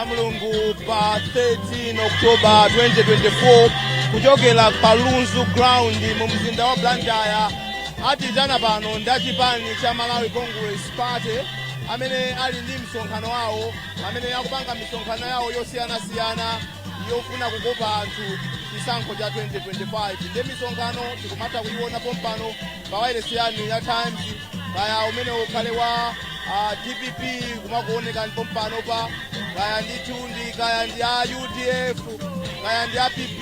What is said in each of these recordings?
Mulungu pa 13 October 2024, kuchokera pa Lunzu Ground mu mzinda wa Blantyre. Atitana pano ndi achipani cha Malawi Congress Party amene ali ndi msonkhano wawo, amene akupanga misonkhano yawo yosiyanasiyana yofuna kukopa anthu chisankho cha 2025. Ndi misonkhano tikumatha kuiona pompano pa wailesi yanu ya Times, kaya umene ukhale wa DPP kumakuoneka pompano pa, kaya ndithu ndi kaya ndi a UDF, kaya ndi a PP,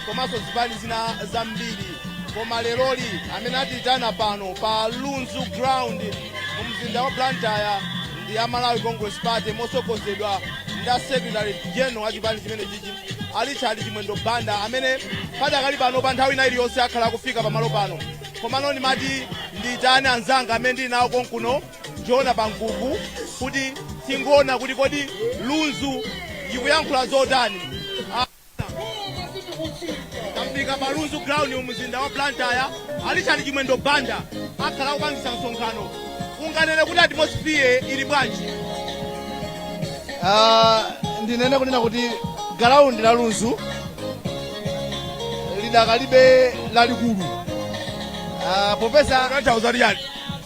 komanso zipani zina zambiri. Koma leroli amene atitana pano pa Lunzu Ground mu mzinda wa Blantyre ndi a Malawi Congress Party, mosogozedwa ndi a Secretary General wa chipani chimene chichi, a Richard Chimwendo Banda, amene padakali pano pa nthawi ina iliyonse akhala akufika pamalo pano. Komano ndimati ndiyitane anzanga amene ndili nawo konkuno, Jona Pankuku, kuti tingoona kuti kodi Lunzu ikuyankhula zotani. Tafika pa Lunzu Ground mu mzinda wa Blantyre. A Richard Chimwendo Banda akhala akupangisa msonkhano. Unganene kuti atmosphere ili bwanji? Ndinene kunena kuti ground la Lunzu lidakalibe lalikulu, popeza Tanthauza liyani?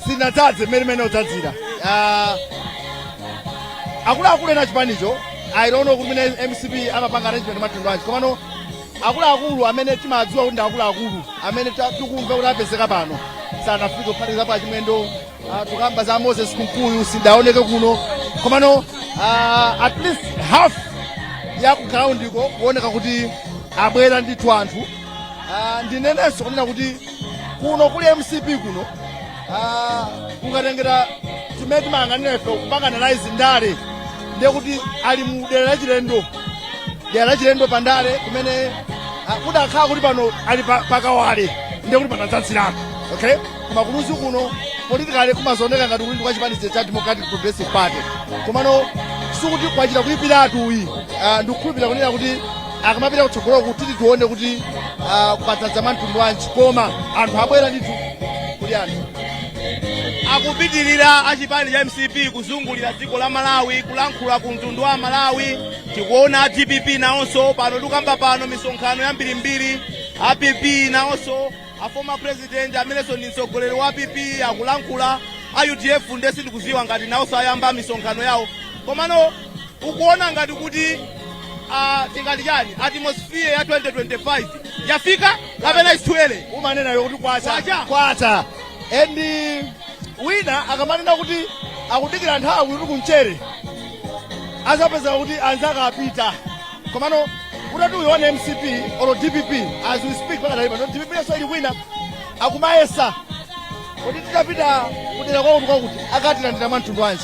Sinadzadze mmene mene udzadzira. Akuluakulu ena chipanicho, I don't know kuti mene MCP amapanga arrangement matundu anji, komano akuluakulu amene timadziwa kuti ndi akuluakulu amene tikumva kuti apezeka pano sanafike, kuphatikizapo Achimwendo, tukamba za Moses Kunkuyu sidaoneke kuno. Komano at least half ya ku ground iko kuoneka kuti abwera ndithu anthu. Ndinenenso kunena kuti kuno kuli MCP kuno, ukatengera chimene timayang'anira ife kupanga analyze ndale, ndiye kuti ali mu dera lachilendo, dera lachilendo pa ndale kumene kudakhala kuti pano ali pakawale, ndiye kuti panadzadziratu, okay? Koma kuLunzu kuno politically kumazooneka ngati kuti kwa chipani cha Democratic Progressive Party, komano sikuti kwachita kuyipiratu uyi. Ndikukhulupirira kunena kuti akamapita kutsogolo kuti tione kuti kwadzadza mtundu wanji, koma anthu abwera ndithu, kuli anthu. Akupitirira achipani cha MCP kuzungulira dziko la Malawi kulankhula ku mtundu wa Malawi. Tikuona a DPP nawonso pano, tikamba pano, misonkhano yambirimbiri. A PP nawonso, a former president amenenso ndi mtsogoleri wa PP akulankhula. A UDF nde sindikuziwa ngati nawonso ayamba misonkhano yawo. Komano ukuona ngati kuti tingati chani, atmosphere ya 2025 yafika kapena it's too early? Umanena kuti kwacha. Kwacha. Kwacha, and wina akamanena kuti akudikira nthawi kuti kumchere azapeza kuti anzake apita. Komano utati uyione MCP or DPP as we speak pakadali pano, DPP yaso ili kwina akumayesa kuti titapita kudera kwakuti kwakuti akatilandira mwa mtundu wanji,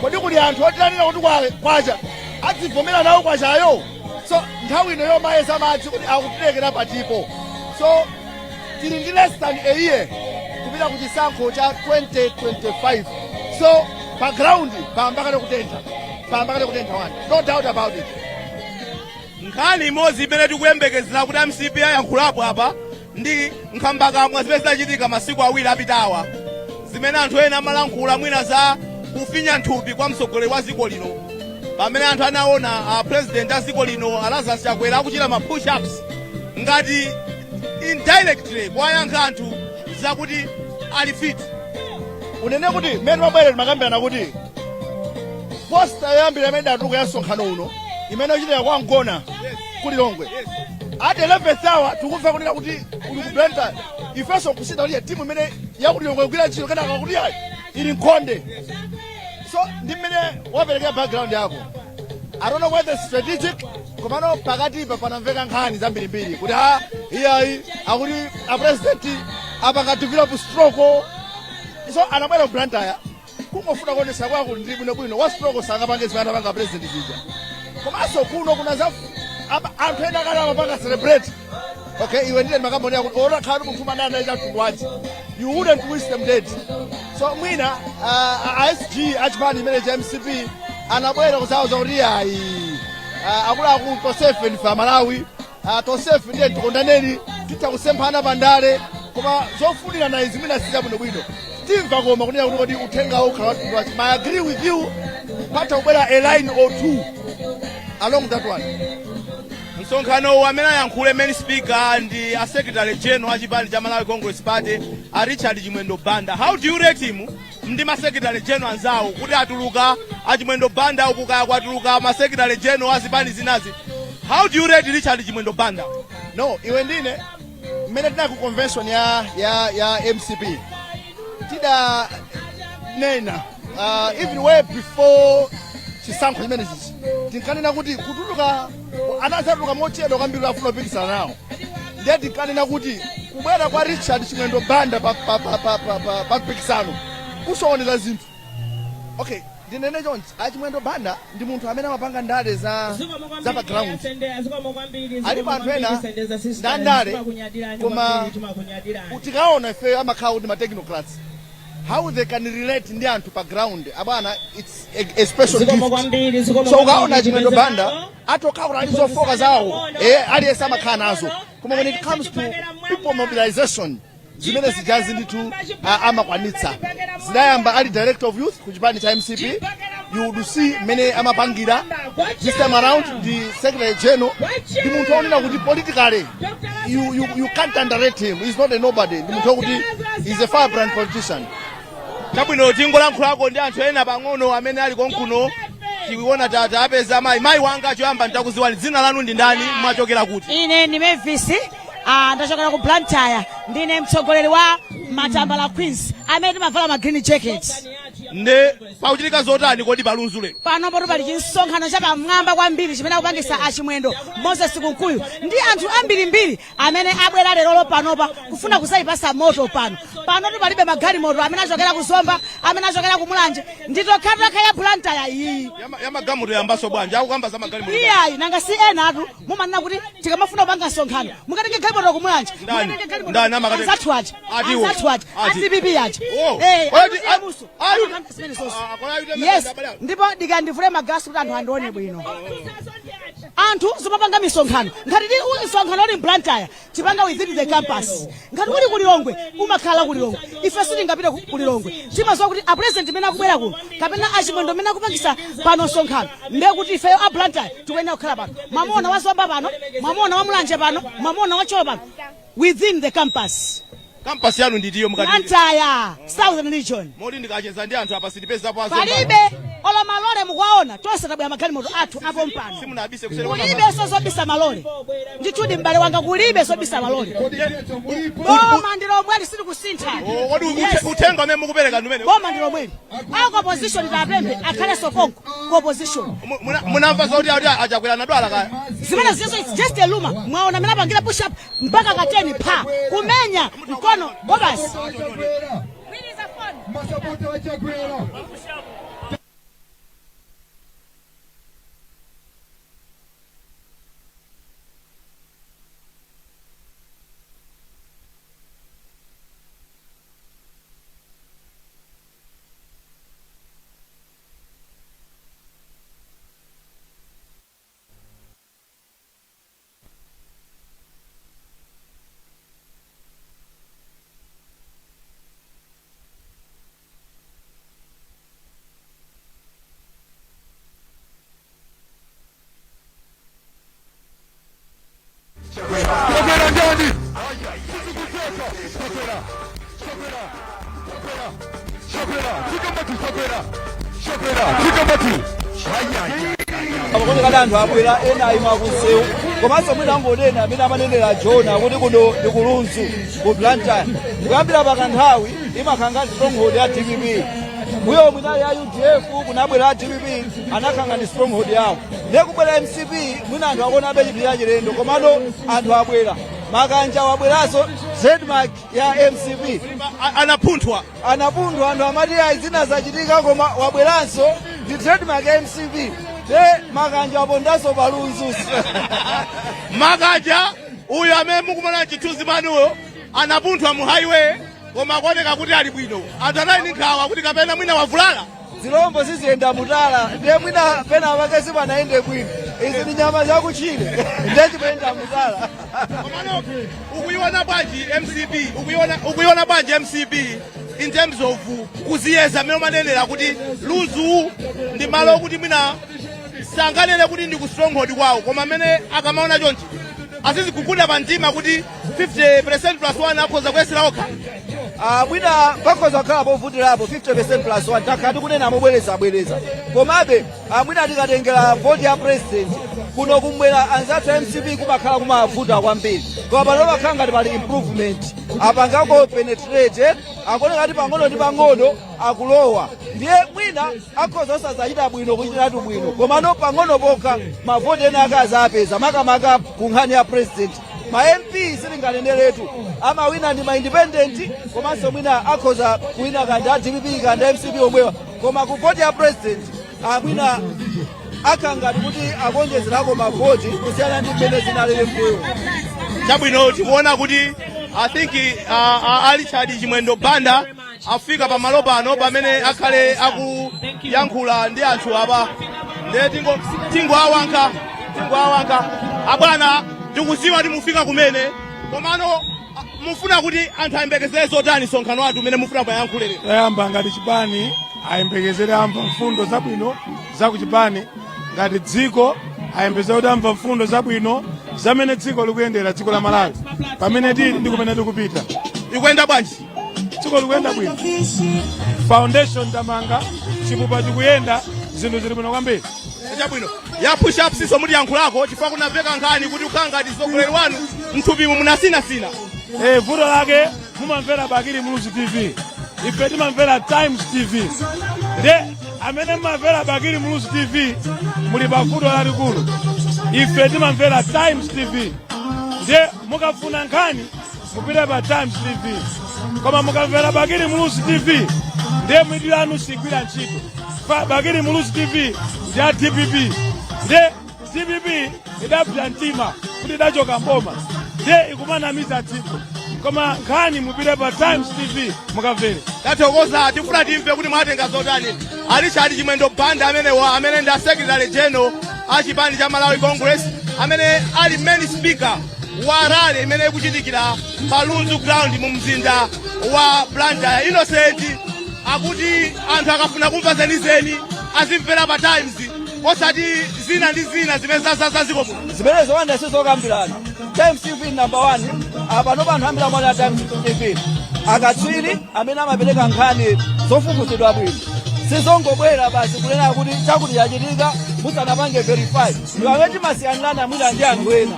kodi kuli anthu otilandira kuti kwacha adzivomera nawo kwachayo? So nthawi ino yomayesa madzi kuti akutilekera patipo. So tili ndi less than a year kupita ku chisankho cha 2025. So pa ground payambakale kutentha, payambakale kutentha one, no doubt about it. Nkhani imodzi imene tikuyembekezera kuti MCP ayankhulapo apa ndi nkhambakamwa zimene zinachitika masiku 2 apitawa, zimene anthu ena amalankhula mwina za kufinya nthupi kwa mtsogoleri wa dziko lino, pamene anthu anaona a president a dziko lino a Lazarus Chakwera akuchita ma push ups ngati indirectly kuwayankha anthu zakuti ali fit. Unene kuti mmene mabwere timakambirana kuti poster yoyambira imene idatuluka ya msonkhano uno imene uchitika kwa Ngona ku Lilongwe, at 11th hour tikumva kunena kuti uli ku Blantyre. Ifenso kusita kuti timu imene yaku Lilongwe kugwira ntchito, kenaka kuti ayi, ili nkhonde. So ndi mmene waperekera background yako, I don't know whether it's strategic, komano pakatipa panamveka nkhani zambirimbiri kuti a iyayi, akuti a president apanga develop stroke, so anabwera ku Blantyre kungofuna kuonesa kwako ndi bwinobwino wa stroke sangapange zimene anapanga president zija. Komanso kuno kuna za anthu ena akale amapanga celebrate, okay? Iwe ndine makamboni akuti otakhala munthu manana cha mtundu wanji, you wouldn't wish them dead. So mwina SG achipani imene cha MCP anabwera kusauza kuti ayi, akuluakulu, tonsefe ndife Amalawi, tonsefe ndiye tikondaneni, titha kusemphana pandale, koma zofunira na izi mwina sizabwinobwino. Timva koma kunena kuti kodi uthenga ukhala wa mtundu wanji. I agree with you, patha kubwera a line or two. along that one. Msonkhano uwu, amene ayankhule main speaker ndi a secretary general a chipani cha Malawi Congress Party, a Richard Chimwendo Banda. How do you rate him ndi ma secretary general anzawo, kuti atuluka a Chimwendo Banda uku, kaya kwatuluka ma secretary general a zipani zinazi? How do you rate Richard Chimwendo Banda? No, iwe ndine mmene tinali ku convention ya MCP tida nena, even way before chisankho chimene chichi, tinkanena kuti kutuluka anazatuluka mochedwa kwambiri, afuna kupikisana nawo. Ndiye tinkanena kuti kubwera kwa Richard Chimwendo Banda pa mpikisano kusooneza zinthu. Okay, ndinene chonchi, achimwendo Banda ndi munthu amene amapanga ndale za pa ground. Alipo anthu ena ndandale, koma tikaona ife amakhala kuti ma technocrats, how they can relate ndi anthu pa ground, abwana, it's a special gift. So ukaona Chimwendo Banda atokha kuti ali zofoka zawo, aliyense amakhala nazo, koma when it comes to people mobilization, zimene zijazi ndithu amakwanitsa. Zidayamba ali director of youth ku chipani cha MCP. You would see mmene amapangira. This time around ndi secretary general, ndi munthu wonena kuti politically you can't underrate him. He's not a nobody. Ndi munthu wokuti he's a firebrand politician. Chabwino, tingolankhulako ndi anthu ena pang'ono amene ali konkuno. Tikuona tata apeza mayi. Mayi wanga, choyamba ntakuziwani, dzina lanu ndi ndani, mwachokera kuti? Ine ndi Mavis, ndachokera ku Blantyre. Ndine mtsogoleri wa Matambala Queens amene timavala ma green jacket. Nde pakuchitika zotani kodi palunzu lero? Panopo pali chinsonkhano chapamwamba kwambiri chimene akupangisa achimwendo Moses Kunkuyu ndi anthu ambirimbiri amene abwera lerolo panopa kufuna kusayipasa moto pano. Panotu palibe magalimoto amene achokera ku Zomba, amene achokera ku Mulanje, ndi tokhatokha ya Blantyre iyi. Yamagalimoto yambaso bwanji, akukamba za magalimoto? Iyayi, nanga si ena atu mumanena kuti tikamafuna kupanga msonkhano mukatenge galimoto kumulanje. Ndani? Mukatenge galimoto. Ndani amakatenga? Anzathu aja. Atiwo. Anzathu aja. Ati. A DPP aja. Oh. Amuso. Amapanga zimene zonse. Ah, kodi ayu- Yes, ndipo ndikandivule magalasi kuti anthu andione bwino. Anthu zimapanga misonkhano, ngati ti msonkhano uli m'Blantyre, tipanga within the campus. Ngati uli kulilongwe, umakhala kulilongwe. Ife sitingapite kulilongwe. Timaziwa kuti a president imene akubwera kuno kapena achimwendo imene akupangisa pano msonkhano, ndiye kuti ifeyo a Blantyre tikuyenera kukhala pano. Mwamuona wa Zomba pano, mwamuona wa Mulanje pano, mwamuona wa Thyolo pano, within the campus. Campus yanu nditiyo mukati? Blantyre Southern Region. Moti ndikacheza ndi anthu apa sitipezapo azomba? Palibe, olo malole mukuwaona, tonse tabwera magalimoto athu apo mpano. Simunabise kuseri? Kulibe zobisa malole, ndithudi m'bale wanga, kulibe zobisa malole. Boma ndi lomweli, sitikusintha. Oh, kodi Yes. Uthenga umene mukupereka ndi umene? Boma ndi lomweli. Aku opposition tapemphe akhalenso konko ku opposition. Munamva zoti ati achakwera nadwala kaya? Zimene zizo, it's just a rumor. Mwaona amene apangira push up mpaka kateni pa kumenya mkono bobasi. Masapota achakwera. Chakwera ndani? Chakwera, Chakwera, Chakwera, Chakwera, tikamati Chakwera, Chakwera, tikamati. Apakonekati anthu abwera, ena ayima kunsewu, komanso mwina angonena amene amanenera Jona kuti kuno ndi kulunzu ku Blantyre. Kuyambira pakanthawi imakhala ngati stronghold ya DPP. Mbuyo mwinali ya UDF, kunabwera DPP, anakhala ngati stronghold yawo. Ndiye kubwera MCP, mwina anthu akuonabe chinthu cha chilendo, komano anthu abwera. Makanja wabweranso, trademark ya MCP. Anapunthwa. Anapunthwa, anthu amati ayi, zina zachitika, koma wabweranso, ndi trademark ya MCP. Te makanja wapondanso palunzu. Makanja uyu amene mukumona chithunzi manuyo anapunthwa mu highway, koma akuoneka kuti ali bwino. Anthu anali ndi nkhawa kuti kapena mwina wavulala. Zilombo ziziyenda mutala, ndiye mwina pena pake sipanayende bwino. Izi ndi nyama zakutchire, ndiye chimayenda mutala. Komano ukuiona bwanji MCP? Ukuiona bwanji MCP in terms of kuziyeza, amene umanenera kuti Lunzu ndi malo okuti mwina Sanganene kuti ndi ku stronghold kwawo, koma amene akamaona chonchi aziziguguda pa mtima kuti 50% plus 1 akhoza kuyesera okha. Ah, mwina pakhoza kukhala povutirapo 50% plus 1, takhala tikunena mobwerezabwereza. Komabe mwina tikatengera voti ya president kuno kumwera, anzathu a MCP kumakhala kumavuta kwambiri, koma pano pakhala ngati pali improvement, apangako penetrate, akuoneka ngati pang'ono ndi pang'ono akulowa. Ndiye mwina akhoza osazachita bwino, kuchitiratu bwino, komano pang'ono pokha mavoti ena akazapeza, makamaka ku nkhani ya president. Ma MP sitinganeneretu, amawina ndi ma independent, komanso mwina akhoza kuwina kandi a DPP kandi a MCP omwewa, koma ku voti ya president amwina akhala ngati kuti akonjezerako mavoti kusiyana ndi mmene zinalili mbuyo. Chabwino, tikuona kuti I think a Richard Chimwendo Banda afika pamalo pano pamene akhale akuyankhula ndi anthu apa. Ndiye tingoawankha abwana. Tikuziwa kuti mufika kumene, komano mufuna kuti anthu ayembekezere zotani msonkhano wathu umene mufuna muyankhule lero? Toyamba, ngati chipani ayembekezere amva mfundo zabwino za kuchipani. Ngati dziko ayembekezere kuti amva mfundo zabwino zamene dziko likuyendera, dziko la Malawi, pamene tili ndi kumene tikupita. Ikuyenda bwanji? Dziko likuyenda bwino, foundation tamanga, chipupa chikuyenda, zinthu zili bwino kwambiri. Chabwino, ya push ups so mutiyankhulako, chifukwa kunamveka nkhani kuti ukhala ngati mtsogoleri wanu mthupimu munasinasina. Eh, vuto lake mumamvera Bakili Muluzi TV, ife timamvera Times TV. Nde amene mumamvera Bakili Muluzi TV muli pa vuto lalikulu. Ife timamvera Times TV, nde mukafuna nkhani mupite pa Times TV, koma mukamvera Bakili Muluzi TV ndiye mitu yanu sigwira ntchito. Pa Bakili Muluzi TV ndi a DPP, nde DPP idapsa mtima kuti idachoka mboma, ndiye ikumanamiza dziko, koma nkhani mupite pa Times TV mukamvere. Tathokoza. Tifuna timve kuti mwatenga zotani. A Richard Chimwendo Banda amenewa, amene ndi a secretary general a chipani cha Malawi Congress, amene ali main speaker wa rally imene ikuchitikira pa Lunzu Ground mu mzinda wa Blantyre. Innocent akuti anthu akafuna kumva zenizeni azimvera pa Times, osati zina ndi zina zimene zazaza ziko muno. Zimene zowanda sizokambirana. Times TV number one. Apano panthu ambiri amaona Times TV, akatswiri amene amapereka nkhani zofufuzidwa bwino, sizongobwera basi kunena kuti chakuti chachitika musanapange verify. Ndi amene timasiyanirana mwina ndi anthu ena,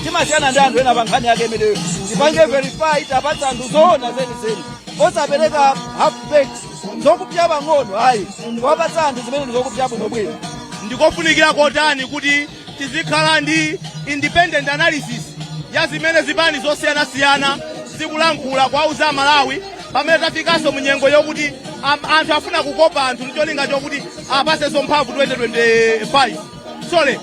timasiyana ndi anthu ena pa nkhani yake imeneyo. Tipange verify, tapatsa anthu zoona zenizeni, osapereka half baked, zokupya pang'ono ayi, kuwapatsa anthu zimene ndi zokupya bwinobwino. Ndikofunikira kotani kuti tizikhala ndi independent analysis ya zimene zipani zosiyanasiyana zikulankhula kuwauza Amalawi, pamene tafikanso mu nyengo yokuti anthu afuna kukopa anthu ndi cholinga chokuti apasenso mphamvu 2025, sorry,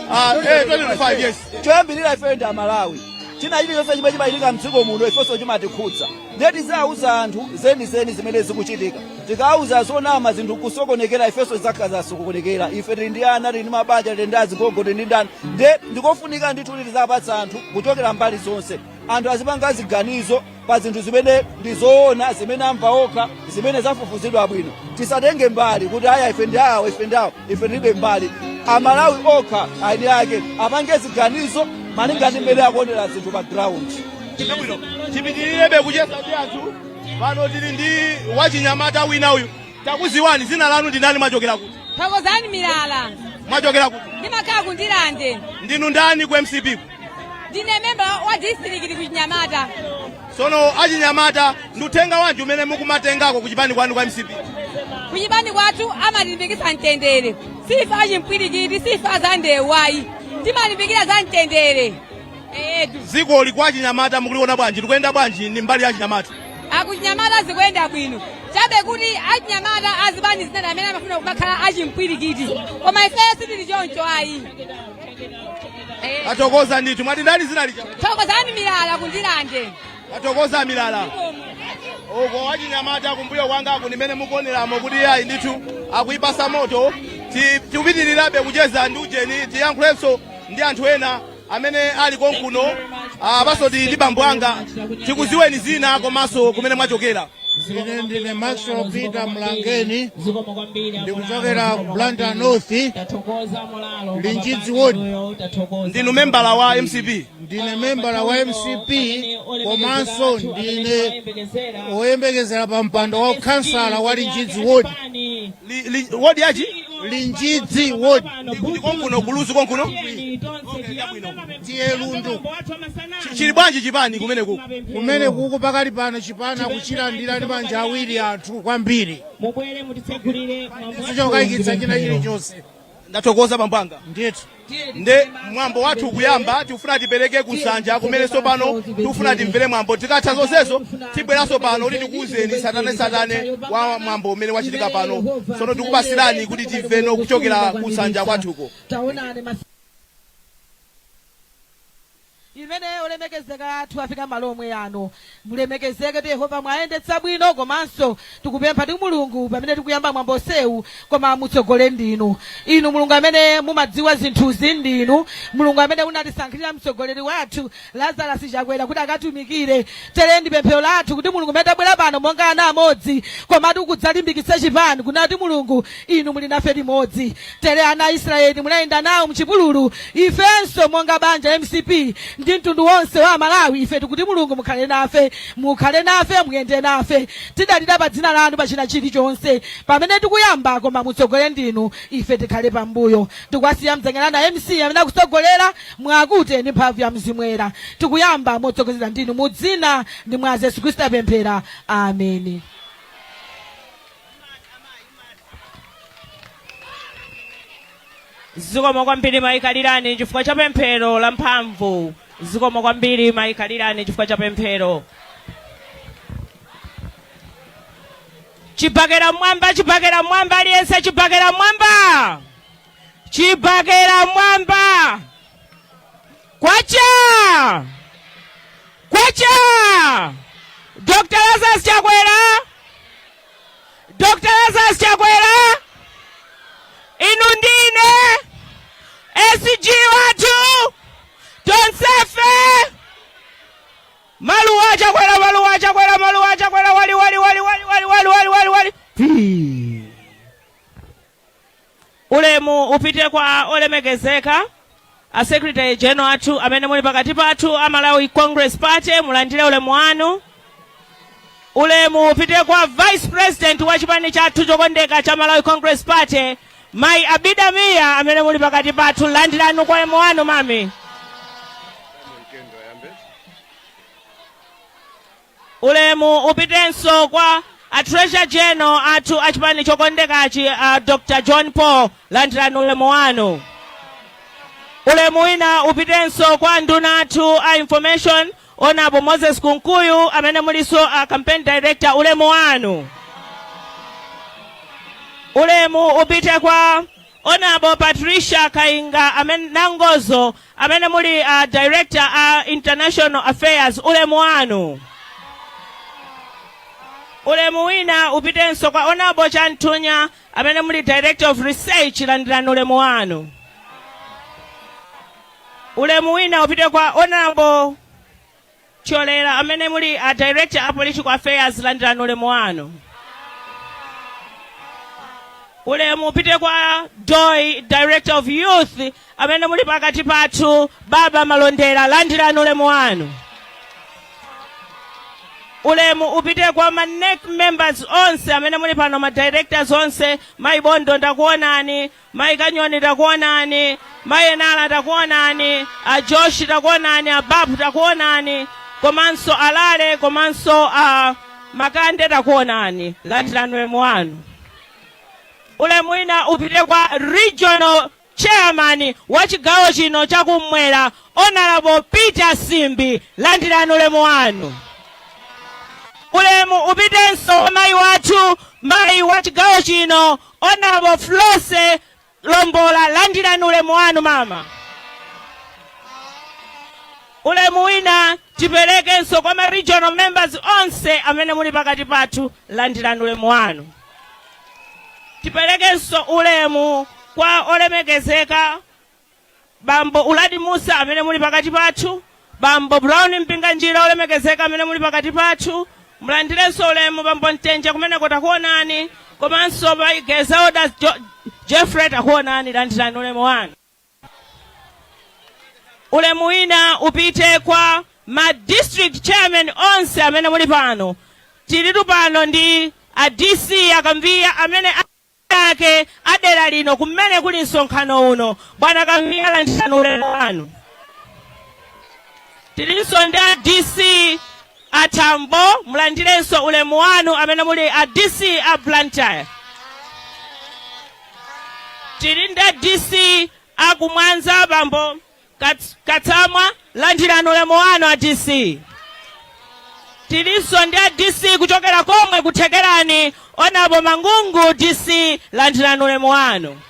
2025, yes? Choyambirira, ife ndi Amalawi. China chilichonse chimene chimachitika mdziko muno ifenso chimatikhudza, ndiye tizawuza anthu zenizeni zimene zikuchitika. Tikawuza zonama, zinthu kusokonekera, ifenso zizakhala zasokonekera. Ife tili ndi ana, tili ndi mabanja, tili ndi azigogo, tili ndi ndani. Ndiye ndikofunika ndithu kuti tizapatsa anthu kuchokera mbali zonse, anthu azipanga ziganizo pa zinthu zimene ndi zoona, zimene amva okha, zimene zafufuzidwa bwino. Tisatenge mbali kuti aya, ife ndi awo, ife ndi awo. Ife tilibe mbali. Amalawi okha aini ake apange ziganizo malinga ndi mmene akuonera zinthu pa ground. Chabwino, tipitirirabe kucheza ndi anthu. Pano tili ndi wachinyamata wina uyu. Takuziwani, zina lanu ndi ndani, mwachokera kuti? Thokozani Milala. Mwachokera kuti? Ndimakhala kuNdirande. Ndinu ndani ku MCP? Ndine memba wa district ku Chinyamata. Sono achinyamata, ndi uthenga wanji umene mukumatengako ku chipani kwanu kwa MCP? Kuchipani kwathu amalimbikitsa mtendere. Sife achimpwirikiti, sife azandewu ayi, timalimbikira za mtendere etu. Dzikoli kwa achinyamata mukuliona bwanji? Tikuyenda bwanji ndi mbali ya achinyamata? Akuchinyamata zikuyenda bwino, chabe kuti achinyamata azipani zinati amene amafuna kumakhala achimpwirikiti, koma ifeyo sitili choncho ayi. Athokoza ndithu. Mwati ndani zina lija? Thokozani Milala, kuNdirande. Athokoza Milala. Uko wachinyamata kumbuyo kwangaku ndimene mukuoneramo kuti ayi ndithu akuyipasa moto. Tikupitirirabe kucheza ndi ujeni, tiyankhulenso ndi anthu ena amene ali konkuno. Apaso tili ndi bambo anga. Tikuziweni zina komanso kumene mwachokera. Ine ndine Maxwell Peter Mlangeni, ndikuchokera ku Blantyre North, Linjidzi Ward. Ndinu membala wa MCP? Ndine membala wa MCP komanso ndine woyembekezera pa mpando wa kansala wa Linjidzi Ward. Ward yachi? Linjidzi Ward. Ndi konkuno ku Lunzu konkuno? T/A Lundu. Chili bwanji chipani kumene kuku? Kumene kuku pakali pano chipani akuchilandira ndi manja awiri anthu kwambiri, sichokayikitsa china chilichonse. Ndathokoza, bambo anga. Ndithu. Nde mwambo wathu kuyamba, tikufuna tipereke kusanja kumene tsopano tikufuna timvere mwambo. Tikatha zonsezo, tibweranso pano kuti tikuwuzeni satane satane wa mwambo umene wachitika pano. Tsono tikupasirani kuti timveno kuchokera kusanja kwathuko. Imene olemekezeka athu afika malo omwe ano, mulemekezeke ti Yehova mwayendetsa bwino. Komanso tikupempha ndi Mulungu, pamene tikuyamba mwambo sewu, koma mutsogole ndinu, inu Mulungu amene mumadziwa zinthuzi. Ndinu Mulungu amene unatisankhirira mtsogoleri wathu Lazarus Chakwera kuti akatumikire. Tere ndi pemphero lathu kuti Mulungu, amene tabwera pano monga ana amodzi, komatu kudzalimbikitsa chipani, kunati Mulungu, inu muli nafe limodzi. Tere ana a Israeli munayenda nawo mchipululu, ifenso monga banja MCP ndi mtundu wonse wa Malawi, ife tikuti Mulungu mukhale nafe, mukhale nafe, muyende nafe. Tidalira pa dzina lanu pa china chilichonse pamene tikuyamba, koma mutsogole ndinu, ife tikhale pambuyo. Tikuwasiya mdzanja lanu MC amene akutsogolera mwakute ndi mphamvu ya Mzimu Woyera. Tikuyamba motsogozera ndinu, mu dzina ndi mwa Yesu Khristu apemphera, ameni. Zikomo kwambiri, Mayikalirani, chifukwa cha pemphero la mphamvu. Zikomo kwambiri, Mayikalirani, chifukwa cha pemphero. Chibakera mwamba, chibakera mwamba, aliyense chibakera mwamba, chibakera mwamba! Kwacha kwacha! Dr Lazarus Chakwera, Dr Lazarus Chakwera, inu ndine SG wathu tonsefe. Maluwa Chakwera, maluwa Chakwera, maluwa Chakwera, wali wali wali wali wali wali wali wali wali. Pii. Ulemu upite kwa olemekezeka a Secretary General athu amene muli pakati pathu a Malawi Congress Party, mulandire ulemu wanu. Ulemu upite kwa Vice President wa chipani chathu chokondeka cha Malawi Congress Party, Mai Abida Mia, amene muli pakati pathu, landirani kwa ulemu wanu, mami. Ulemu upitenso kwa a Treasurer General athu a chipani chokondekachi, a Dr John Paul, landirani ulemu wanu. Ulemu wina upitenso kwa nduna athu a Information, Honorable Moses Kunkuyu, amene muliso a campaign director, ulemu wanu. Ulemu upite kwa Honorable Patricia Kainga amene Nangozo, amene muli a Director a International Affairs, ulemu wanu. Ulemu wina upitenso kwa Honorable Chanthunya, amene muli Director of Research, landirani ulemu wanu. Ulemu wina upite kwa Honorable Cholera, amene muli a Director a Political Affairs, landirani ulemu wanu. Ulemu upite kwa Doi, Director of Youth, amene muli pakati pathu, Baba Malondera, landirani ulemu wanu. Ulemu upite kwa ma NEC members onse amene muli pano, ma directors onse. Mayi Bondo, ndakuonani. Mayi Kanyoni, takuonani. Mayi Enala, takuonani. A Josh, takuonani. A Babu, takuonani, komanso Alale, komanso a Makande, takuonani, landirani ulemu wanu. Ulemu wina upite kwa Regional Chairman wa chigawo chino chakummwera, Honorable Peter Simbi, landirani ulemu wanu. Ulemu upitenso kwa mayi wathu, mayi wa chigawo chino, Honorable Flose Lombola, landirani ulemu wanu, mama. Ulemu wina tiperekenso kwa ma regional members onse amene muli pakati pathu, landirani ulemu wanu. Tiperekenso ulemu kwa olemekezeka Bambo Uladi Musa amene muli pakati pathu, Bambo Brown Mpinganjira, olemekezeka amene muli pakati pathu. Mulandirenso ulemu bambo Mtenje, kumeneko takuonani, komanso mayi Gezelda Jeffrey, takuonani, landirani ulemu wanu. Ulemu wina upite kwa ma district chairman onse amene muli pano. Tilitu pano ndi a DC Akamviya amene ake adera lino kumene kuli msonkhano uno. Bwana Kamviya, landirani ulemu wanu. Tilinso ndi a DC Atambo, mulandirenso ulemu wanu amene muli a DC a Blantyre. Tili ndi a DC akumwanza, bambo Katsamwa, landirani ulemu wanu a DC. Tilinso ndi a DC kuchokera komwe kuthekerani, Honourable Mangungu DC, landirani ulemu wanu.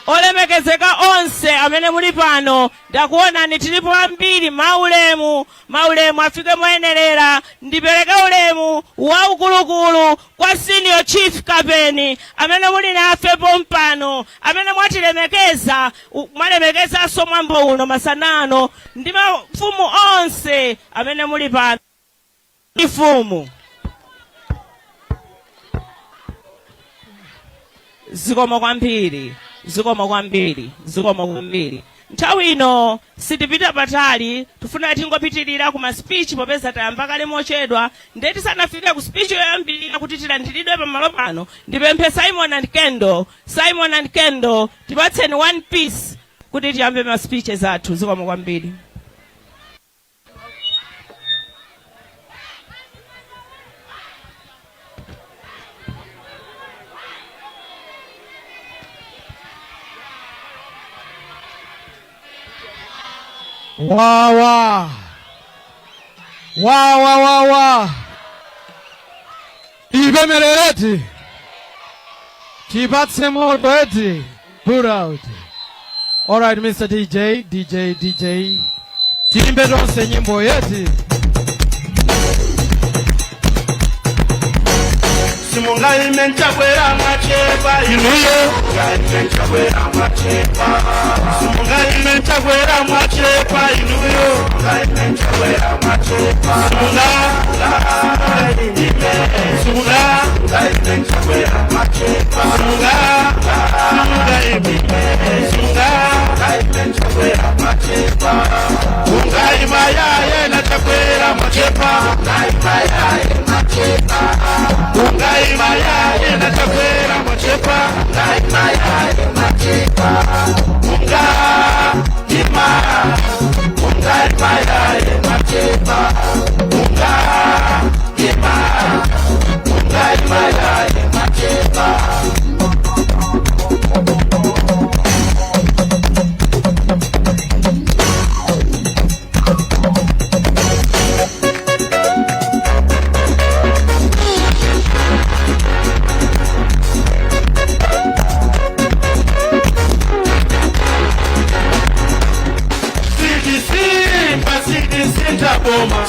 Olemekezeka onse amene muli pano, ndakuonani, tilipo ambiri. Maulemu, maulemu afike moyenerera. Ndipereke ulemu waukulukulu kwa Senior Chief Kapeni amene muli nafe pompano, amene mwatilemekeza, mwalemekezanso mwambo uno masanano, ndi mafumu onse amene muli pano. Mfumu, zikomo kwambiri, zikomo kwambiri, zikomo kwambiri. Nthawi ino sitipita patali, tifuna tingopitirira ku ma speech popeza tayamba kale mochedwa. Ndiye tisanafike ku speech yoyambirira kuti tilandiridwe pamalo pano, ndipemphe Simon and Kendo, Simon and Kendo, tipatseni one piece kuti tiyambe ma speeches athu. Zikomo kwambiri. Wawa wawa wawa, ipemerereti, tipatse moto eti. Put out. Alright, Mr DJ, DJ, DJ, tiyimbe tonse nyimbo yeti. Simungaime nchakwera mwachepa inuyo, ngaime nchakwera mwachepa. Simungaime nchakwera mwachepa inuyo, ngaime nchakwera mwachepa. Simunga simungaime, simunga ngaime nchakwera mwachepa. Simunga simungaime, simunga ngaime nchakwera mwachepa. Ungaima yaye na chakwera mwachepa, ungaima yaye mwachepa, ungaima yaye na chakwera mwachepa, ungaima yaye mwachepa, ungaima, ungaima yaye mwachepa, ungaima, ungaima yaye mwachepa. Sitisimba, sitisinta boma,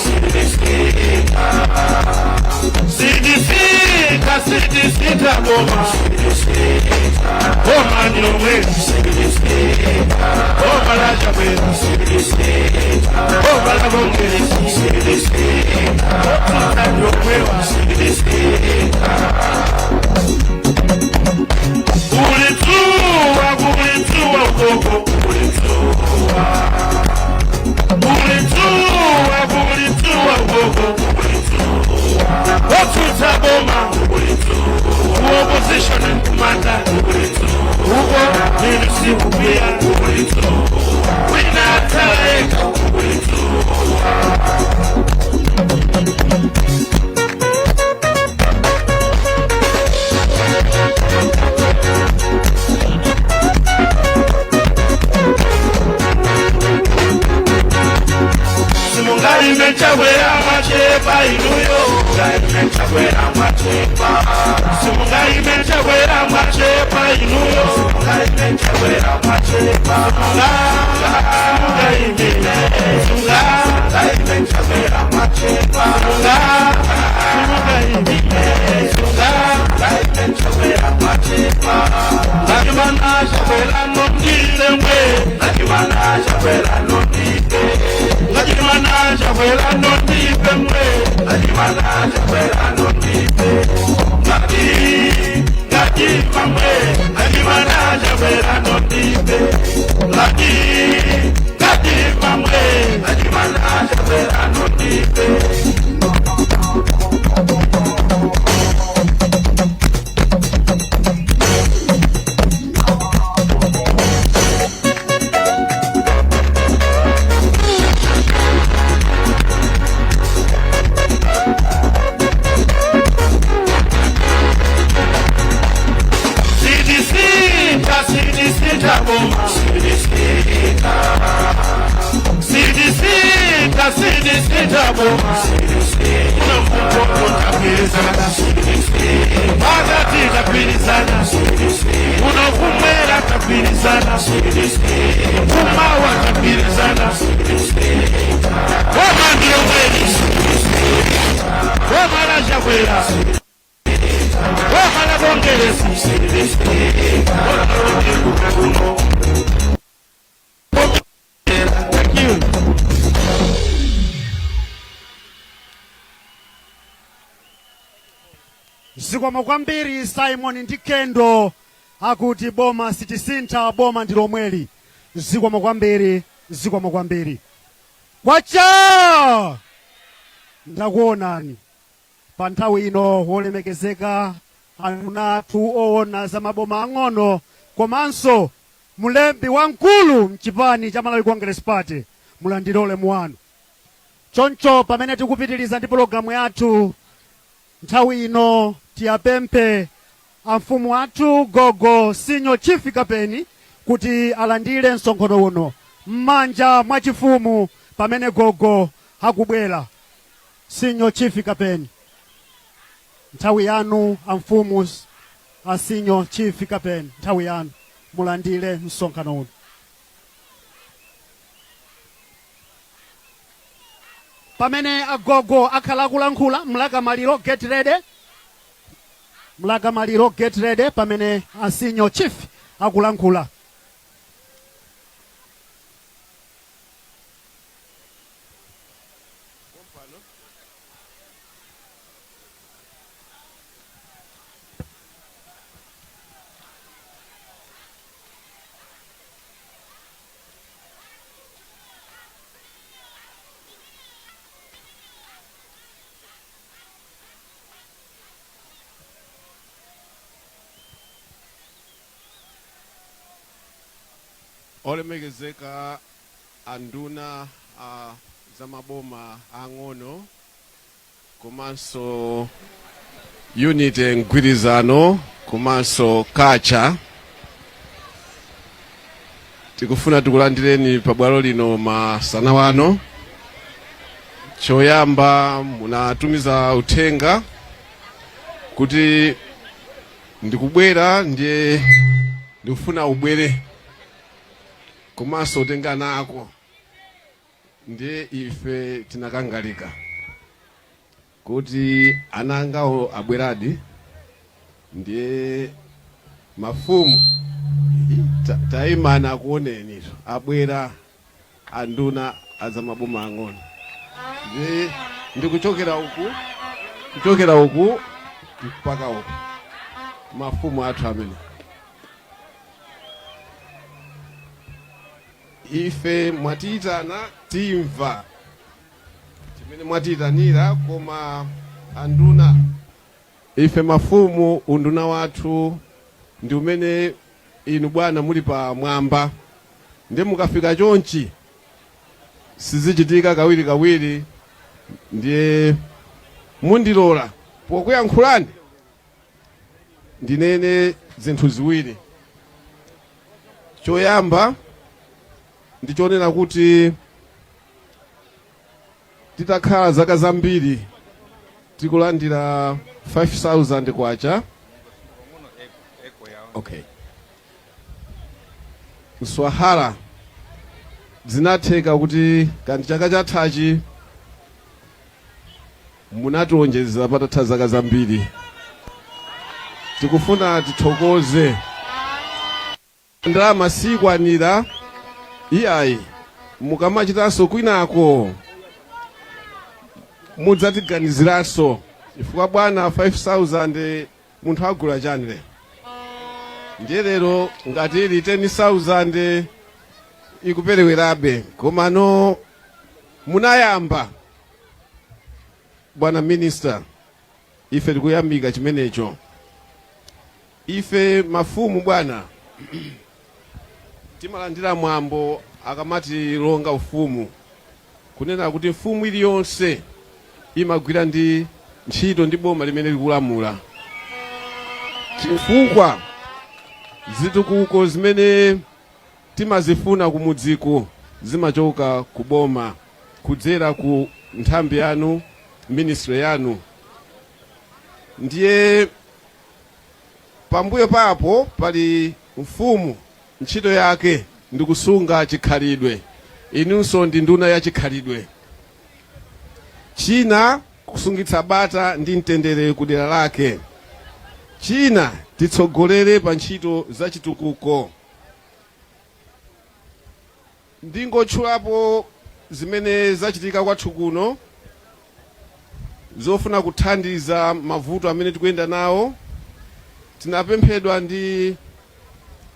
sitisinta, sitisinta boma, boma ndilomwe, boma la Chakwera, boma la Congress, otsutsa ndilomwewa. Kulituwa, kulituwa ukoko, kulituwa, kulituwa, kulituwa ukoko, otsutsa boma, opposition nkumata uko nilusikupia winataleka. Simungaime chakwera mwachepa inuyo, ngaime chakwera mwachepa. Simungaime chakwera mwachepa inuyo, ngaime chakwera mwachepa. Simungaime, simungaime chakwera mwachepa. Simungaime, simungaime chakwera mwachepa. Ngakimana chakwera nondile mwe, ngakimana chakwera nondile, ngakimana chakwera nondipe mwe, ngakimana chakwera. Tagwirizana kuno, kumwera tagwirizana, kumawa tagwirizana. Boma ndilomweli, boma la Chakwera, boma la Kongeresi. Kuno. Thank you. Zikomo kwambiri, Simon ndi Kendo, akuti boma sitisintha, boma ndi lomweli. Zikomo kwambiri, zikomo kwambiri. Kwacha! Ndakuonani. Pa nthawi ino, wolemekezeka anduna athu oona za maboma ang'ono komanso mlembi wamkulu mchipani cha Malawi Congress Party, mulandire ulemu wanu. Choncho pamene tikupitiriza ndi pologalamu yathu nthawi ino, tiyapemphe amfumu athu, Gogo Senior Chief Kapeni, kuti alandire msonkhano uno m'manja mwa chifumu. Pamene gogo akubwera, Senior Chief Kapeni, nthawi yanu. Amfumu a Senior Chief Kapeni, nthawi yanu, mulandire msonkhano uno. Pamene agogo akhala akulankhula, Mlaka Maliro, get ready. Mlaka Maliro, get ready, pamene a Senior Chief akulankhula. Olemekezeka anduna a zamaboma ang'ono komanso unity, mgwirizano komanso culture, tikufuna tikulandireni pabwalo lino masana wano. Choyamba, munatumiza uthenga kuti ndikubwera, ndiye ndikufuna ubwere komanso utenga nako. Ndiye ife tinakangalika kuti ana angawo abweradi. Ndiye mafumu tayimana akuoneni, abwera anduna azamaboma ang'ono. Ndiye ndikuchokera uku, kuchokera uku mpaka uku, mafumu athu amene ife mwatiyitana, timva chimene mwatiyitanira. Koma anduna, ife mafumu unduna wathu ndi umene inu bwana muli pamwamba, ndi mukafika chonchi sizichitika kawiri kawiri. Ndiye mundilola pokuyankhulani ndinene zinthu ziwiri. Choyamba ndichonena kuti titakhala zaka zambiri tikulandira 5000 kwacha, okay, mswahala, zinatheka kuti kandi chaka chathachi munationjeza patatha zaka zambiri. Tikufuna tithokoze. Ndalama sikwanira iyayi, mukamachitanso kwinako mudzatiganiziranso, chifukwa bwana, 5000 munthu agula chani lero? Ndiye lero ngati ili 10,000 ikuperewerabe. Komano munayamba, bwana minister, ife tikuyamika chimenecho. Ife mafumu, bwana, timalandira mwambo akamatilonga ufumu kunena kuti mfumu iliyonse imagwira ndi ntchito ndi boma limene likulamula, chifukwa zitukuko zimene timazifuna kumudziko zimachoka ku boma kudzera ku nthambi yanu, ministry yanu. Ndiye Pambuyo papo pali mfumu, ntchito yake ndi kusunga chikhalidwe. Inunso ndi nduna ya chikhalidwe. China, kusungitsa bata ndi mtendere ku dera lake. China, titsogolere pa ntchito za chitukuko. Ndingotchulapo zimene zachitika kwathu kuno zofuna kuthandiza mavuto amene tikuyenda nawo. Tinapemphedwa ndi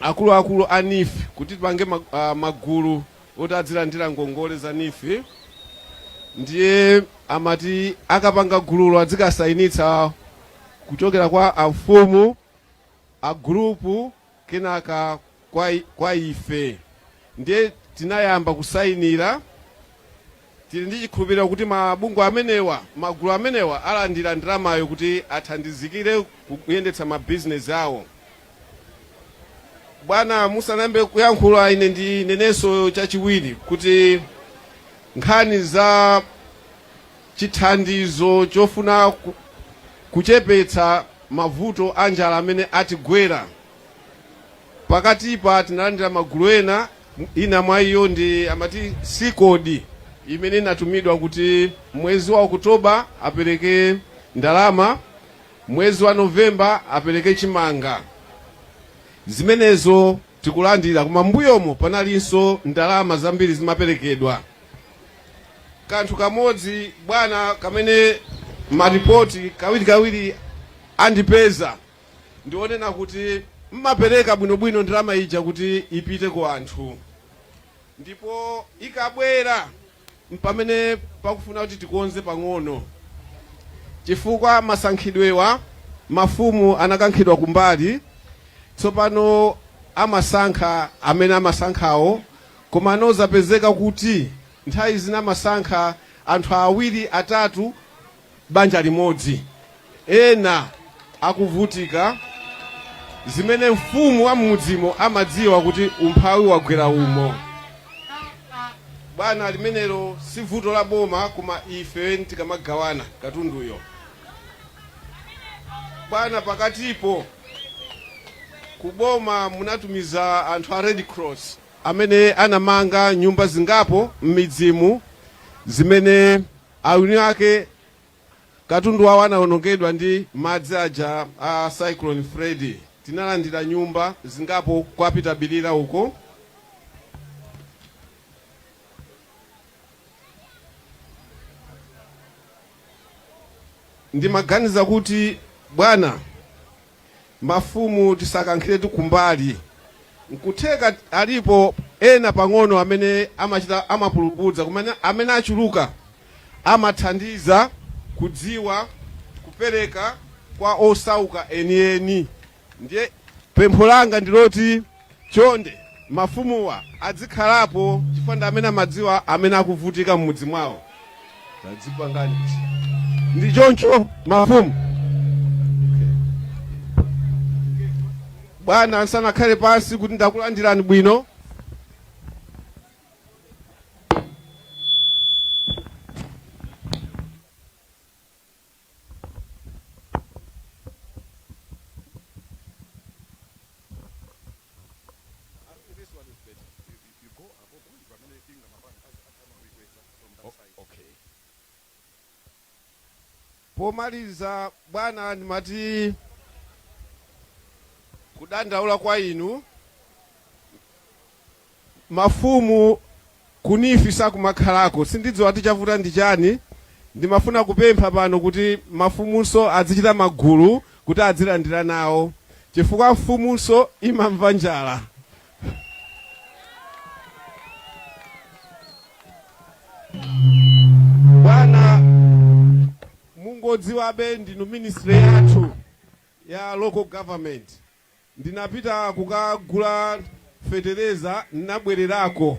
akuluakulu a NEEF kuti tipange magulu oti adzilandira ngongole za NEEF. Ndiye amati akapanga gululo adzikasayinitsa kuchokera kwa amfumu a gulupu kenaka kwa ife. Ndiye tinayamba kusayinira. Tili ndi chikhulupiriro kuti mabungwe amenewa, magulu amenewa alandira ndalamayo kuti athandizikire kuyendetsa mabizinesi awo. Bwana, musanayambe kuyankhula, ine ndinenenso chachiwiri kuti nkhani za chithandizo chofuna kuchepetsa mavuto a njala amene atigwera pakatipa, tinalandira magulu ena. Ina mwa iyo ndi amati CICOD, imene inatumidwa kuti mwezi wa Okutoba apereke ndalama, mwezi wa Novemba apereke chimanga. Zimenezo tikulandira, koma mbuyomo panalinso ndalama zambiri zimaperekedwa. Kanthu kamodzi, bwana, kamene maripoti kawirikawiri andipeza ndionena kuti mmapereka bwinobwino ndalama ija kuti ipite ku anthu, ndipo ikabwera mpamene pakufuna kuti tikonze pang'ono, chifukwa masankhidwewa mafumu anakankhidwa kumbali. Tsopano amasankha amene amasankhawo, koma anozapezeka kuti nthawi zina amasankha anthu awiri, atatu, banja limodzi, ena akuvutika, zimene mfumu wa m'mudzimo amadziwa kuti umphawi wagwera umo. Bwana, limenelo si vuto la boma, koma ife tikamagawana katunduyo. Bwana, pakatipo kuboma munatumiza anthu a Red Cross amene anamanga nyumba zingapo m'midzimu zimene eni ake katundu wawo anawonongedwa ndi madzi aja a Cyclone Freddy. Tinalandira nyumba zingapo kwapita Bilira uko. Ndimaganiza kuti, bwana, mafumu tisakankhiretu kumbali. Nkutheka alipo ena pang'ono amene amachita amapulupudza, kumene amene achuluka amathandiza kudziwa kupereka kwa osauka enieni. Ndiye pempho langa ndiloti chonde mafumuwa adzikhalapo, chifukwa ndi amene amadziwa amene akuvutika m'mudzi mwawo. Tadzipangani ndi choncho mafumu. Bwana, nsanakhale pansi kuti ndakulandirani bwino. Pomaliza, bwana, ndimati kudandaula kwa inu mafumu ku NEEF sakumakhalako. Sindidziwa kuti chavuta ndi chani. Ndimafuna kupempha pano kuti mafumunso azichita magulu kuti azilandira nawo, chifukwa mfumunso imamva njala. Bwana, mungodziwabe ndinu ministry yathu ya local government. Ndinapita kukagula fetereza, nabwererako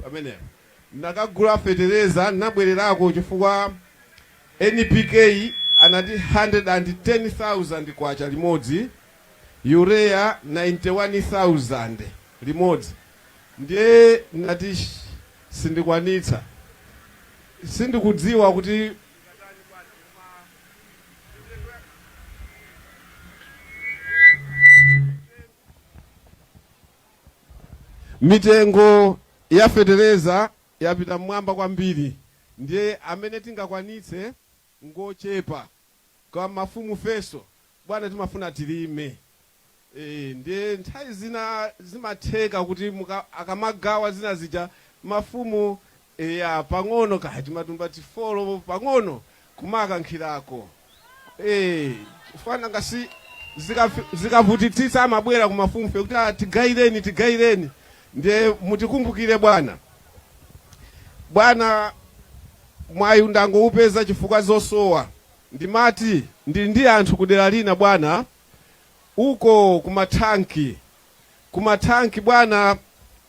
pamenepo. Ndakagula fetereza, nabwererako chifukwa NPK anati 110,000 kwacha limodzi, urea 91,000 limodzi. Ndiye nati sindikwanitsa. Sindikudziwa kuti Mitengo ya fetereza yapita mmwamba kwambiri, ndiye amene tingakwanitse ngochepa. Kwa mafumu feso bwana timafuna tilime, ndiye nthawi zina zimatheka kuti akamagawa zina zija mafumu ya pang'ono kaya timatumba tifolo pang'ono kumakankhirako, fana ngasi zikavutitsitsa amabwera kumafumu fe kuti, "Ah, tigayireni, tigayireni." Ndiye mutikumbukire bwana. Bwana, mwayi ndangoupeza chifukwa zosowa. Ndimati ndili ndi anthu kudera lina bwana, uko kumathanki, kumathanki bwana,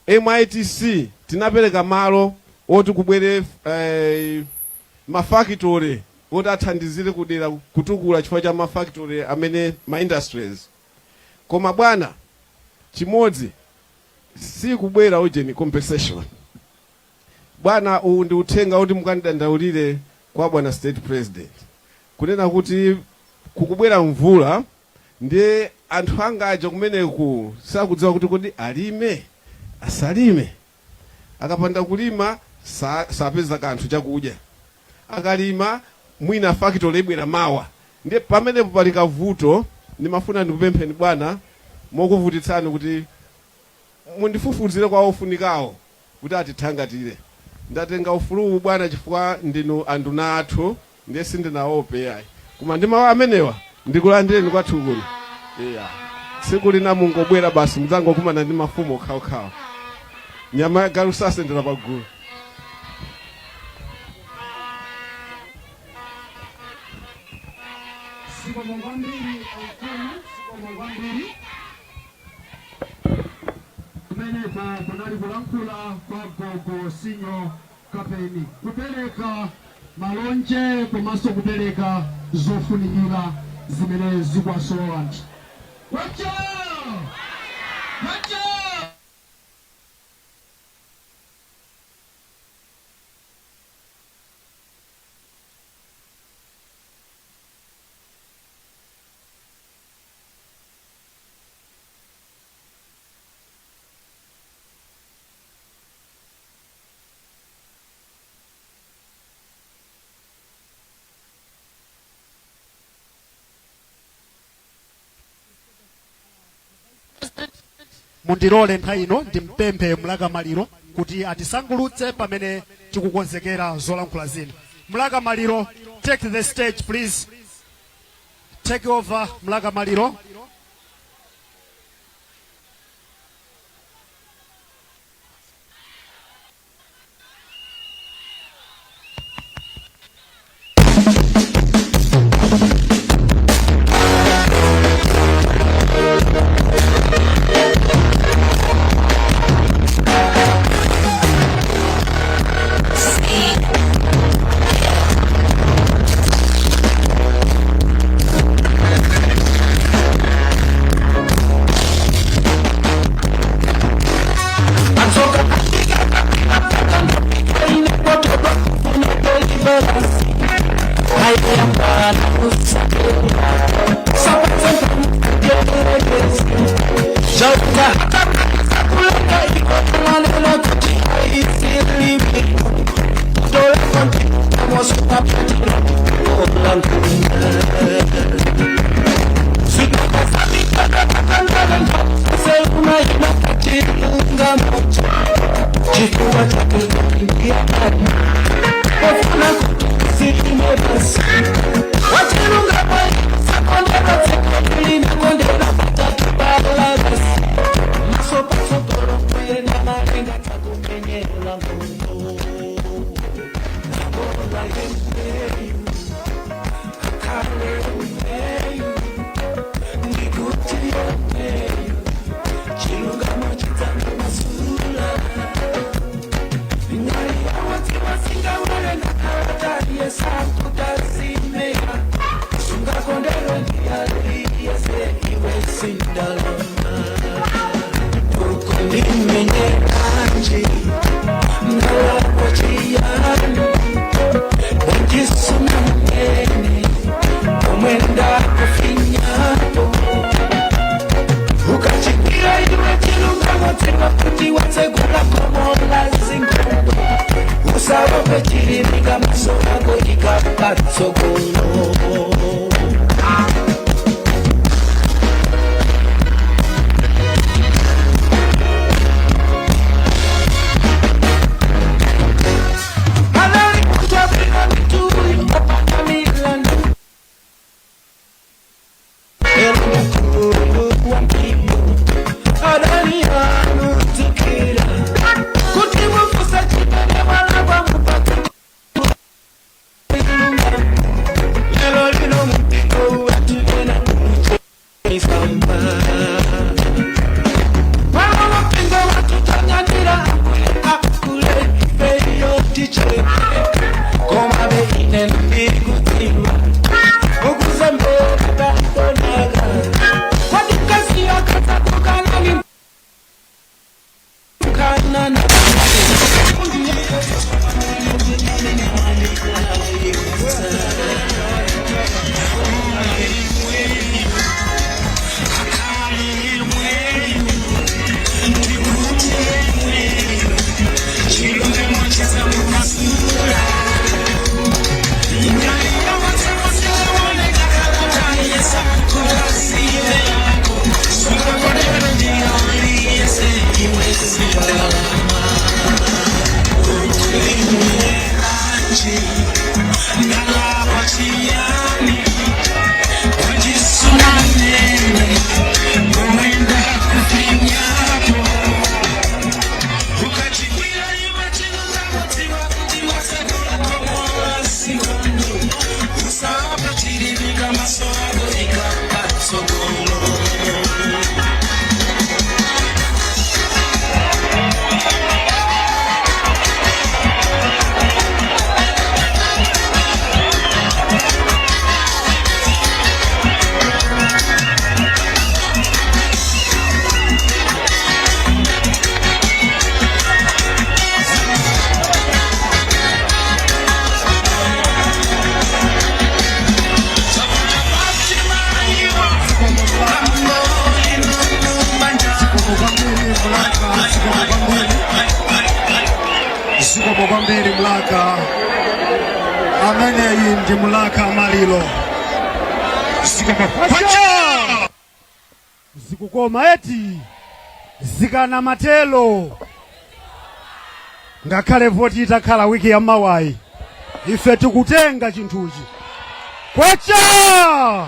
MITC tinapereka malo oti kubwere mafakitore oti athandizire kudera kutukula chifukwa cha mafakitore amene ma industries. Koma bwana, chimodzi sikubwera ujeni compensation. Bwana, uwu ndi uthenga kuti mukandidandaulire kwa bwana State President kunena kuti kukubwera mvula, ndiye anthu angaja kumeneku sakudziwa kuti kodi alime asalime. Akapanda kulima sapeza kanthu chakudya, akalima mwina factory ibwera mawa. Ndiye pamenepo pali kavuto. Ndimafuna ndikupempheni bwana, mokuvutitsani, kuti mundifufuzire kwa ofunikawo kuti atithangatire. Ndatenga ufuluwu bwana chifukwa ndinu anduna athu, ndiye sindinaope yayi. Koma ndi mawu amenewa ndikulandireni kwathu kuno. Iya, tsiku lina mungobwera basi, mudzangokumana ndi mafumu okhaokhawa. Nyama ya galu sasendera pagulu. Zikomo kwambiri mfumu, zikomo kwambiri. Kumeneko kunali kulankhula kwa Gogo Sinyo Kapeni, kupereka malonje komanso kupereka zofunikira zimene zikuwasowa anthu. Wacha! Wacha! Mundilole nthawi ino ndimpemphe Mlaka Maliro kuti atisangulutse pamene tikukonzekera zolankhula zina. Mlaka Maliro, take the stage please. Take over, Mlaka Maliro. Maso ako ikapatsogolo. Zikomo kwambiri Mlaka. Ameneyi ndi Mlaka Malilo. Zikomo. Kwacha! Zikukoma eti, zikana matelo. Ngakhale voti itakhala wiki ya mawayi, ife tikutenga chinthuchi. Kwacha!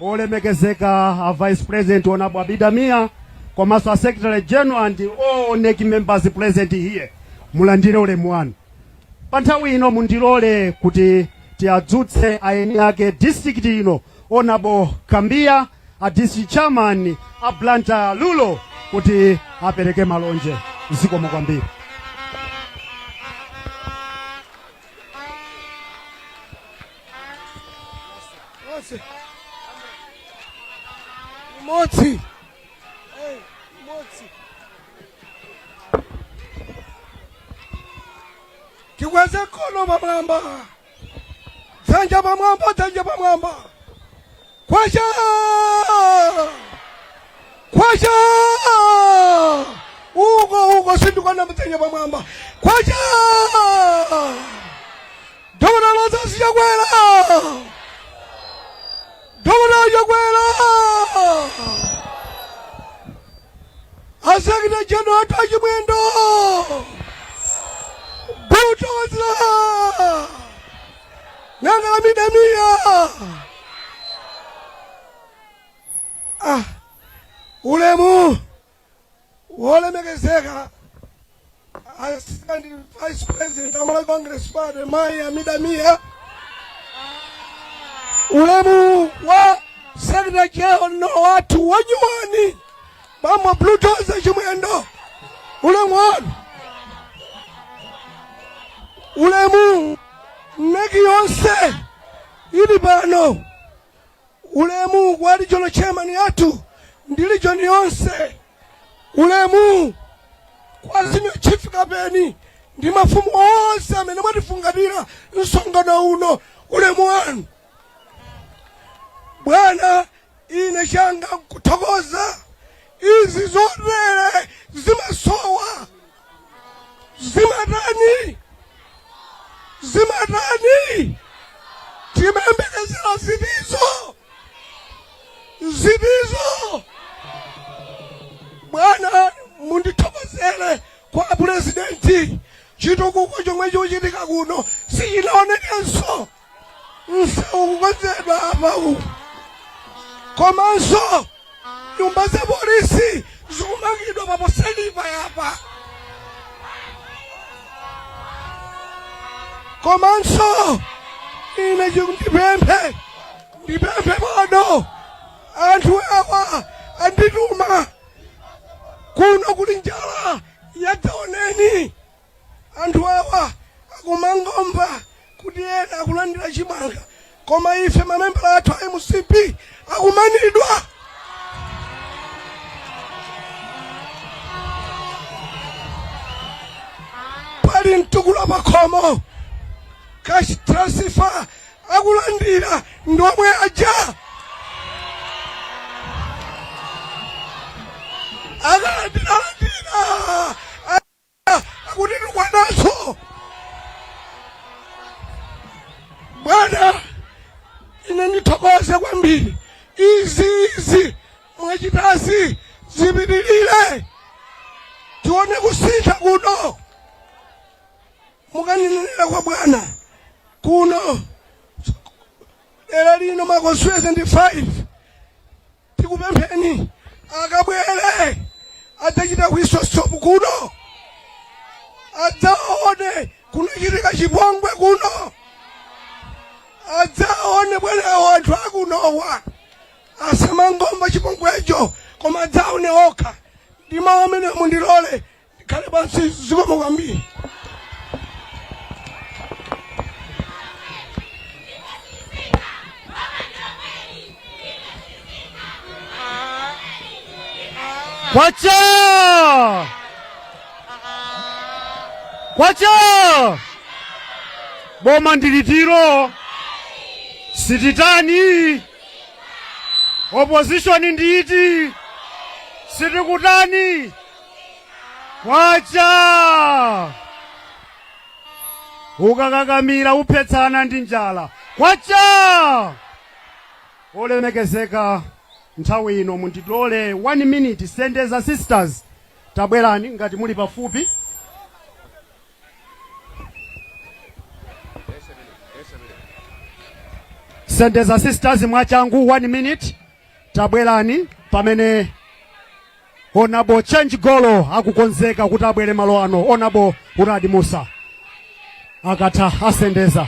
Olemekezeka a Vice President Honorable Abida Mia, komanso a Secretary General and all NEC members present here, mulandire ulemu wanu. Pa nthawi ino mundilole kuti tiadzutse aeni ake district ino, Honorable Kambia, a district chairman a Blantyre Rural, kuti apereke malonje. Zikomo kwambiri. Imodzi. Imodzi. Tikweze kono pamwamba. Dzanja pamwamba, dzanja pamwamba. Kwacha! Kwacha! Uko uko sindikwana mdzanja pamwamba. Kwacha! Dr. Lazarus Chakwera! Dr. Chakwera! A Secretary General athu achimwendo! Butoza! Nanga Amida Mia! Ah, ulemu wolemekezeka a Second Vice President a Malawi Congress Party Mai Amida Mia, ulemu wa Secretary General wathu wanyuwani Bambo Blutoza Chimwendo, ulemu wanu, ulemu NEC yonse ili pano, ulemu kwa regional chairman yathu ndi region yonse, ulemu kwa senior chief Kapeni ndi mafumu onse amene mwatifungatira msonkhano uno, ulemu wanu bwana. Ine changa nkuthokoza, izi zotere zimasowa, zimatani. Zimatani? Timayembekezera zitizo, zitizo. Bwana, mundithokozere kwa purezidenti. Chitukuko chomwe chikuchitika kuno sichinaonekenso. Msewu kukonzedwa apawu, komanso nyumba za polisi zikumangidwa paposelipa yapa, komanso ine ndipemphe pano, anthu awa andituma kuno kuli njala yadzaoneni. Anthu awa akumangomva kuti ena akulandira chimanga, koma ife mamembala athu a MCP akumanidwa. Pali mtukula pakhomo, cash transfer, akulandira ndomwe aja akalandiralandira akuti tikwanaso. Bwana, ine ndithokoze kwambiri. Izi mwachitazi zipitirire, tione kusintha kuno. Mukaninenera kwa bwana kuno dera lino ma constituency ndi 5. Tikupempheni akabwere adzachita kuisosopu kuno, adzaone kunachitika chipongwe kuno, adzaone bwanawo. Anthu akunowa asamangomva chipongwecho, koma adzaone okha. Ndi mawu amene mundilole ndikhale pansi. Zikomo kwambiri. Kwacha! Kwacha! Boma ndilitiro, sititani. Opposition nditi, sitikutani. Kwacha! Ukakakamira uphetsana ndi njala. Kwacha! Olemekezeka, nthawi ino mundilole 1 minute. Sendeza Sisters, tabwerani ngati muli pafupi. Sendeza Sisters, mwachangu, 1 minute, tabwerani pamene Honorable Change Golo akukonzeka kuti abwere malo ano. Honorable Uladi Musa akatha asendeza.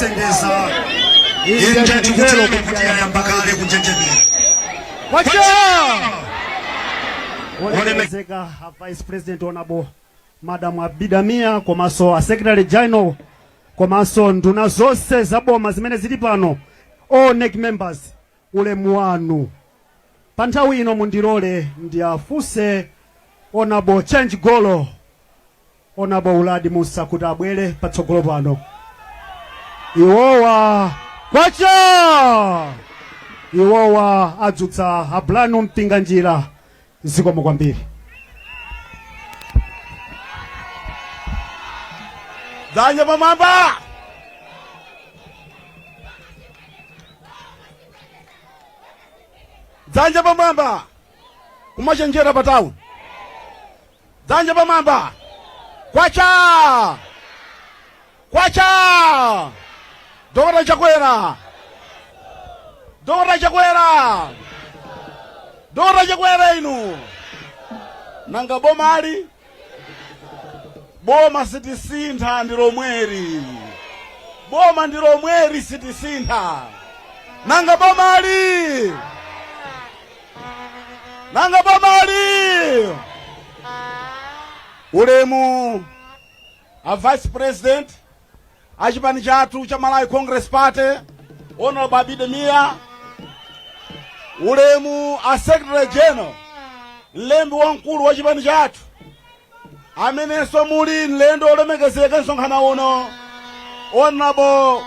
Yasendeza inde, tikutero kuti yayamba kale kunjenjemera. Kwacha! Olemekezeka a Vice President, Honorable Madam Abida Mia, komanso a Secretary General, komanso nduna zonse za boma zimene zili pano, all NEC members, ulemu wanu. Pa nthawi ino mundilole ndiafunse Honorable Change Golo, Honorable Uladi Musa, kuti abwere patsogolo pano. Iwowa, kwacha! Iwowa adzutsa Ablanu Mpinganjira. Zikomo kwambiri. Dzanja pamwamba! Dzanja pamwamba! Kumachenjera pa town. Dzanja pamwamba! Kwacha! Kwacha! Dr. Chakwera! Dr. Chakwera! Dr. Chakwera inu! Nanga boma ali? Boma sitisintha, ndi lomweri. Boma ndi lomweri, sitisintha. Nanga boma ali? Nanga boma ali? Ulemu a Vice President a chipani chathu cha Malawi Congress Party, Honorable Abida Mia. Ulemu a Secretary General, mlembi wamkulu wa chipani chathu, amenenso muli mlendo olemekezeka msonkhano uno, Honorable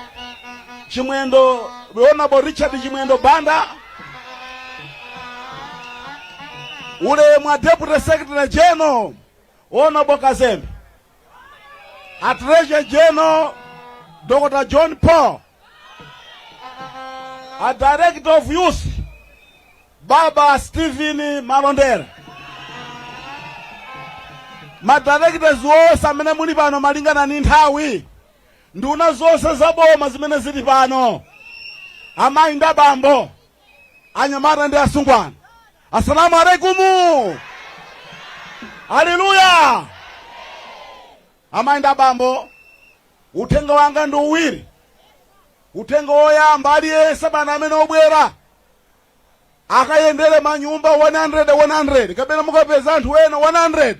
Chimwendo, Honorable Richard Chimwendo Banda. Ulemu a Deputy Secretary General, Honorable Kazembe, a Treasurer General, Dr. John Paul, a Director of Youth, Baba Stephen Malondera, ma directors onse amene muli pano, malingana ndi nthawi, nduna zonse za boma zimene zili pano, amayi ndi abambo, anyamata ndi asungwana, assalamu alaikumu, haleluya! Amayi ndi abambo, uthenga wanga ndi uwiri. Uthenga woyamba, aliyense pano amene obwera akayendere manyumba 100 100, kapena mukapeza anthu ena 100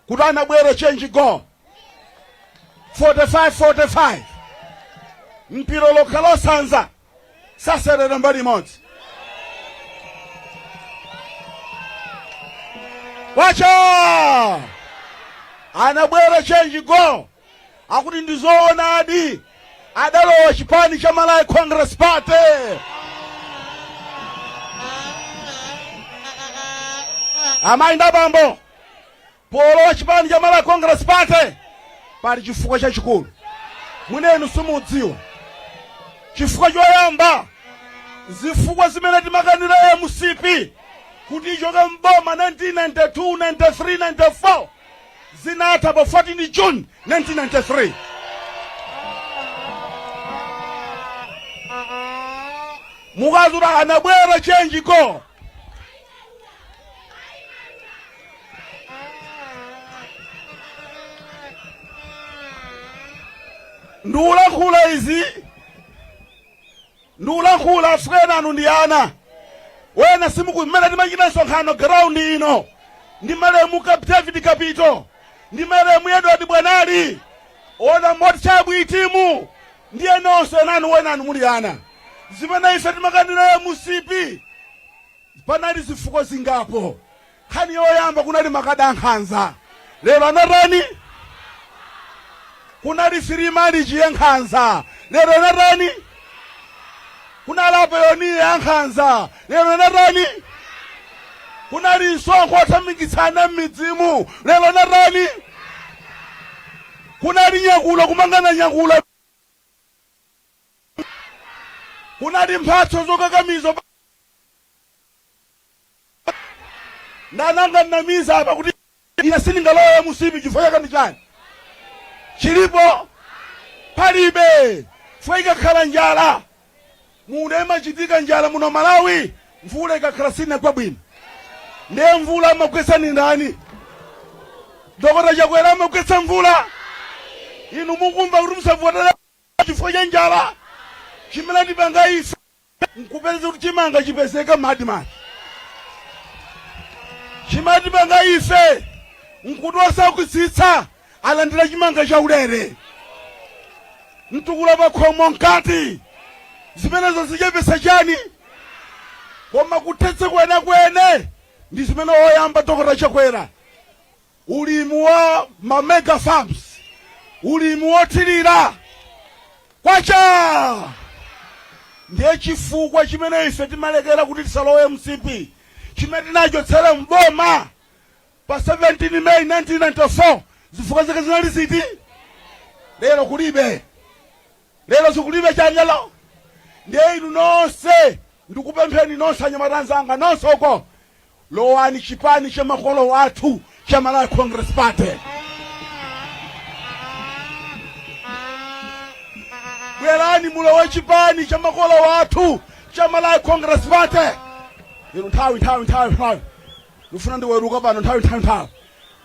kuti anabwere change go 45 45, mpiro lokha losanza saserera mbali imodzi. Kwacha! Anabwera change go, akuti ndizoonadi, adalowa chipani cha Malawi Congress Party. Amayi ndi abambo, polowa chipani cha Malawi Congress Party pali chifukwa chachikulu, mwinenu simudziwa. Chifukwa choyamba, zifukwa zimene timakanira MCP kuti ichoke mboma 1992, 93, 94 zinatha pa 14 June 1993. Mukazura anabwera change go, ndikulankhula izi, ndikulankhula afrena anu ndi ana wena simuku mmene timachita msonkhano ground ino ndi malemu David Kapito, ndi malemu Edward Bwanali, ona motchabu itimu, ndiye nonse nanu wenanu muli ana. Zimene ife timakanira MCP, panali zifukwa zingapo. Nkhani yoyamba, kunali makada ankhanza. Lero anatani? Kunali free marriage ya nkhanza. Lero anatani? Kunali apayoniya ankhanza. Lero anatani? Kunali msonkho othamangitsana m'midzimu. Lero anatani? Kunali nyakula, kumangana nyakula. Kunali mphatso zokakamiza. Ndananga nnamiza apa kuti ine sindingalowe MCP? Chifukwa chake ndi chani? Chilipo palibe. Chifukwa ikakhala njala muno, imachitika njala muno Malawi, mvula ikakhala sinagwa bwino, ndiye mvula amagwetsa ni ndani? Dr. Chakwera amagwetsa mvula? Inu mukumva kuti musavotere. Chifukwa cha njala, chimene tipanga ife nkupeza kuti chimanga chipezeka m'ADMARC. Chimene tipanga ife nkuti osaukitsitsa alandira chimanga chaulere, mtukula pakhomo mkati. Zimenezo zichepetsa chani? Koma kuthetsa kwenekwene ndi zimene oyamba Dr. Chakwera, ulimi wa ma mega farms, ulimi wothirira. Kwacha! Ndiye chifukwa chimene ife timalekera kuti tisalowe MCP, chimene tinachotsera mboma pa 17 May 1994, zifukwa zake zinali ziti? Lero kulibe, lero sikulibe chanjalo. Ndiye inu nonse, ndikupempheni nonse anyamata anzanga nonse uko, lowani chipani cha makolo athu cha Malawi Congress Party. Bwerani mulowe chipani cha makolo athu cha Malawi Congress Party. Inu, nthawi, nthawi, nthawi, nthawi, ndifuna ndiweruka pano. Nthawi, nthawi, nthawi.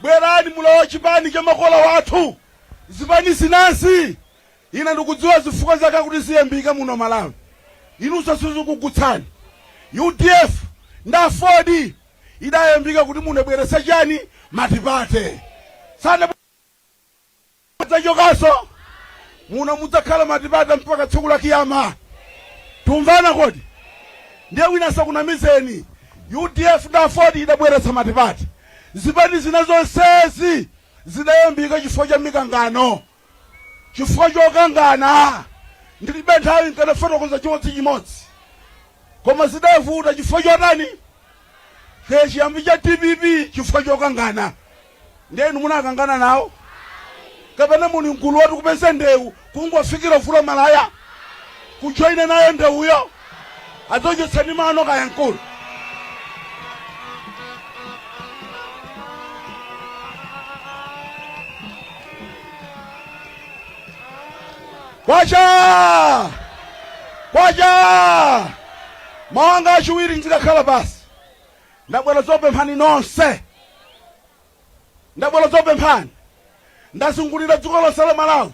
Bwerani mulowe chipani cha makolo athu. Zipani zinazi, ine ndikudziwa zifukwa zake kuti ziyambika muno Malawi, inunso sizikugutsani. UDF ndi AFORD idayambika kuti munabweresa chani? Multiparty. Sanadzachokaso muno, mudzakhala multiparty mpaka tsiku la kiyama. Tumvana kodi? Ndiye wina asakunamizeni. UDF ndi AFORD idabweretsa multiparty. Zipani zina zonsezi zidayambika chifukwa cha mikangano, chifukwa chokangana. Ndilibe nthawi, nkanafotokoza chimodzimodzi, koma zidavuta chifukwa chotani? Ke chiyambi cha DPP chifukwa chokangana. Ndiye inu munakangana nawo kapena muli mgulu woti kupeza ndewu, kungofikira vula malaya kujoyina nayo ndewuyo? Adzochotsani mano kaya mkulu. Kwacha! Kwacha! Mawanga achiwiri, ndikakhala basi. Ndabwera zopemphani nonse, ndabwera zopemphani. Ndazungulira dziko lonse la Malawi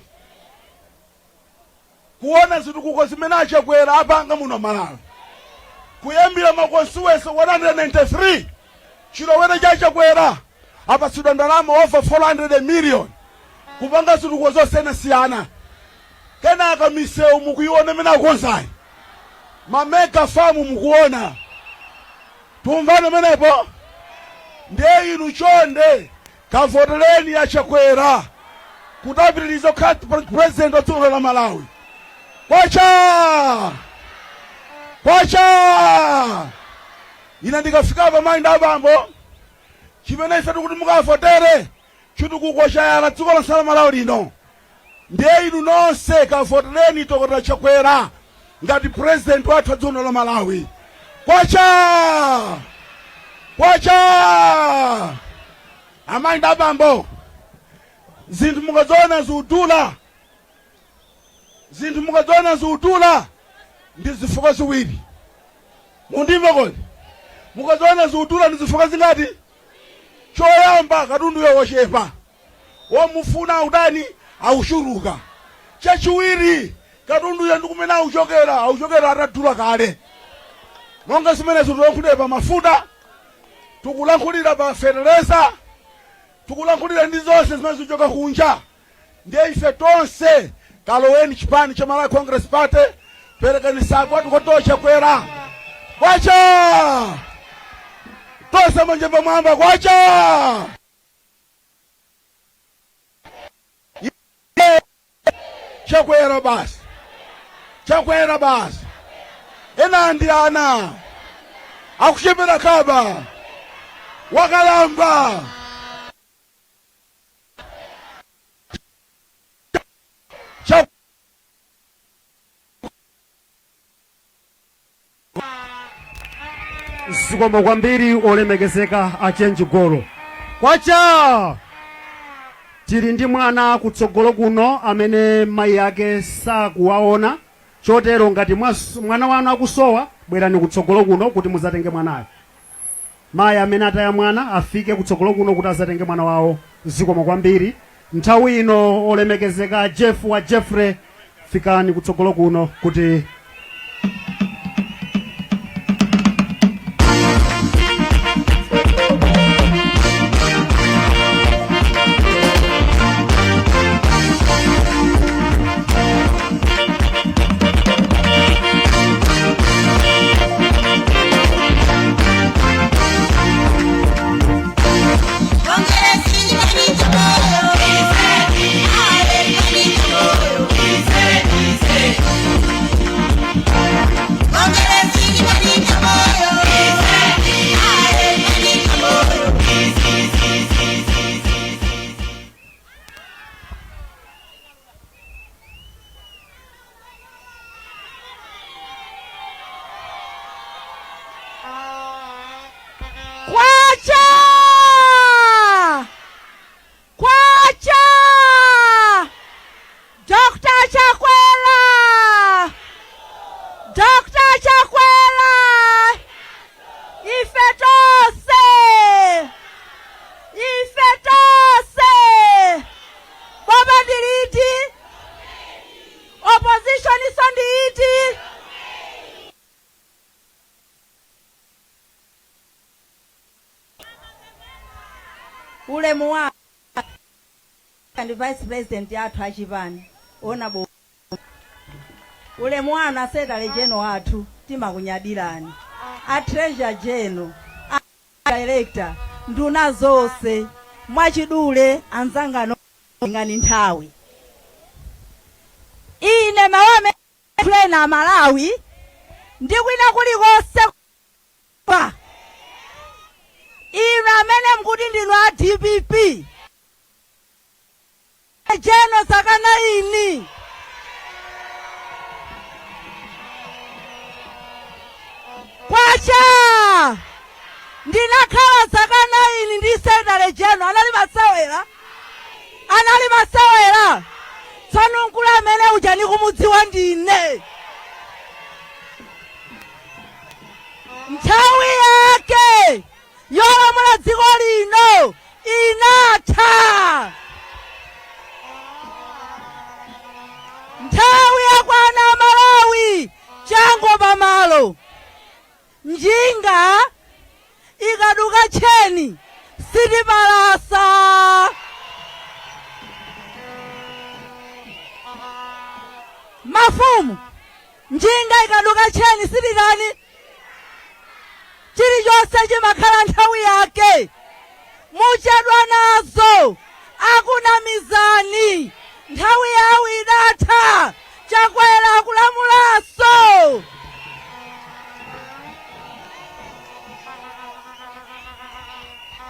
kuona zitukuko zimene aChakwera apanga muno Malawi, kuyambira ma constituency 193. Chilowere cha Chakwera apatsidwa ndalama over 400 million kupanga zitukuko zosiyanasiyana. Kenaka misewu mukuiona imene akonzayi, ma mega farm mukuona. Tumvane menepo? Ndiye inu chonde kavotereni aChakwera kuti apitirize kukhala president wa dziko la Malawi. Kwacha! Kwacha! Ine ndikafika pa, mayi ndi abambo, chimene ife tikuti mukavotere chitukuko chayala dziko lonse la Malawi lino. Ndiye inu nonse kavotereni Dr. Chakwera ngati president wathu wa dziko la Malawi. Kwacha! Kwacha! Amayi ndi abambo, zinthu mukaziona zikudula, zinthu mukaziona zikudula ndi zifukwa ziwiri. Mundimva kodi? Mukaziona zikudula ndi zifukwa zingati? Choyamba, katunduyo wochepa, womufuna autani? Auchuluka. Chachiwiri, katunduyo ndi kumene auchokera, auchokera atadula kale. Monga zimenezo tikulankhulira pa mafuta, tikulankhulira pa fetereza, tikulankhulira ndi zonse zimene zikuchoka kunja. Ndiye ife tonse kaloweni chipani cha Malawi Congress Party, perekani support kwa Dr. Chakwera. Kwacha! Tonse manja pamwamba. Kwacha! Chakwera basi, Chakwera basi. Ena ndi ana akuchepera, kaba wakalamba. Zikomo kwambiri, olemekezeka achenji golo. Kwacha! Tili ndi mwana kutsogolo kuno amene mayi ake sakuwaona, chotero ngati mwana wanu akusowa, bwerani kutsogolo kuno kuti muzatenge mwanayo. Mayi amene ataya mwana afike kutsogolo kuno kuti azatenge mwana wawo. Zikomo kwambiri. Nthawi ino, olemekezeka Jeff wa Jeffrey. Fikani kutsogolo kuno kuti Kwacha! Kwacha! Dr. Chakwera! Dr. Chakwera! Ife tonse! Ife tonse! Boma ndi liti? Opposition iso ndi iti? Ulemu wa ndi vice president athu achipani ona bo, ulemu wanu a secretary general athu, timakunyadirani, a treasurer general, a director, nduna zonse. Mwachidule anzangano, ngani nthawi ine mawame plena Malawi ndi kwina kulikonse kwa inu amene mkuti ndinu a DPP jeno sakana ini kwacha ndinakhala zaka 9 ndi secretary general, anali masewera, anali masewera. Tsono mkulu amene uja nikumudziwa ndine. Nthawi yake yolamula dziko lino inatha. Nthawi yakwana Malawi, chango pamalo. Njinga ikaduka tcheni sitipalasa. Mafumu, njinga ikaduka tcheni sititani? Chilichonse chimakhala nthawi yake. Muchedwa nazo, akunamizani. Nthawi yawo idatha. Chakwera akulamulaso.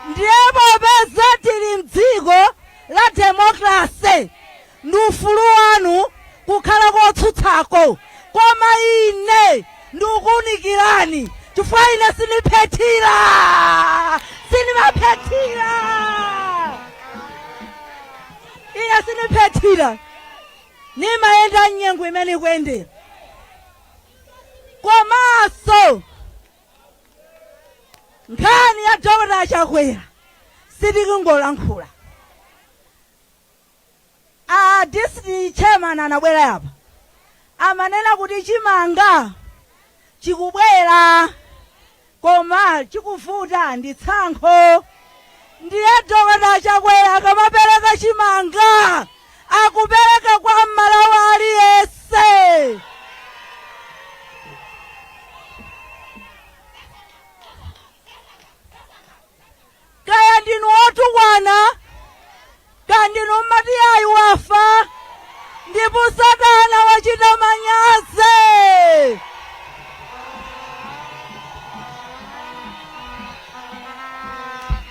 Ndiye popeza tili mdziko la demokrasi, ndi ufulu wanu kukhala kotsutsako, koma ine ndikukuunikirani chifukwa ine sindiphethira, sindimaphethira, ine sindiphethira, nimayenda mnyengo imene ikuyendera. Komanso nkhani ya Dr. Chakwera sitikungolankhula. A district chairman anabwera apa, amanena kuti chimanga chikubwera koma chikuvuta ndi tsankho. Ndiye Dr. Chakwera akamapereka chimanga akupereka kwa Mmalawi aliyense. Kaya ndinu otukwana, kaya ndinu mmati ayi wafa, ndipo satana wachita manyazi.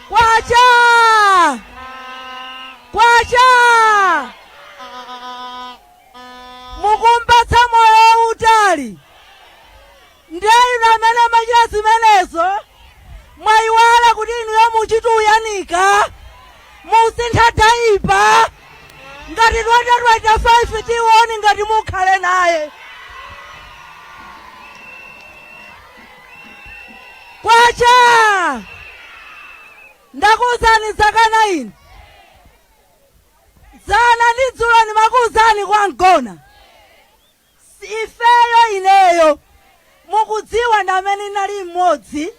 Kwacha! Kwacha! Mukumpatsa moyo wautali. Ndiye inu amene machita zimenezo mwayiwala kuti inuyo muchituyanika, musintha daipa ngati 2025 tione ngati mukhale naye. Kwacha! Ndakuwuzani zaka 9, dzana ndi dzulo ndimakuwuzani kwa mgona. Ifeyo, ineyo mukudziwa ndi amene inali mmodzi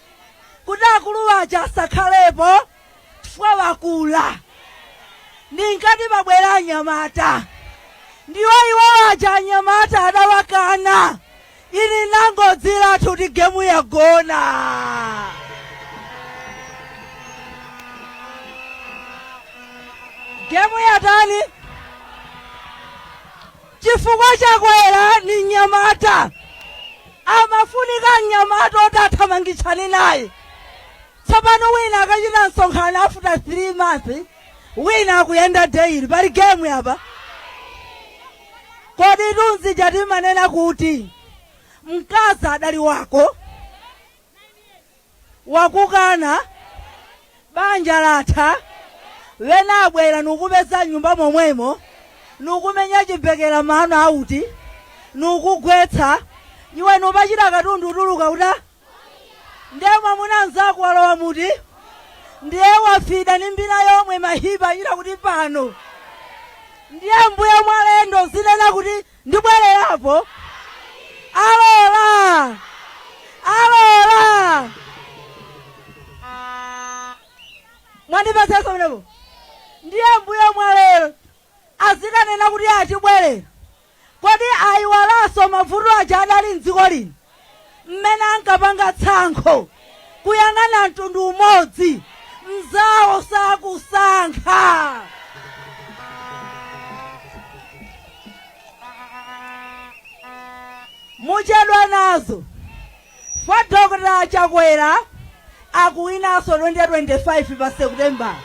kuti akulu aja asakhalepo chifukwa wakula. Ndinkati pabwera anyamata, ndiwo iwo aja anyamata adawakana. Ini nangodziratu kuti game yagona. Game yatani? Chifukwa Chakwera ni mnyamata, amafunika mnyamata oti athamangitsane naye. Tsopano wina akachita msonkhano after 3 months, wina akuyenda daily. Pali game yapa? Kodi tunzija timanena kuti mkazi adali wako, wakukana, banja latha, wena abwera nukupeza nyumba momwemo, nukumenya chibekera mano auti, nukugwetsa iwe, nupachita katundu utuluka uta ndiye mwamuna mzako walowa muti, ndiye wafida ni mbina yomwe mahipa achita kuti pano ndiye mbuye mwalendo zinena kuti ndibwererapo. Alola, alola, mwandipatsenso menepo. Ndiye mbuye mwalero azikanena kuti atibwerera. Kodi ayiwalanso mavuto aja adali mdziko lino mmene ankapanga tsankho kuyang'ana mtundu umodzi, mzawo sakusankha? Muchedwa nazo fa Dr. Chakwera akuwinanso 2025 pa September.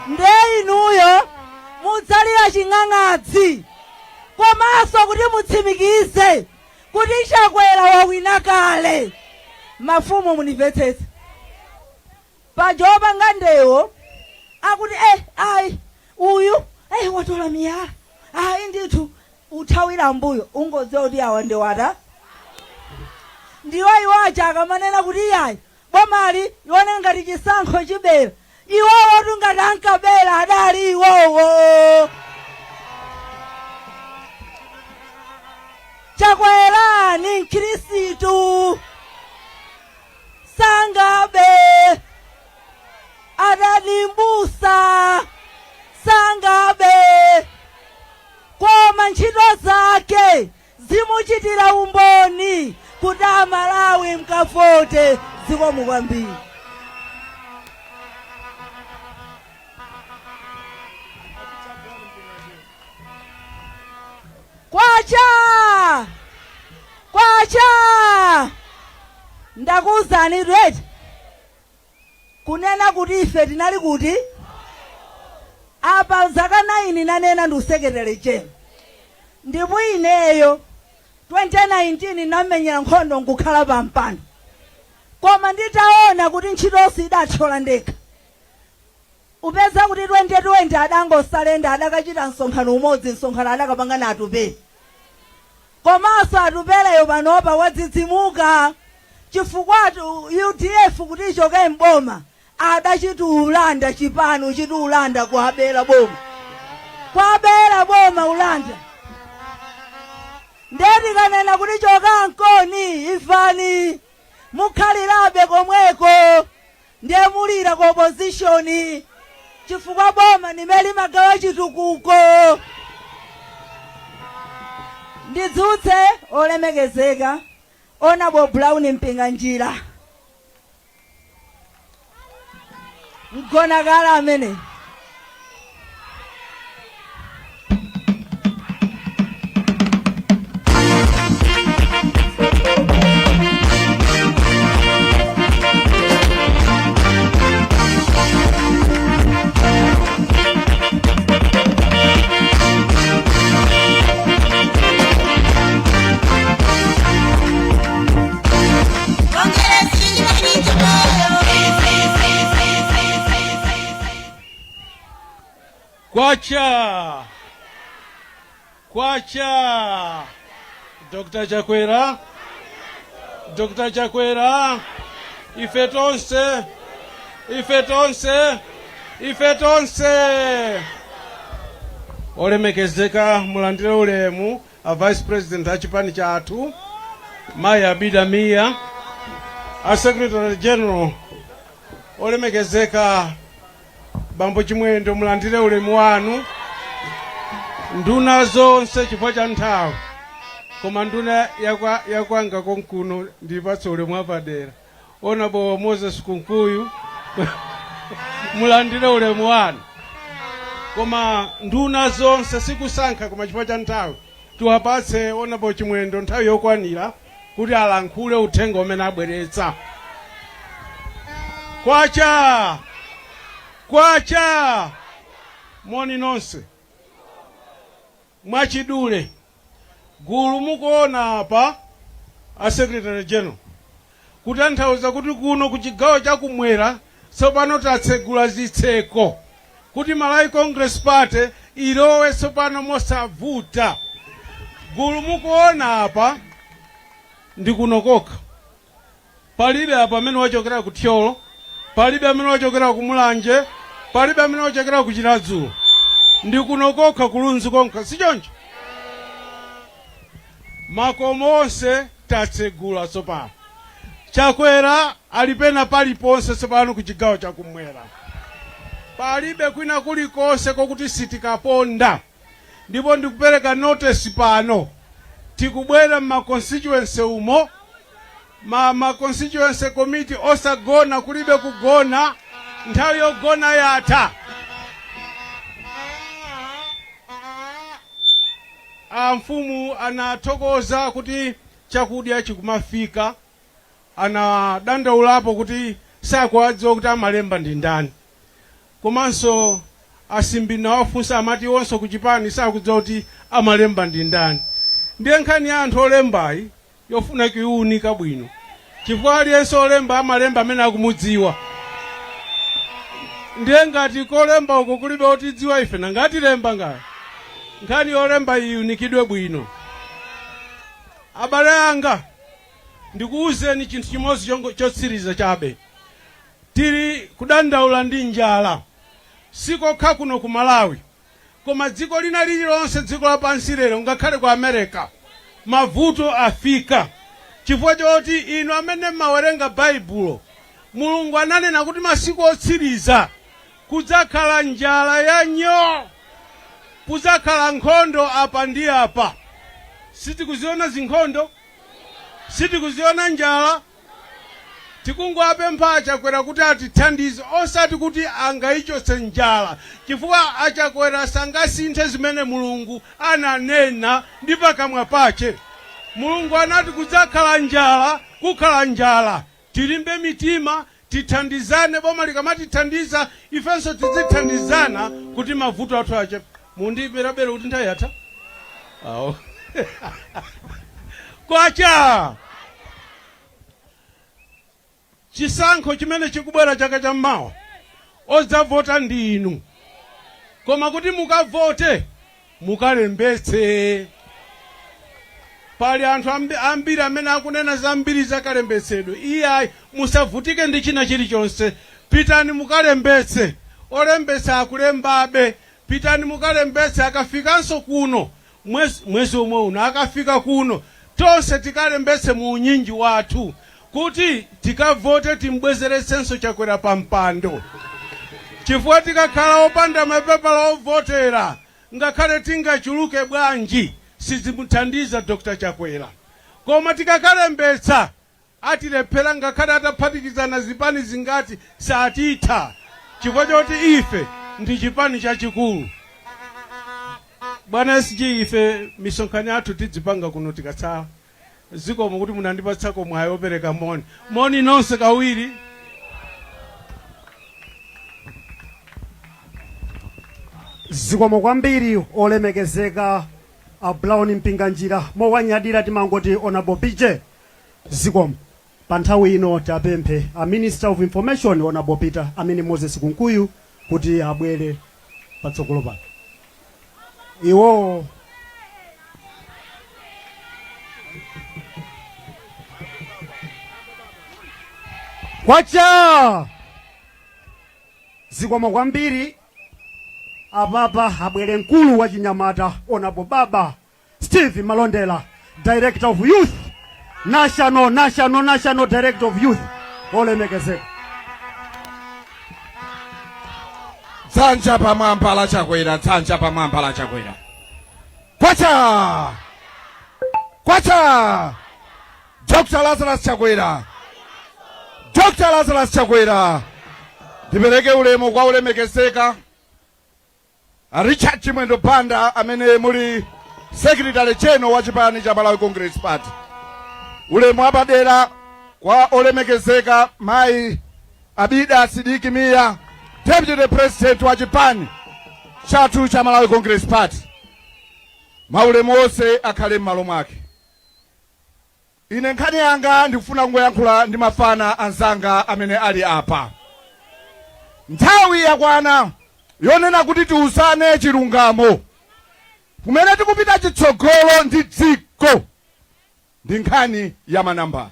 Nde inuyo mudzalira ching'ang'adzi. Komanso kuti mutsimikize kuti Chakwera wawina kale, mafumu munimvetsetse, paja opanga ndewo akuti ayi, uyu watola miyala, ayi ndithu uthawira mbuyo, ungodziwa kuti awa ndewata. Ndiwo iwo aja akamanena kuti iyayi, bomali ione ngati chisankho chibera, iwowo tungati ankabera adali iwowo. Chakwera ni mkhristu, sangabe. Adali mbusa, sangabe, koma ntchito zake zimuchitira umboni kuti Amalawi mkavote. Zikomo kwambiri. Kwacha kwacha! Ndakuwuzani right kunena kuti ife tinali kuti apa zaka 9 nanena ndi secretary general, ndipo ineyo 2019 namenyera nkhondo nkukhala pa mpando, koma nditaona kuti ntchitonso idathyola ndekha, upeza kuti 2020 adangosalenda, adakachita msonkhano umodzi, msonkhano adakapanga na Atupere. Komanso Atupereyo panopa wadzidzimuka chifukwa UDF kuti ichoke mboma adachitiulanda chipani, chitiulanda kuabera boma, kuabera boma ulanda. Ndeti kanena kuti choka nkoni imvani, mukhalirabe komweko, ndiye mulira ku opposition chifukwa boma nimene limagawa chitukuko. Ndidzutse olemekezeka Honorable Brown Mpinganjira, mgona kala amene Kwacha kwacha! Dr. Chakwera, Dr. Chakwera, ife tonse, ife tonse, ife tonse. Olemekezeka, mulandire ulemu a Vice President a chipani chathu, Mayi Abida Mia, a Secretary General olemekezeka Bambo Chimwendo, mulandire ulemu wanu. Nduna zonse, chifukwa cha nthawi, koma nduna yakwanga konkuno ndipatse ulemu wapadera, Honorable Moses Kunkuyu, mulandire ulemu wanu. Koma nduna zonse sikusankha, koma chifukwa cha nthawi tiwapatse Honorable Chimwendo nthawi yokwanira kuti alankhule uthenga umene abweretsa. Kwacha kwacha, moni nonse. Mwachidule, gulu mukuona apa, a Secretary General, kutanthauza kuti kuno ku chigawo chakumwera tsopano tatsegula zitseko kuti Malawi Congress Party ilowe tsopano mosavuta. Gulu mukuona apa ndi kuno kokha, palibe apa amene wachokera ku Thyolo, palibe amene wachokera ku Mulanje, palibe amene wachokera ku Chiradzulo, ndi kuno kokha, ku Lunzu kokha, si choncho? Makomo onse tatsegula tsopano. Chakwera ali pena paliponse tsopano ku chigawo chakumwera, palibe kwina kulikonse kokuti sitikaponda. Ndipo ndikupereka notice pano, tikubwera mma constituency umo, ma constituency committee osagona, kulibe kugona, nthawi yogona yatha. A mfumu anathokoza kuti chakudya chikumafika, anadandaulapo kuti sakuwadziwa kuti amalemba ndi ndani, komanso asimbi nawafunsa amati iwonso kuchipani sakudziwa kuti amalemba ndi ndani. Ndiye nkhani ya anthu olembayi yofuna kuiunika bwino, chifukwa aliyense olemba amalemba amene akumudziwa. Ndiye ngati kolemba uko kulibe otidziwa ife, nangatilemba ngati? Nkhani yolemba iunikidwe bwino. Abale anga, ndikuwuzeni chinthu chimodzi chotsiriza chabe. Tili kudandaula ndi njala, sikokha kuno ku Malawi, koma dziko lina lililonse, dziko lapansi lero, ngakhale ku America mavuto afika, chifukwa choti inu amene mmawerenga Baibulo, Mulungu ananena kuti masiku otsiriza kudzakhala njala ya nyoo, kudzakhala nkhondo apa ndi apa. Sitikuziona zinkhondo? Sitikuziona njala? Tikungowapempha Achakwera kuti atithandize, osati kuti angayichotse njala, chifukwa Achakwera sangasinthe zimene Mulungu ananena ndi pakamwa pache. Mulungu anati kudzakhala njala, kukhala njala. Tilimbe mitima, tithandizane, boma likamatithandiza ifenso tizithandizana kuti mavuto athu achepe. Mundiimbira belo kuti nthawi yatha? Awo. Kwacha! Chisankho chimene chikubwera chaka chammawa, odzavota ndi inu, koma kuti mukavote mukalembetse. Pali anthu ambiri amene akunena zambiri za kalembetsedwe. Iyayi, musavutike ndi china chilichonse, pitani mukalembetse. Olembetsa akulembabe, pitani mukalembetse. Akafikanso kuno mwezi omwe uno, akafika kuno tonse tikalembetse mu unyinji wathu kuti tikavote, timbwezeretsenso Chakwera pa mpando, chifukwa tikakhala opanda mapepala ovotera, ngakhale tingachuluke bwanji, sizimuthandiza Dr Chakwera. Koma tikakalembetsa atilephera, ngakhale ataphatikizana zipani zingati satitha, chifukwa choti ife ndi chipani chachikulu. Bwana SG, ife misonkhano yathu tidzipanga kuno tikatsala. Zikomo kuti munandipatsako mwayi opereka moni. Moni nonse kawiri. Zikomo kwambiri, olemekezeka a Brown Mpinganjira, mowanyadira timangoti Honorable BJ. Zikomo. Pa nthawi ino tapemphe a Minister of Information, Honorable Peter amene Moses Kunkuyu, kuti abwere patsogolo pano iwowo. Kwacha! Zikomo kwambiri. Apapa abwere mkulu wa chinyamata, Honorable Baba Steve Malondela, Director of Youth, National Director of Youth, olemekezeka. Dzanja pamwamba la Chakwera, dzanja pamwamba la Chakwera. Kwacha! Kwacha! Dr. Lazarus Chakwera. Dr. Lazarus Chakwera. Ndipereke ulemu kwa olemekezeka Richard Chimwendo Banda amene muli Secretary General wa chipani cha Malawi Congress Party. Ulemu wapadera kwa olemekezeka Mayi Abida Sidiki Mia, Deputy President wa chipani chathu cha Malawi Congress Party. Maulemu onse akhale m'malo mwake. Ine nkhani yanga ndikufuna kungoyankhula ndi mafana anzanga amene ali apa. Nthawi yakwana yonena kuti tiuzane chilungamo. Kumene tikupita chitsogolo ndi dziko ndi nkhani ya manambala.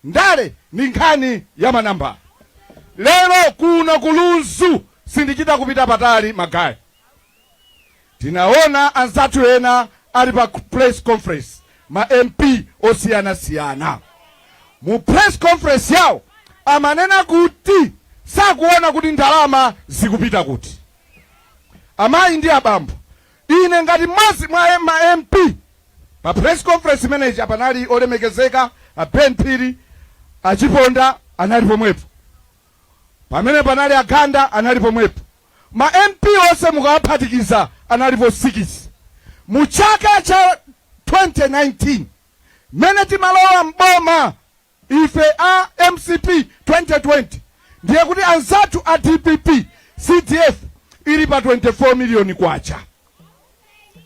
Ndale ndi nkhani ya manambala. Lero kuno ku Lunzu sindichita kupita patali magayi. Tinaona anzathu ena ali pa press conference, ma MP osiyanasiyana. Mu press conference yawo amanena kuti sakuona kuti ndalama zikupita kuti. Amayi ndi abambo, ine ngati mmodzi mwa ma MP pa press conference imeneyi panali olemekezeka a Ben Phiri, a Chiponda anali pomwepo. Pamene panali a Ganda anali pomwepo. Ma MP onse mukawaphatikiza analipo 6. Mu chaka cha 2019 mmene timalowa m'boma ife a mcp 2020 ndiye kuti anzathu a dpp CDF ili pa 24 million kwacha.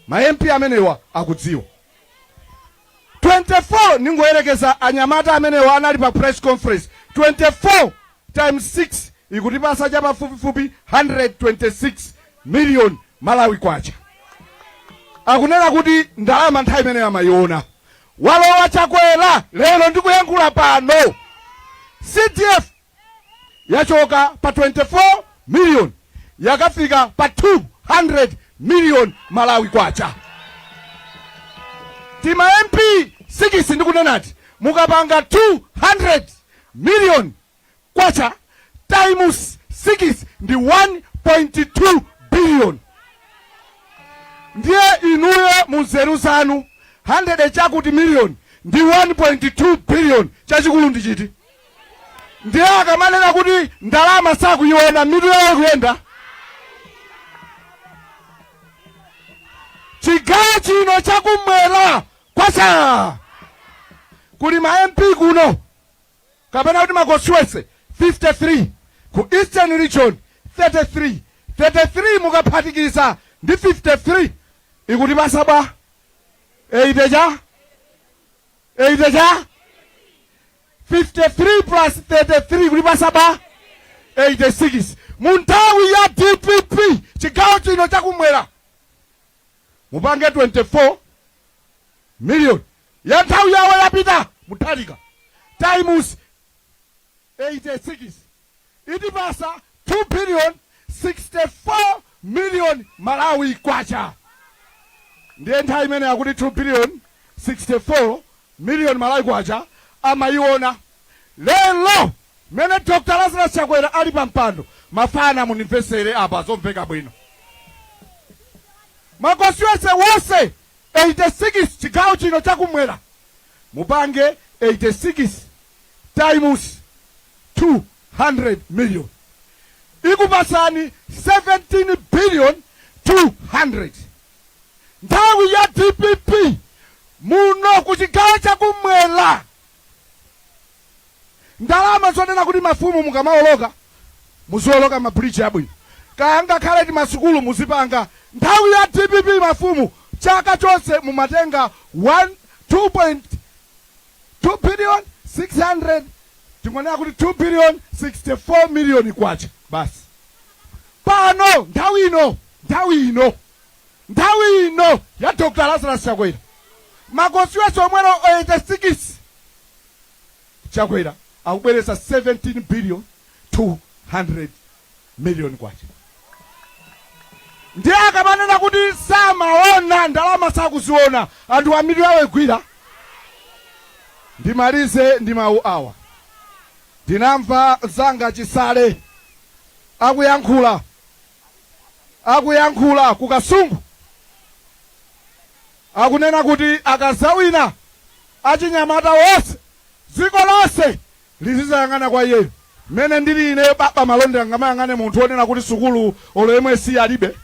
Ma MP amenewa akudziwa. 24 ningoyerekeza anyamata amenewa anali pa press conference 24 times 6 ikutipasa chapafupifupi 126 million Malawi kwacha. Akunena kuti ndalama nthawi imeneyo amayiona. Walowa Chakwera lero ndikuyankhula pano CDF yachoka pa 24 million yakafika pa 200 million Malawi kwacha. Tima MP 6 ndikunenati mukapanga 200 million kwacha times 6 ndi 1.2 billion. Ndiye inuyo munzeru zanu 100 chakuti million ndi 1.2 billion chachikulu ndi chiti? Ndiye akamanena kuti ndalama sakuiona mitu yawo ikuyenda. Chigawo chino chakumwera kwacha kuli ma MP kuno kapena kuti ma constituency 53 ku Eastern Region 33 33 mukaphatikiza ndi 53 ikutipasa bwa 80 cha 80 cha 53 plus 33 kutipasa bwa 86 mu nthawi ya DPP chigawo chino chakumwera mupange 24 million ya nthawi yawo ya Peter Mutharika times 86 itipasa 2 billion 64 million Malawi kwacha. Ndiye nthawi imene akuti 2 billion 64 million Malawi kwacha amayiona. Lero mene Dr. Lazarus Chakwera ali pa mpando, mafana munimvesere apa zomveka bwino. Ma constituency wonse 86 chigawo chino chakumwera mupange 86 times 200 million ikupasani 17 billion 200. Nthawi ya DPP muno ku chigawo chakumwera ndalama zonena kuti mafumu mukamaoloka muzioloka ma bridge abwino, kaya ngakhale timasukulu muzipanga. Nthawi ya DPP mafumu chaka chonse mumatenga 1 2.2 billion 600, tingonena kuti 2 billion 64 million kwacha basi. Pano nthawi ino, nthawi ino, nthawi ino ya Dr. Lazarus Chakwera ma constituency omwero 86 Chakwera akubweretsa 17 billion 200 million kwacha. Ndiye akamanena kuti samaona ndalama, sakuziona, anthu amitu yawo igwira. Ndimalize ndi mawu awa. Ndinamva zanga Chisale akuyankhula ku Kasungu, akunena kuti akazawina achinyamata wonse dziko lonse lizizayang'ana kwa iyeyo. Mmene ndili ineyo baba Malondera, ngamayang'ane munthu wonena kuti sukulu olo yemwe si alibe?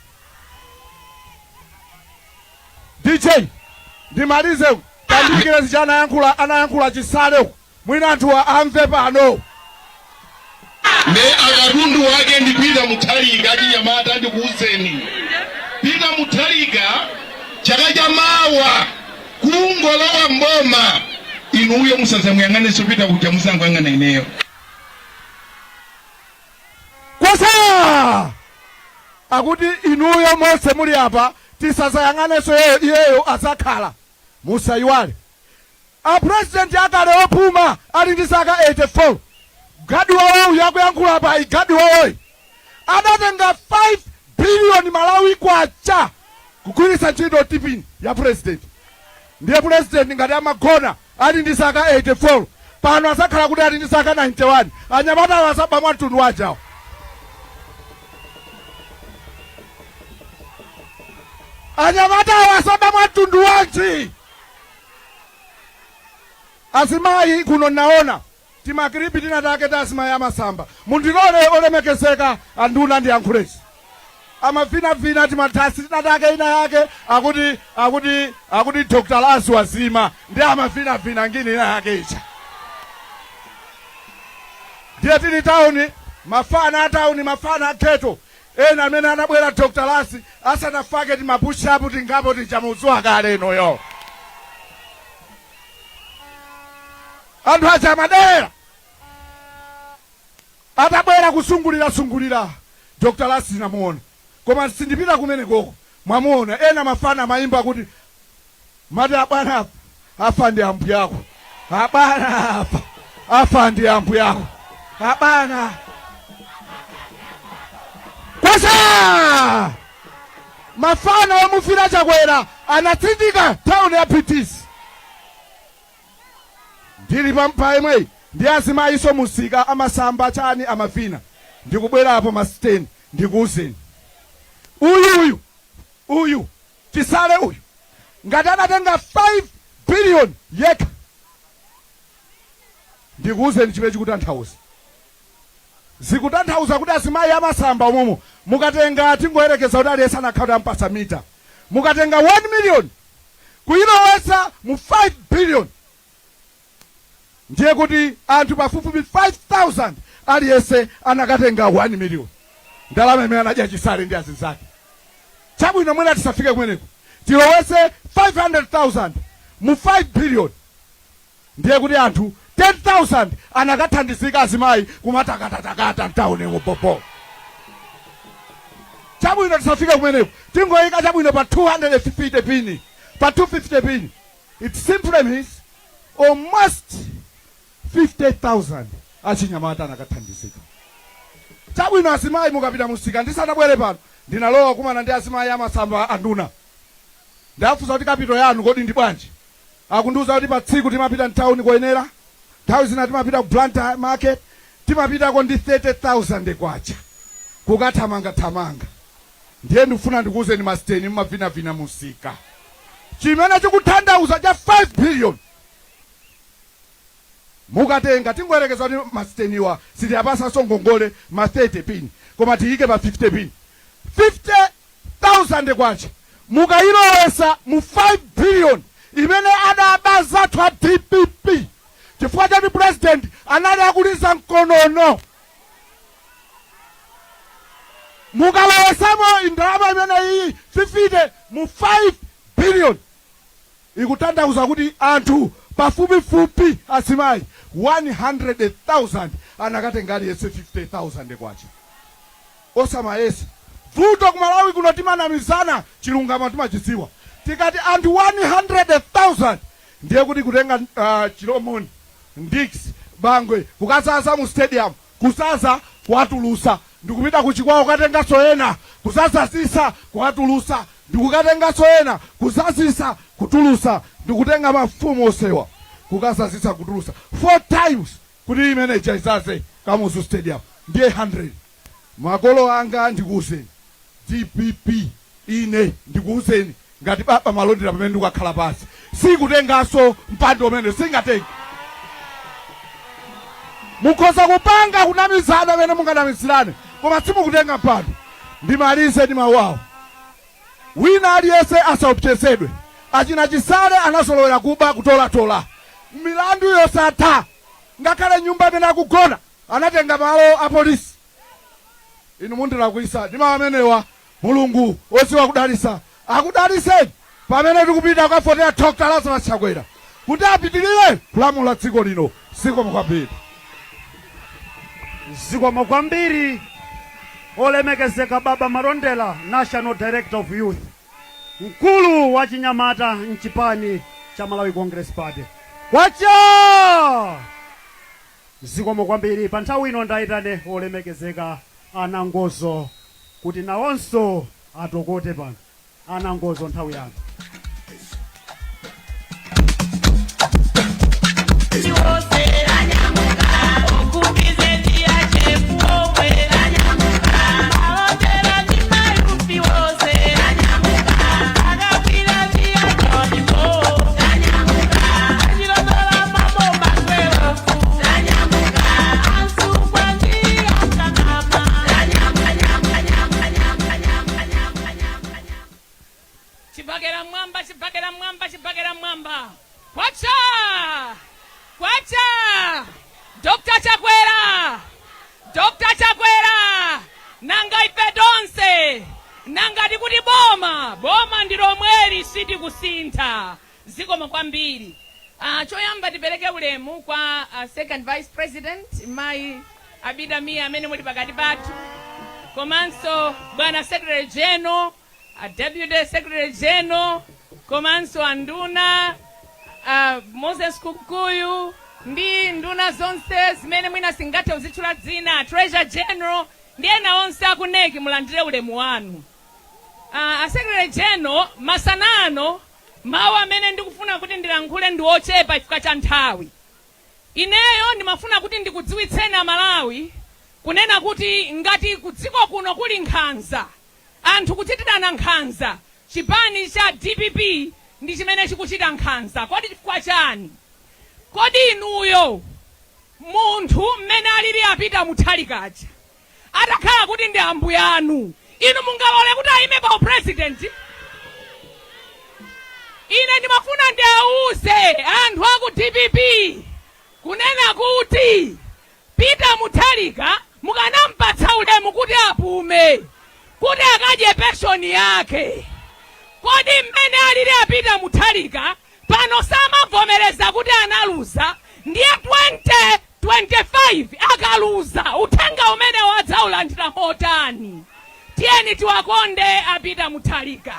DJ, ndimalize, tandiyikire zija anayankhula Chisale uku, mwina anthuwa amve pano. Nde akatundu wake ndi Peter Mutharika. Achinyamata, ndikuwuzeni, Peter Mutharika chaka cha mawa kungolowa mboma, inuyo musazamuyang'anenso Peter kuja, muzangoyang'ana ineyo. Kwasa akuti inuyo monse muli apa tisazayang'anenso iyeyo, iyeyo azakhala. Musayiwale, a president akale opuma ali ndi zaka 84, gadi wawoyu yakuyankhula apa, igadi wawoyi adatenga 5 billion Malawi kwacha kugwiritsa ntchito TPIN ya president. Ndiye president ngati amagona ali ndi zaka 84, pano azakhala kuti ali ndi zaka 91. Anyamatawo azaba mwa mtundu wajawo. Anyamatawo asaba mwa mtundu wanji? Azimayi kuno naona tima clip tinatake ta azimayi amasamba. Mundilole, olemekezeka anduna, ndiyankhulezi. Amavinavina timatasi tinatake ina yake, akuti Dr. Laz wazima, ndi amavinavina ngini ina yake icha. Ndiye tili tawuni, mafana a tawuni, mafana a ghetto ena amene anabwera Dr. Laz asanafake, tima push up tingapo tichamuzuwa kale inoyo. Anthu aja amadera atabwera kusungulira-sungulira Dr. Laz namuona, koma sindipita kumene koko. Mwamuona ena mafana amayimba kuti mati, "Abwana afa, afa ndi ambu yako, abwana afa, afa ndi ambu yako, abwana." Kwasa mafana omufira Chakwera anatsindika town ya PTC. Ndili pampa imweyi ndi azimayiso musika amasamba chani amavina, ndikubwerapo masiteni. Ndikuwuzeni, uyu uyu uyu Chisale uyu ngati anatenga 5 billion yekha, ndikuwuzeni chimene chikutanthauza. Zikutanthauza kuti azimayi amasamba umumu, mukatenga, tingoyerekeza kuti aliyense anakhala kuti ampasa mita, mukatenga 1 million kuyilowetsa mu 5 billion, ndiye kuti anthu pafupifupi 5000 aliyense anakatenga 1 million, ndalama imene anadya Chisale ndi azinzake. Chabwino, mwina tisafike kumeneko, tilowetse 500,000 mu 5 billion, ndiye kuti anthu 10,000 anakathandizika, azimayi kumatakatakata mtawuni mubobo. Chabwino, tisafike kumeneko, tingoyika chabwino pa 250 pini, pa 250 pini, it simply means almost 50,000 achinyamata anakathandizika. Chabwino, azimayi mukapita musika, ndisanabwere pano ndinalowa kumana ndi azimayi amasamba, anduna. Ndafunsa kuti capital yanu kodi ndi bwanji? Akundiuza kuti pa tsiku timapita mtawuni koyenera, nthawi zina timapita ku Blantyre market, timapitako ndi 30,000 kwacha kukathamangathamanga. Ndiye ndikufuna ndikuwuzeni, masiteni mumavinavina musika, chimene chikutanthauza cha 5 billion mukatenga, tingoyerekeza kuti masiteniwa sitiyapasanso ngongole ma 30 pin, koma tiyike pa 50 pin, 50,000 kwacha mukayilowesa mu 5 billion imene adaba zathu a DPP chifukwa choti president anali akuliza mkonono, mukalowesamo ndalama imene iyi 50 mu 5 billion, ikutanthauza kuti anthu pafupifupi azimayi 100,000 anakatenga aliyense 50,000 kwacha. Osamayesa vuto ku Malawi kuno timanamizana, chilungamo timachidziwa. Tikati anthu 100,000, ndiye kuti kutenga Chilomoni, Ndix, Bangwe, kukazaza mu stadium, kuzaza, kuwatulusa, ndikupita kuchikwawo kukatenganso ena. Kuzazazisa, kukatulusa, ndikukatenganso ena, kuzazisa, kutulusa, ndikutenga mafumu osewa, kukazazisa, kutulusa four times kuti imene ija izaze Kamuzu Stadium. Ndiye 100. Makolo anga, ndikuwuzeni, DPP, ine ndikuwuzeni ngati Baba Malondera, pamene ndikukakhala pansi, sikutenganso mpando umene, singatenge. Mukhoza kupanga kunamizana amene munganamizirane, koma simukutenga mpando. Ndimalize ndi mawu awo: wina aliyense asaopsezedwe. Achina Chisale anazolowera kuba, kutolatola, milandu yosatha. Ngakhale nyumba imene akugona anatenga malo a polisi. Inu mundilakwisa ndi mawu amenewa. Mulungu odziwa kudalisa akudaliseni pamene tikupita kukavotera Dr Lazarus Chakwera kuti apitirire kulamula dziko lino. Zikomo kwambiri. Zikomo kwambiri, olemekezeka Baba Malondera, National Director of Youth, mkulu wa chinyamata mchipani cha Malawi Congress Party. Kwacha! Zikomo kwambiri. Pa nthawi ino ndayitane olemekezeka Anangozo kuti nawonso atokote pano. Anangozo, nthawi yanu. Chibakera mwamba, chibakera mwamba, chibakera mwamba! Kwacha, kwacha! Dr Chakwera, Dr Chakwera! Nanga ife tonse, nanga tikuti boma, boma ndi lomweli, sitikusintha. Zikomo kwambiri. Choyamba tipereke ulemu kwa Second Vice President Mayi Abida Mia amene muli pakati pathu, komanso bwana Secretary General, a Deputy Secretary General, komanso anduna Moses Kunkuyu ndi nduna zonse zimene mwina singathe kuzitchula dzina, Treasurer General ndi ena onse aku NEC, mulandire ulemu wanu. A Secretary General, masana ano mawu amene ndikufuna kuti ndilankhule ndi ochepa chifukwa cha nthawi. Ineyo ndimafuna kuti ndikudziwitseni Amalawi kunena kuti ngati kudziko kuno kuli nkhanza, anthu kuchitirana nkhanza, chipani cha DPP ndi chimene chikuchita nkhanza. Kodi chifukwa chani? Kodi inuyo, munthu mmene alili a Peter Mutharika aja, atakhala kuti ndi ambuya anu, inu mungalole kuti ayime pa upresident? Ine ndimafuna ndiawuze anthu aku DPP kunena kuti Peter Mutharika mukanampatsa ulemu kuti apume, kuti akadye pension yake. Kodi mmene alili a Peter Mutharika pano samavomereza kuti analuza? Ndiye 2025 akaluza, uthenga umene wadzaulandira motani? Tiyeni tiwakonde a Peter Mutharika.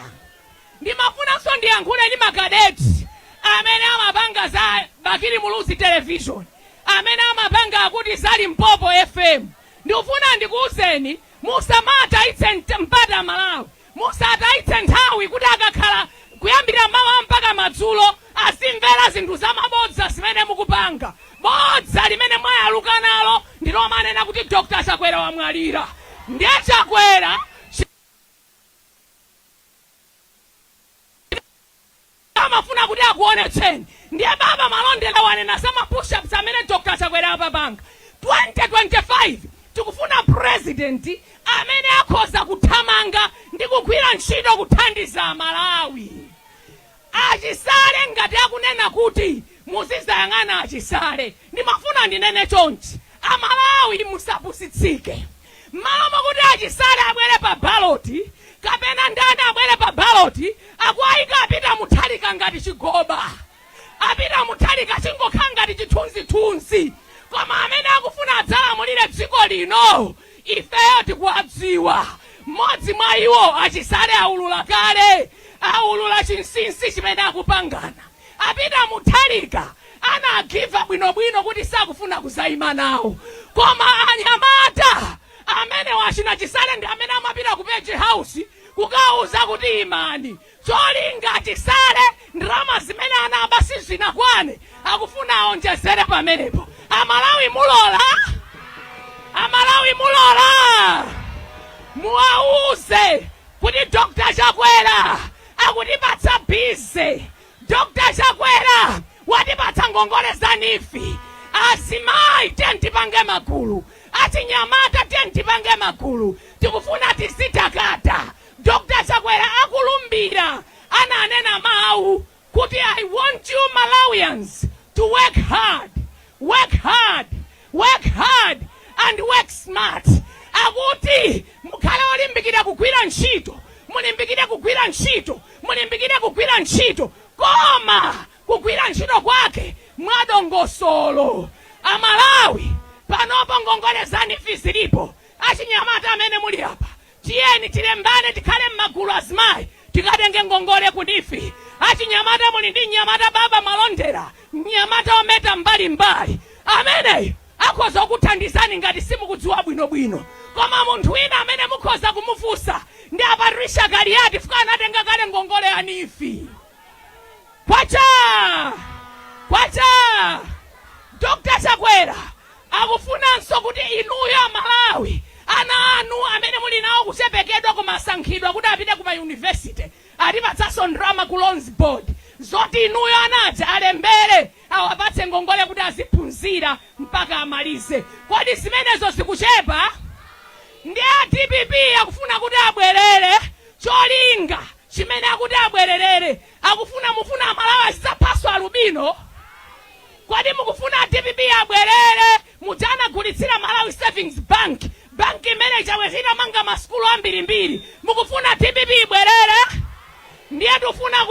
Ndimafunanso ndiyankhule ndi makadeti amene amapanga za Bakili Muluzi Television, amene amapanga akuti za Limpopo FM. Ndikufuna ndikuwuzeni, musamatayitse mpata Malawi, musatayitse nthawi kuti akakhala kuyambira mawa mpaka madzulo azimvera zinthu zamabodza zimene mukupanga. Bodza limene mwayaluka nalo ndilomanena kuti Dr Chakwera wamwalira. Ndiye Chakwera amafuna kuti akuonetseni. Ndiye Baba Malondera wanena za ma push-ups amene Dr Chakwera apapanga. 2025 tikufuna president amene akhoza kuthamanga ndi kugwira ntchito kuthandiza Amalawi. Achisale ngati akunena kuti muzizayang'ana Achisale, ndimafuna ndinene chonchi: Amalawi musapusitsike. Mmalo mokuti Achisale abwere pa ballot kapena ndani abwere pa ballot, akuayika a Peter Mutharika ngati chigoba. A Peter Mutharika chingokhala ngati chithunzithunzi, koma amene akufuna adzalamulire dziko lino ifeyo tikuwadziwa. Mmodzi mwa iwo, Achisale, aulula kale, aulula chinsinsi chimene akupangana. A Peter Mutharika anagiva bwinobwino kuti sakufuna kuzayima nawo, koma anyamata Amene wachina Chisale ndi amene amapita ku Page House kukauza kuti imani, cholinga Chisale ndalama zimene anaba sizinakwane, akufuna aonjezere pamenepo. Amalawi mulola? Amalawi mulola? Muwauze kuti Dr Chakwera akutipatsa busy. Dr Chakwera watipatsa ngongole za NEEF. Azimayi, tiye tipange magulu. Achinyamata, tiye tipange magulu. Tikufuna tizitakata. Dr Chakwera akulumbira ananena mawu kuti, "I want you Malawians to work hard, work hard, work hard and work smart." Akuti mukhale olimbikira kugwira ntchito, mulimbikire kugwira ntchito, mulimbikire kugwira ntchito, koma kugwira ntchito kwake mwadongosolo. Amalawi, panopo ngongole za NEEF zilipo. Achinyamata amene muli apa, tiyeni tilembane, tikhale m'magulu, azimayi, tikatenge ngongole ku NEEF. Achinyamata, muli ndi mnyamata Baba Malondera, mnyamata ometa mbalimbali ameneyo akhoza kukuthandizani ngati simukudziwa bwinobwino. Koma munthu wina amene mukhoza kumufunsa ndi a Patricia Kaliati, fuka anatenga kale ngongole ya NEEF. Kwacha kwacha! Dr Chakwera akufunanso kuti inuyo Amalawi, ana anu amene muli nawo kuchepekedwa kumasankhidwa kuti apite kuma university, atipatsanso ndalama ku Loans Board zoti inuyo anaja alembere, awapatse ngongole kuti aziphunzira mpaka amalize. Kodi zimenezo zikuchepa? Ndi a DPP akufuna kuti abwerere. Cholinga chimene akuti abwererere, akufuna, mufuna Amalawi azidzaphaso alubino? Kodi mukufuna DPP abwerere muja anagulitsira Malawi Savings Bank, banki imene chawezi itamanga masukulu ambirimbiri? Mukufuna DPP ibwerere? Ndiye tifuna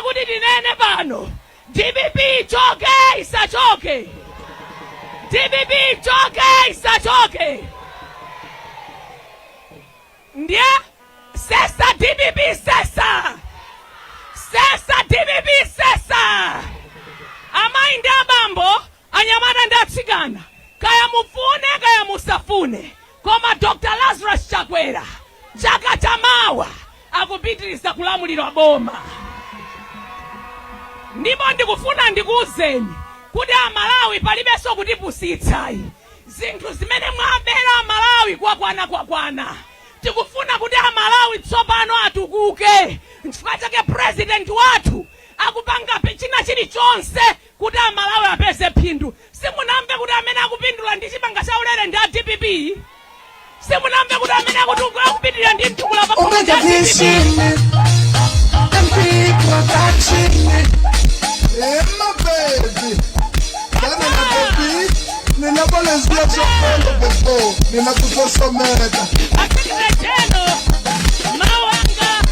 kuti tinene pano, DPP ichoke isachoke? DPP ichoke isachoke? Ndiye sesa DPP, sesa, sesa DPP, sesa! Amayi ndi abambo, anyamata ndi atsikana, kaya mufune kaya musafune, koma Dr Lazarus Chakwera chaka chamawa akupitiriza kulamulira boma. Ndipo ndikufuna ndikuwuzeni kuti Amalawi, palibenso kutipusitsayi. Zinthu zimene mwabera Amalawi kwakwana, kwakwana. Tikufuna kuti Amalawi tsopano atukuke. Nchifukwa chake President wathu akupanga china chilichonse kuti Amalawi apeze phindu. Simunamve kuti amene akupindula ndi chimanga chaulere ndi a DPP? Simunamve kuti amene akupitirira ndi mtukula pa khomo ndi a Omega DPP? Vision, MP Production. Hey, my baby. Dana na baby. Ninabolezia sokolo before. Ninakusosometa. Asekreteno mawanga.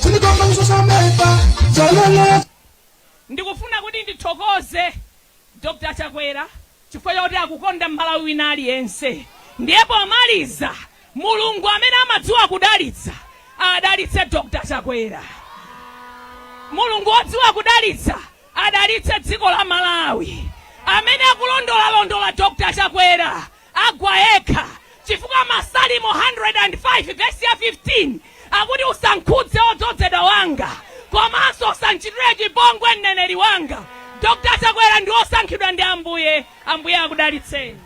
Tinikomba kusosometa. Zalala. Ndikufuna kuti ndithokoze Dr Chakwera chifukwa chakuti akukonda Mmalawi wina aliyense. Ndiye pomaliza, Mulungu amene amadziwa kudalitsa adalitse Dr Chakwera. Mulungu wodziwa kudalitsa adalitse dziko la Malawi. Amene akulondolalondola Dr Chakwera agwa yekha, chifukwa Masalimo 105 vesi ya 15 akuti, "Usankhudze odzozedwa wanga, komanso usanchitire chipongwe mneneri wanga." Dr Chakwera ndi osankhidwa ndi Ambuye. Ambuye akudalitseni.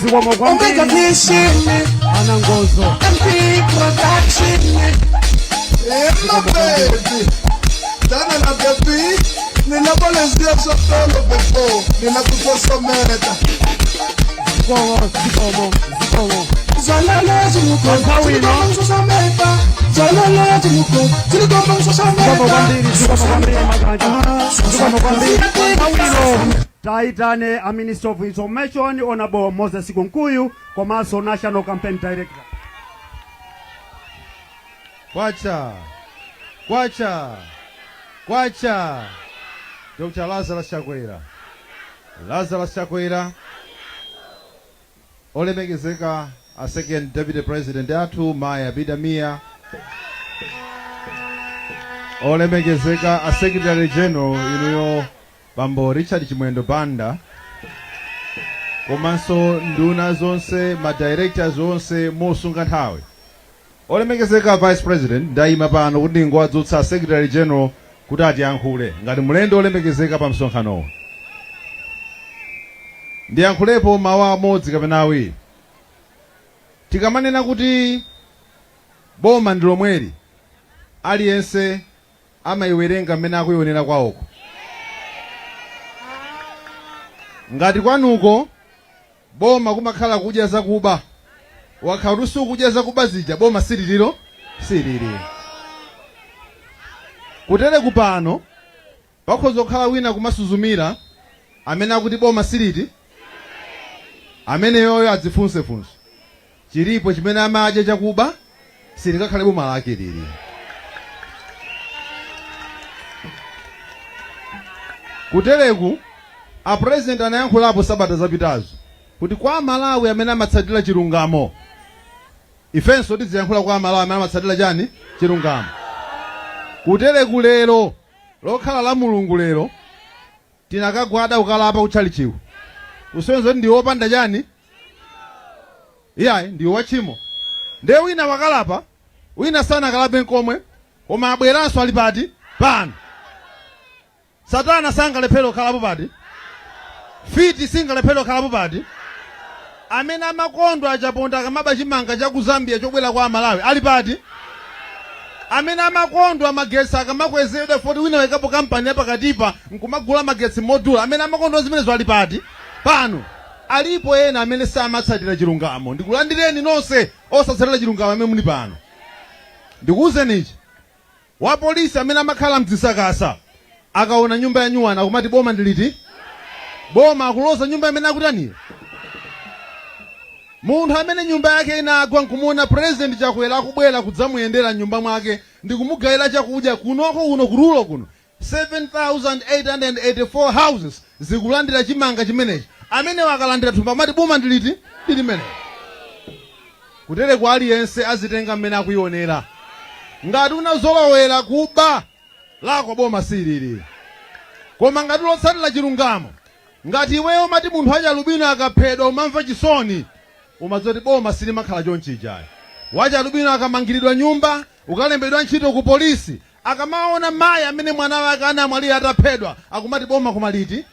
Zikomo Omega kwambiri, Vision, anangozo. MP Production. Hey, my baby. Dana na baby. Ninabolezia sokolo before. Ninakusosometa. Zikomo, zikomo, zikomo. Zalala Nthawi ino. Tinikomba kusosometa. Zalala Tinikomba Zikomo kusosometa. kwambiri, zikomo kwambiri, Makanja, zikomo kwambiri. Nthawi ino taitane a Minister of Information, Honorable Moses Kunkuyu, komanso National Campaign Director. Kwacha, kwacha, kwacha! Dr Lazarus Chakwera, Lazarus Chakwera! Olemekezeka a Second Deputy President athu, Mayi Abida Mia, olemekezeka a Secretary General, inuyo Bambo Richard Chimwendo Banda, Komanso nduna zonse, ma directors onse, mosunga nthawi. Olemekezeka Vice President, ndayima pano kuti ndingowadzutsa Secretary General kuti atiyankhule ngati mlendo olemekezeka pa msonkhanowu. Ndiyankhulepo mawu amodzi kapena awiri. Tikamanena kuti boma ndi lomweli, aliyense amayiwerenga mmene akuyionera kwawoko. Ngati kwanuko boma kumakhala kudya zakuba, wakhala kuti sukudya zakuba zija, boma sililiro silili. Kutere kupano pakhoza kukhala wina kumasuzumira amene akuti boma siliti, ameneyoyo adzifunsefunso, chilipo chimene amadya chakuba? Silingakhale boma lake lili. Kutereku a President anayankhulapo sabata zapitazo kuti kwa Amalawi amene amatsatira chilungamo, ifenso tidziyankhula kwa Amalawi amene amatsatira chani? Chilungamo. Kutereku lero lokhala la Mulungu lero tinakagwada kukalapa kutchalichiku, kusonyeza kuti ndiwe wopanda chani? Iyayi, ndiwe watchimo. Ndiye wina wakalapa, wina sanakalape nkomwe, koma abweranso ali pati? Pano. Satana sangalephere kukhalapo pati? Fiti singalephere kukhalapo pati? Amene amakondwa achaponda akamaba chimanga cha ku Zambia chobwera kwa Amalawi ali pati? Amene amakondwa magetsi akamakwezedwa foti wina waikapo kampani yapakatipa nkumagula magetsi modula, amene amakondwa zimenezo ali pati? Pano. Alipo ena amene samatsatira chilungamo. Ndikulandireni nonse osatsatira chilungamo amene muli pano. Ndikuwuzeni ichi. Wapolisi amene amakhala mdzisakasa akaona nyumba ya nyuwani akumati boma ndi liti? Boma akuloza nyumba imene akutaniyo. Munthu amene nyumba yake inagwa nkumuona President Chakwera akubwera kudzamuyendera mnyumba mwake ndikumugayira chakudya kunoko kuno ku rural kuno 7884 houses zikulandira chimanga chimenechi, amenewo akalandira thumba amati boma ndi liti? Ndi limenelo. Kutereku aliyense azitenga mmene akuionera. Ngati unazolowera kuba, lako boma silili. Koma ngati lotsatira chilungamo, ngati iweyo umati munthu wachalubino akaphedwa umamva chisoni, umadziwa kuti boma silimakhala chonchija ayi. Wachalubino akamangiridwa nyumba, ukalembedwa ntchito ku polisi, akamaona mayi amene mwana wake anamwalira ataphedwa, akumati boma koma liti?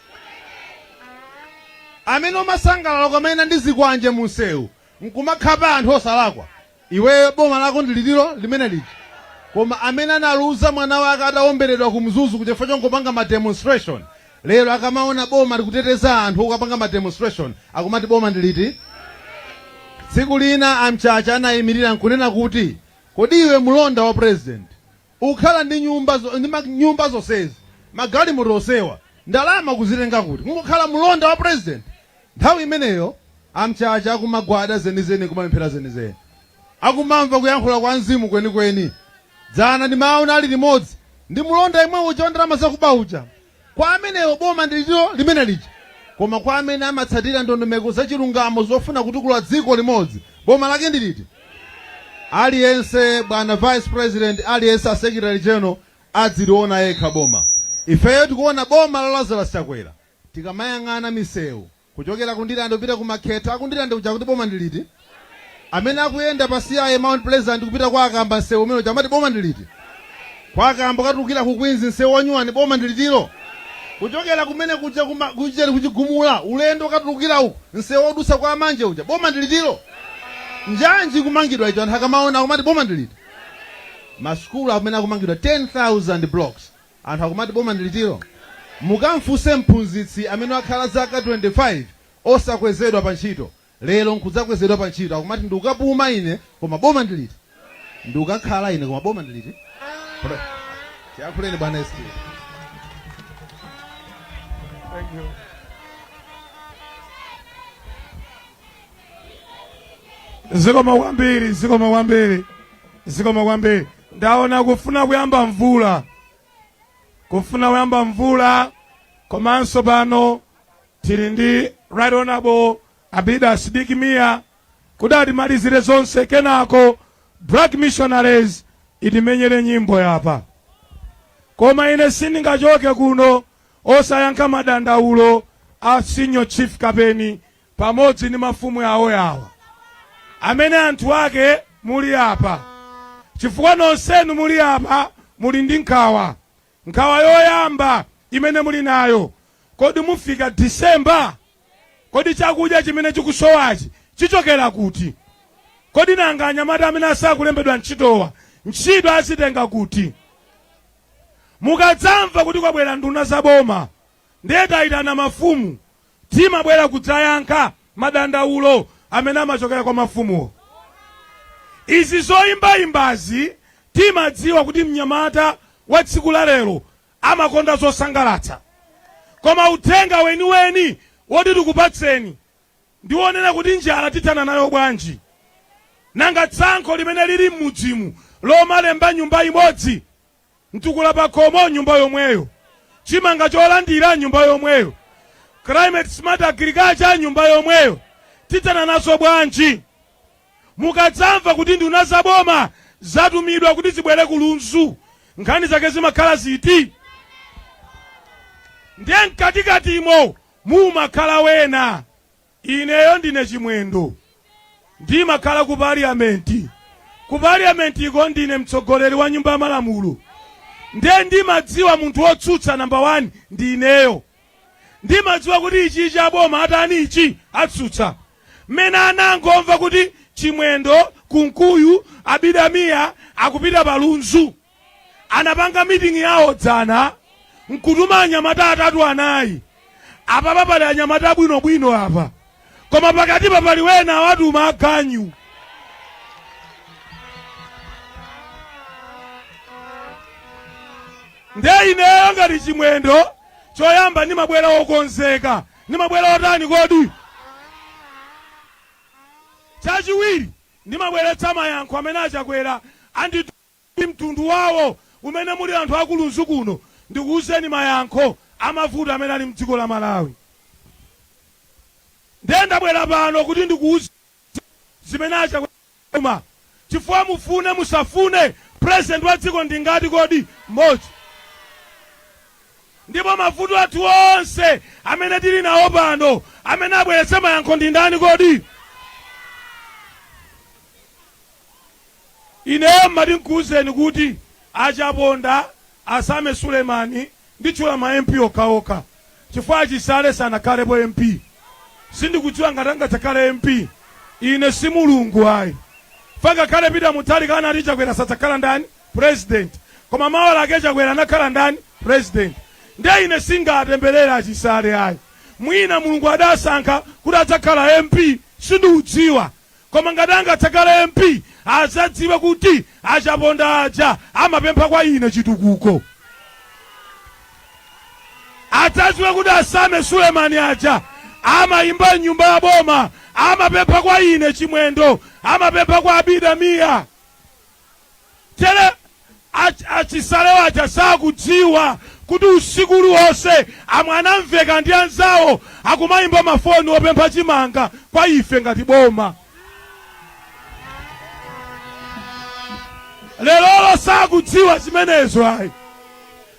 Amene umasangalala ukamayenda ndi zikwanje munsewu nkumakhapa anthu osalakwa, iweyo boma lako ndi litilo limene lija? Koma amene analuza mwana wake atawomberedwa ku Mzuzu kuchifukwa chongopanga ma demonstration, lero akamaona boma likuteteza anthu okapanga ma demonstration akumati boma ndi liti? Tsiku lina a Mchacha anayimirira nkunena kuti kodi iwe mlonda wa president ukhala ndi nyumba ndi nyumba zonsezi, magalimoto onsewa, ndalama kuzitenga kuti? Kungokhala mlonda wa president? Nthawi imeneyo a Mchacha akumagwada zenizeni kumapemphera zenizeni. Akumamva kuyankhula kwa mzimu kwenikweni. Dzana ndimaona ali limodzi ndi mlonda yemwe uja wa ndalama zakuba uja. Kwa amenewo boma ndi litilo? Limene lija. Koma kwa amene amatsatira ndondomeko za chilungamo zofuna kutukula dziko limodzi, boma lake ndi liti? Aliyense bwana Vice President, aliyense a Secretary General adziliona yekha boma. Ifeyo tikuona boma la Lazarus Chakwera. Tikamayang'ana misewu kuchokera ku Ndirande kupita ku Makhetha, aku Ndirande kuja akuti boma ndi liti? Amene akuyenda pa CIA Mount Pleasant kupita kwa Akamba msewu umene uja amati boma ndi liti? Kwa Akamba ukatulukira ku Queens msewu wa nyuwani boma ndi litilo? Kuchokera kumene kuja kuma kucheri kuchigumula ulendo ukatulukira uku msewu wodutsa kwa Manje uja boma ndi litilo? Njanji ikumangidwa icho anthu akamaona akumati boma ndi liti? Masukulu amene akumangidwa 10,000 blocks Anthu akumati boma ndi litilo? Mukamfunse mphunzitsi amene wakhala zaka 25 osakwezedwa pa ntchito, lero nkudzakwezedwa pa ntchito, akumati ndikukapuma ine koma boma ndi liti? Ndikukakhala ine koma boma ndi liti? Tiyankhuleni bwana SG. Thank you. Zikomo kwambiri, zikomo kwambiri, zikomo kwambiri. Ndaona kufuna kuyamba mvula, kufuna kuyamba mvula, komanso pano tili ndi Right Honorable Abida Sidik Mia kuti atimalizire zonse, kenako Black Missionaries itimenyere nyimbo yapa. Koma ine sindingachoke kuno osayankha madandaulo a Senior Chief Kapeni. Pamodzi ndi mafumu awo awa amene anthu ake muli apa, chifukwa nonsenu muli apa muli ndi nkhawa. Nkhawa yoyamba imene muli nayo, kodi mufika Disemba? Kodi chakudya chimene chikusowachi chichokera kuti? Kodi nanga anyamata amene asakulembedwa ntchitowa, ntchito azitenga kuti? Mukadzamva kuti kwabwera nduna za boma, ndiye tayitana mafumu, timabwera kudzayankha madandaulo amene amachokera kwa mafumuwo. Izi zoyimbayimbazi, timadziwa kuti mnyamata wa tsiku la lero amakonda zosangalatsa, koma uthenga weniweni woti tikupatseni ndiwonena kuti njala tithana nayo bwanji? Nanga tsankho limene lili m'mudzimu lomalemba nyumba imodzi, mtukula pakhomo nyumba yomweyo, chimanga cholandira nyumba yomweyo, climate smart agriculture nyumba yomweyo, tithana nazo bwanji? Mukadzamva kuti nduna za boma zatumidwa kuti zibwere ku Lunzu, nkhani zake zimakhala ziti? Ndiye mkatikatimo mumakhala wena. Ineyo ndine Chimwendo, ndimakhala ku parliament. Ku parliament iko ndine mtsogoleri wa nyumba ya malamulo, ndiye ndimadziwa munthu wotsutsa namba 1 ndi ineyo. Ndimadziwa kuti ichi chaboma atani, ichi atsutsa. Mmene anangomva kuti Chimwendo, Kunkuyu, Abidamiya akupita pa Lunzu, anapanga meeting yawo dzana nkutuma anyamata atatu anayi. Apapa pali anyamata abwinobwino apa, koma pakatipa pali wena awatuma aganyu. Nde ineyo ngati Chimwendo, choyamba ndimabwera wokonzeka. Ndimabwera otani kodi? Chachiwiri, ndimabweretsa mayankho amene achakwera andi mtundu wawo umene muli anthu aku Lunzu kuno, ndikuwuzeni mayankho amavuto amene ali mdziko la Malawi. Ndiye ndabwera pano kuti ndikuwuze zimene achakwera, chifukwa mufune musafune, president wa dziko ndingati kodi? Mmodzi. Ndipo mavuto athu onse amene tili nawo pano, amene abweretse mayankho ndi ndani kodi? Ineyo mmati nkuwuzeni kuti achaponda, Asame Sulemani, nditchula ma MP okhaokha chifukwa achisale sanakhalepo MP, sindikudziwa ngati angadzakhale MP. Ine si Mulungu ayi. Ngakhale Peter Mutharika anati Chakwera sadzakhala ndani? President. Koma mawa lake Chakwera anakhala ndani? President. Ndiye ine singatemberere achisale ayi. Mwina Mulungu adasankha kuti adzakhala MP, sindikudziwa. Koma ngati angadzakhale MP, azadziwe kuti achaponda aja amapempha kwa ine chitukuko. Adzadziwe kuti Asame Sulemani aja amayimba mnyumba ya boma amapempha kwa ine Chimwendo, amapempha kwa Abida Mia. Tere achisalewo aja sakudziwa kuti usiku uliwonse amwanamveka ndi anzawo akumayimba mafoni opempha chimanga kwa ife ngati boma. Lerolo sakudziwa zimenezo ayi.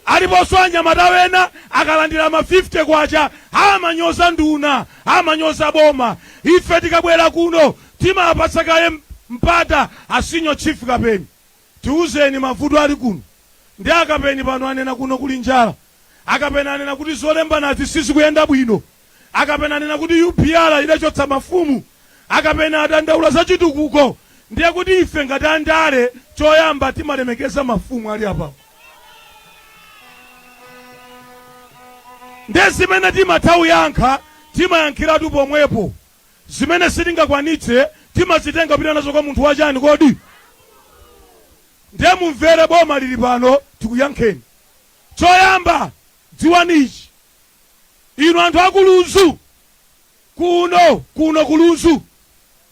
Aliponso anyamata wena akalandira ma 50 kwacha amanyoza nduna, amanyoza boma. Ife tikabwera kuno timapatsa kaye mpata a senior chief Kapeni, tiuzeni mavuto ali kuno. Ndi akapeni pano anena kuno kuli njala, akapeni anena kuti zolembanazi sizikuyenda bwino, akapeni anena kuti UPR idachotsa mafumu, akapeni adandaula za chitukuko. Ndiye kuti ife ngati andale choyamba timalemekeza mafumu ali apapo. Ndiye zimene timatha kuyankha timayankhiratu pomwepo. Zimene sitingakwanitse timazitenga kupita nazo kwa munthu wachani kodi? Ndiye mumvere, boma lili pano tikuyankheni. Choyamba dziwani ichi, inu anthu aku Lunzu kuno, kuno ku Lunzu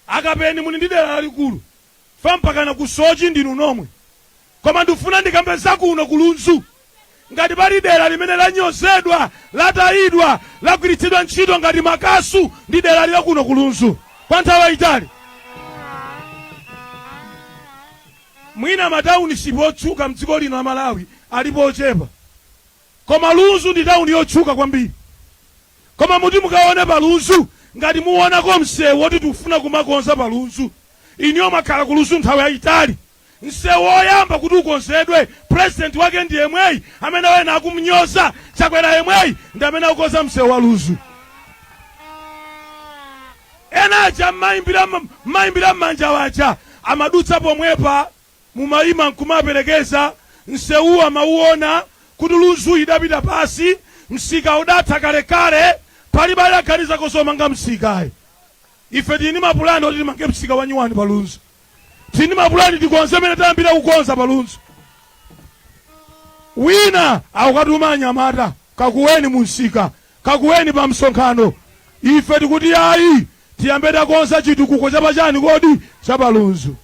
akapeni muli ndi dera lalikulu fa mpakana ku Soche ndinu nomwe, koma ndifuna ndikambe za kuno ku Lunzu. Ngati pali dera limene lanyozedwa, latayidwa, lagwiritsidwa ntchito ngati makasu, ndi dera la kuno ku Lunzu kwa nthawi yayitali. Mwina matauniship otchuka mdziko lino la Malawi alipo ochepa, koma Lunzu ndi tawuni yotchuka kwambiri. Koma muti mukaone pa Lunzu Ngati muonako msewu woti tikufuna kumakonza pa Lunzu, inuyo mwakhala ku Lunzu nthawi yayitali, msewu woyamba kuti ukonzedwe, president wake ndi yemweyi amene wena akumnyoza, Chakwera yemweyi ndi amene akukonza msewu wa Lunzu. Ena aja mmayimbira mmanja waja amadutsa pomwepa, mumayima nkumaperekeza, msewuwu amauona kuti Lunzu idapita pasi, msika udatha kalekale, palibe adaganizako zomanga msika ayi. Ife tili ndi mapulani oti timange msika wanyuwani pa Lunzu. Tili ndi mapulani tikonze mene tayambira kukonza pa Lunzu. Wina akukatuma anyamata kakuweni mumsika, kakuweni pa msonkhano. Ife tikuti ayi, tiyambe takonza chitukuko cha pachani kodi? Cha pa Lunzu.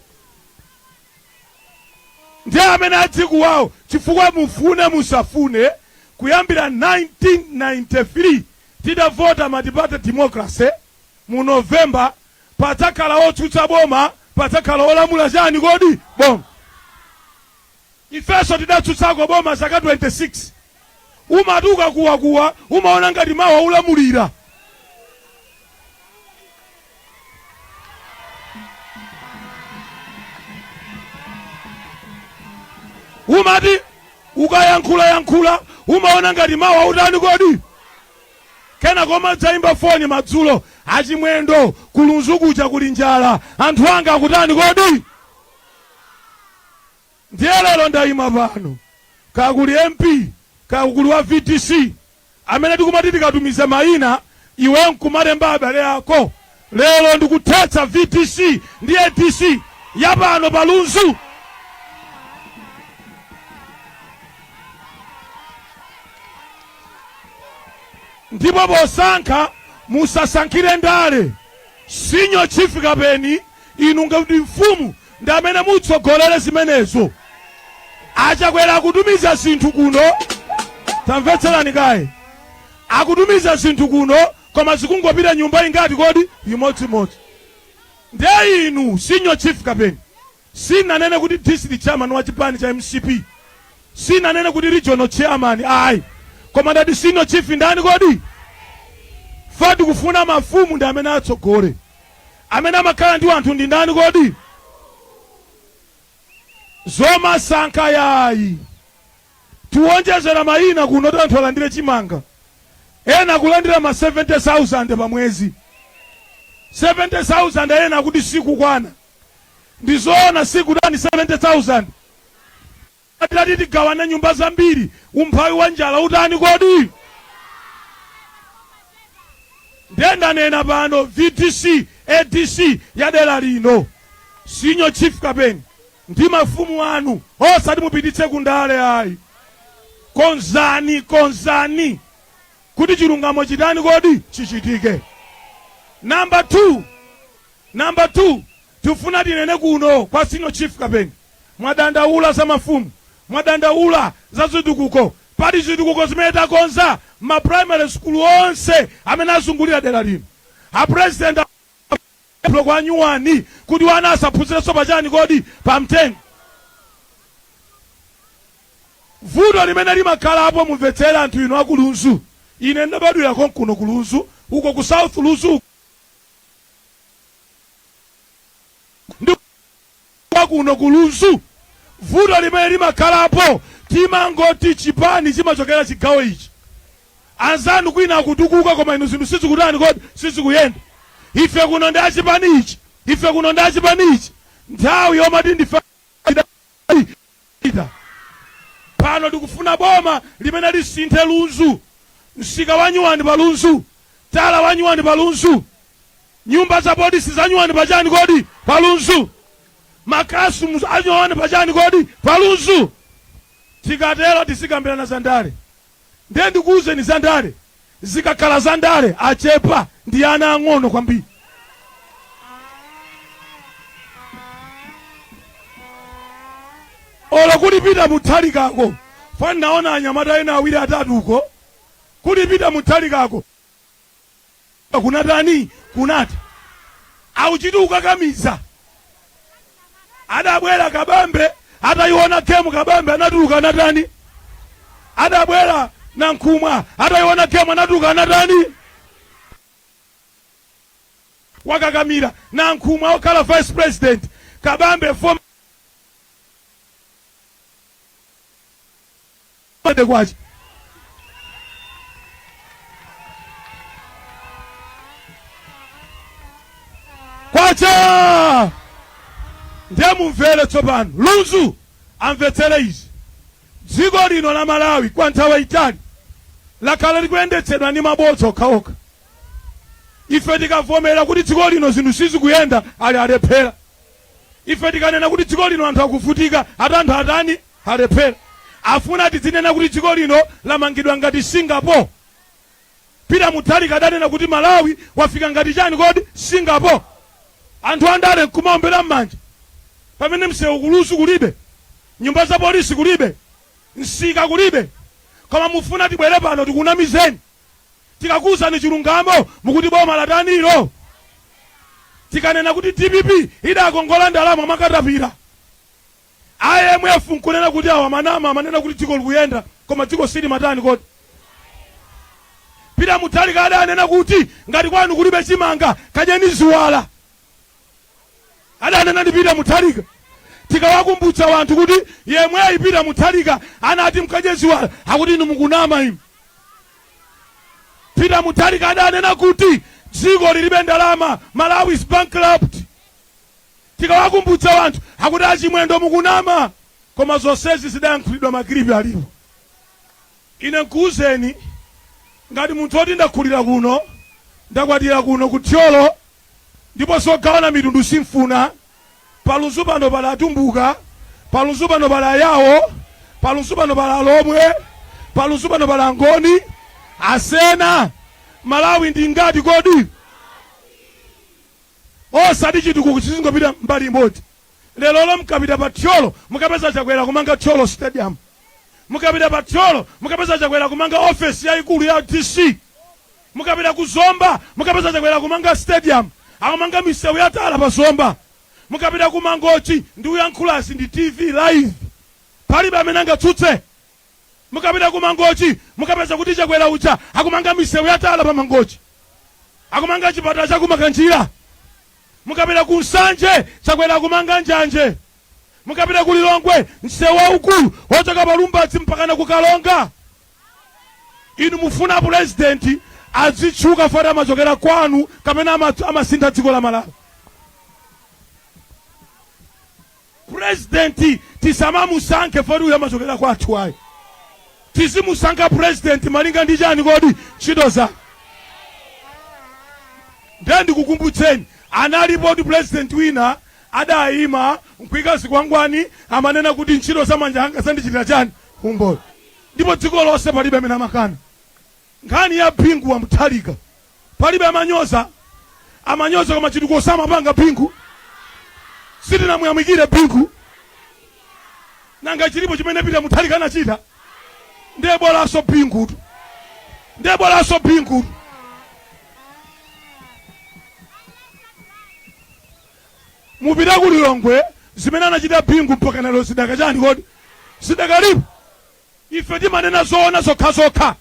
Ndiye amene adzikuwawo chifukwa mufune musafune kuyambira 1993 titavota multiparty democracy mu November padzakhala otsutsa boma, padzakhala olamula chani kodi? Boma. Ifenso tidatsutsako boma zaka 26. Umati ukakuwakuwa umaona ngati mawa ulamulira. Umati ukayankhulayankhula umaona ngati mawa utani kodi? Kenako umadzaimba foni madzulo, achimwendo ku Lunzu kuja kuli njala, anthu anga akutani kodi? Ndiye lero ndaima pano, kaya kuli MP, kaya kuli wa VDC, amene tikumati tikatumiza mayina iweyo nkumalemba abale ako, lero ndikuthetsa VDC ndi ADC ya pano pa Lunzu. Ndipo posankha musasankhire ndale. Senior Chief Kapeni, inu ngati mfumu ndi amene mutsogolere zimenezo. A Chakwera akutumiza zinthu kuno, tamvetserani kaye, akutumiza zinthu kuno koma zikungopita nyumba ingati kodi? Imodzimodzi. Ndiye inu Senior Chief Kapeni, sinanene kuti district chairman wa chipani cha mcp, sinanene kuti regional chairman ayi, koma ndati senior chief ndani kodi? Fa tikufuna mafumu ndi amene atsogole, amene amakhala ndi anthu ndi ndani kodi? Zomasankha yayi, tiwonjezera mayina kuno kuti anthu alandire chimanga, ena akulandira ma 70,000 pa mwezi, 70,000 ena akuti sikukwana. Ndizoona sikutani 70,000 titati tigawane nyumba zambiri umphawi wa njala utani kodi? Ndiye ndanena pano VDC, ADC ya dera lino, Senior Chief Kapeni ndi mafumu anu osati mupititse kundale ayi, konzani konzani kuti chilungamo chitani kodi? Chichitike. Number 2, Number 2, tifuna tinene kuno kwa Senior Chief Kapeni, mwadandaula za mafumu, mwadandaula za zitukuko, pali zitukuko zimene takonza ma primary school onse amene azungulira dera lino. A President block anyuwani kuti wana asaphunzirenso pa chani kodi? Pa mtengo. Vuto limene limakhalapo, mumvetsere anthu inu aku Lunzu, ine ndinabadwira konkuno ku Lunzu, uko ku South Lunzu ndi kuno ku Lunzu, vuto limene limakhalapo timangoti chipani chimachokera chigawo ichi, anzanu kwina akutukuka koma inu zinthu sizikutani kodi? Sizikuyenda. Ife kuno ndi achipani ichi, ife kuno ndi achipani ichi. Nthawi yomati ndife pano tikufuna boma limene lisinthe Lunzu, msika wanyuwani pa Lunzu, tala wanyuwani pa Lunzu, nyumba za polisi zanyuwani pa chani kodi? Pa Lunzu, ma classrooms anyuwani pa chani kodi? Pa Lunzu. Tikatero tizikambirana za ndale. Ndiye ndikuwuzeni za ndale, zikakhala za ndale achepa ndi ana ang'ono kwambiri. Olo kuli Peter Mutharikako, fa naona anyamata ena awiri atatu uko, kuli Peter Mutharikako kunatani? Kunati auchiti ukakamiza. Adabwera Kabambe atayiona game, Kabambe anatuluka anatani? Adabwera Nankhumwa atayiona game anatuluka anatani? Wakakamira Nankhumwa okhala vice president, Kabambe 4 kwacha. Kwacha! Ndiye mumvere tsopano, Lunzu amvetsere izi. Dziko lino la Malawi kwa nthawi yayitali lakhala likuyendetsedwa ndi mabodza okhaokha. Ife tikavomera kuti dziko lino zinthu sizikuyenda, ali alephera. Ife tikanena kuti dziko lino anthu akuvutika, ati anthu atani? Alephera. Afuna tidzinena kuti dziko lino lamangidwa ngati Singapore. Peter Mutharika adanena kuti Malawi wafika ngati chani kodi? Singapore. Anthu andale nkumaombera mmanja pamene msewu ku Lunzu kulibe, nyumba za polisi kulibe, msika kulibe. Koma mufuna tibwere pano tikunamizeni? Tikakuuzani chilungamo mukuti boma latani ilo? Tikanena kuti dpp idakongola ndalama mwakatapira, IMF nkunena kuti awa amanama, amanena kuti dziko likuyenda koma dziko silimatani kodi? Peter Mutharika adanena kuti ngati kwanu kulibe chimanga kadyeni ziwala. Adanena ndi Peter Mutharika. Tikawakumbutsa wanthu kuti yemweyi Peter Mutharika anati mkadye ziwala, akuti inu mukunama inu. Peter Mutharika adanena kuti dziko lilibe ndalama, Malawi is bankrupt. Tikawakumbutsa wanthu akuti achimwendo mukunama, koma zonsezi zidayankhulidwa makilipi alipo. Ine nkuuzeni ngati munthu oti ndakulira kuno, ndakwatira kuno ku Thyolo, ndipo zogawana mitundu simfuna. Pa Lunzu pano pali Atumbuka, pa Lunzu pano pali Ayao, pa Lunzu pano pali Alomwe, pa Lunzu pano pali Angoni, Asena. Malawi ndi ngati kodi? Osati chitukuko chizingopita mbali imodzi. Lerolo mukapita pa Thyolo mukapeza Chakwera kumanga Thyolo Stadium. Mukapita pa Thyolo mukapeza Chakwera kumanga ofesi yaikulu ya DC. Mukapita ku Zomba mukapeza Chakwera kumanga stadium, akumanga misewu ya tala pa Zomba. Mukapita ku Mangochi, ndikuyankhulazi ndi TV live, palibe amene angatsutse. Mukapita ku Mangochi mukapeza kuti Chakwera uja akumanga misewu ya tala pa Mangochi, akumanga chipatala cha ku Makanjira. Mukapita ku Nsanje, Chakwera akumanga njanje. Mukapita ku Lilongwe, msewu waukulu wochoka pa Lumbadzi mpakana ku Karonga. Inu mufuna pulezidenti azitchuka fati amachokera kwanu kapena amasintha dziko la Malawi? Pulezidenti tisamamusankhe foti uyu amachokera kwathu ayi. Tizimusankha pulezidenti malinga ndi chani kodi? Ntchito zake. Ndiye ndikukumbutseni, analipo pulezidenti wina adayima nkuika zikwangwani, amanena kuti ntchito za manja anga zandichitira chani? Umboni. Ndipo dziko lonse palibe amene amakana nkhani ya Bingu wa Mutharika. Palibe amanyoza, amanyoza koma chitukuko samapanga Bingu. Sitinamuyamikire Bingu. Nanga chilipo chimene Peter Mutharika anachita? Ndiye bolanso Bingutu, ndiye bolanso Bingutu. Mupita ku Lilongwe, zimene anachita Bingu mpaka lero zidaka chani kodi? Zidakalipo. Ife timanena zoona zokhazokha,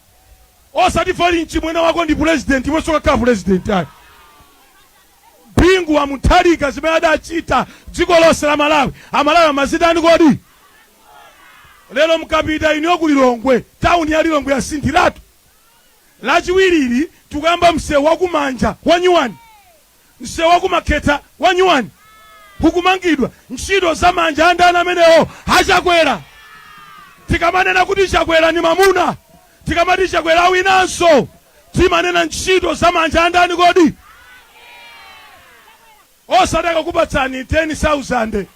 osati foli mchimwene wako ndi president iwenso ukakhala president ayi. Bingu wa Mutharika zimene adachita dziko lonse la Malawi, Amalawi amazitani kodi? Lero mukapita inuyo ku Lilongwe, town ya Lilongwe yasinthiratu. Lachiwirili tikuyamba msewu wakumanja wa nyuwani. Msewu wa ku Makhetha wa nyuwani ukumangidwa. Ntchito za manja a ndani amenewo? A Chakwera. Tikamanena kuti Chakwera ndi mamuna, tikamati Chakwera awinanso, timanena ntchito za manja a ndani kodi? Osati akakupatsani 10,000,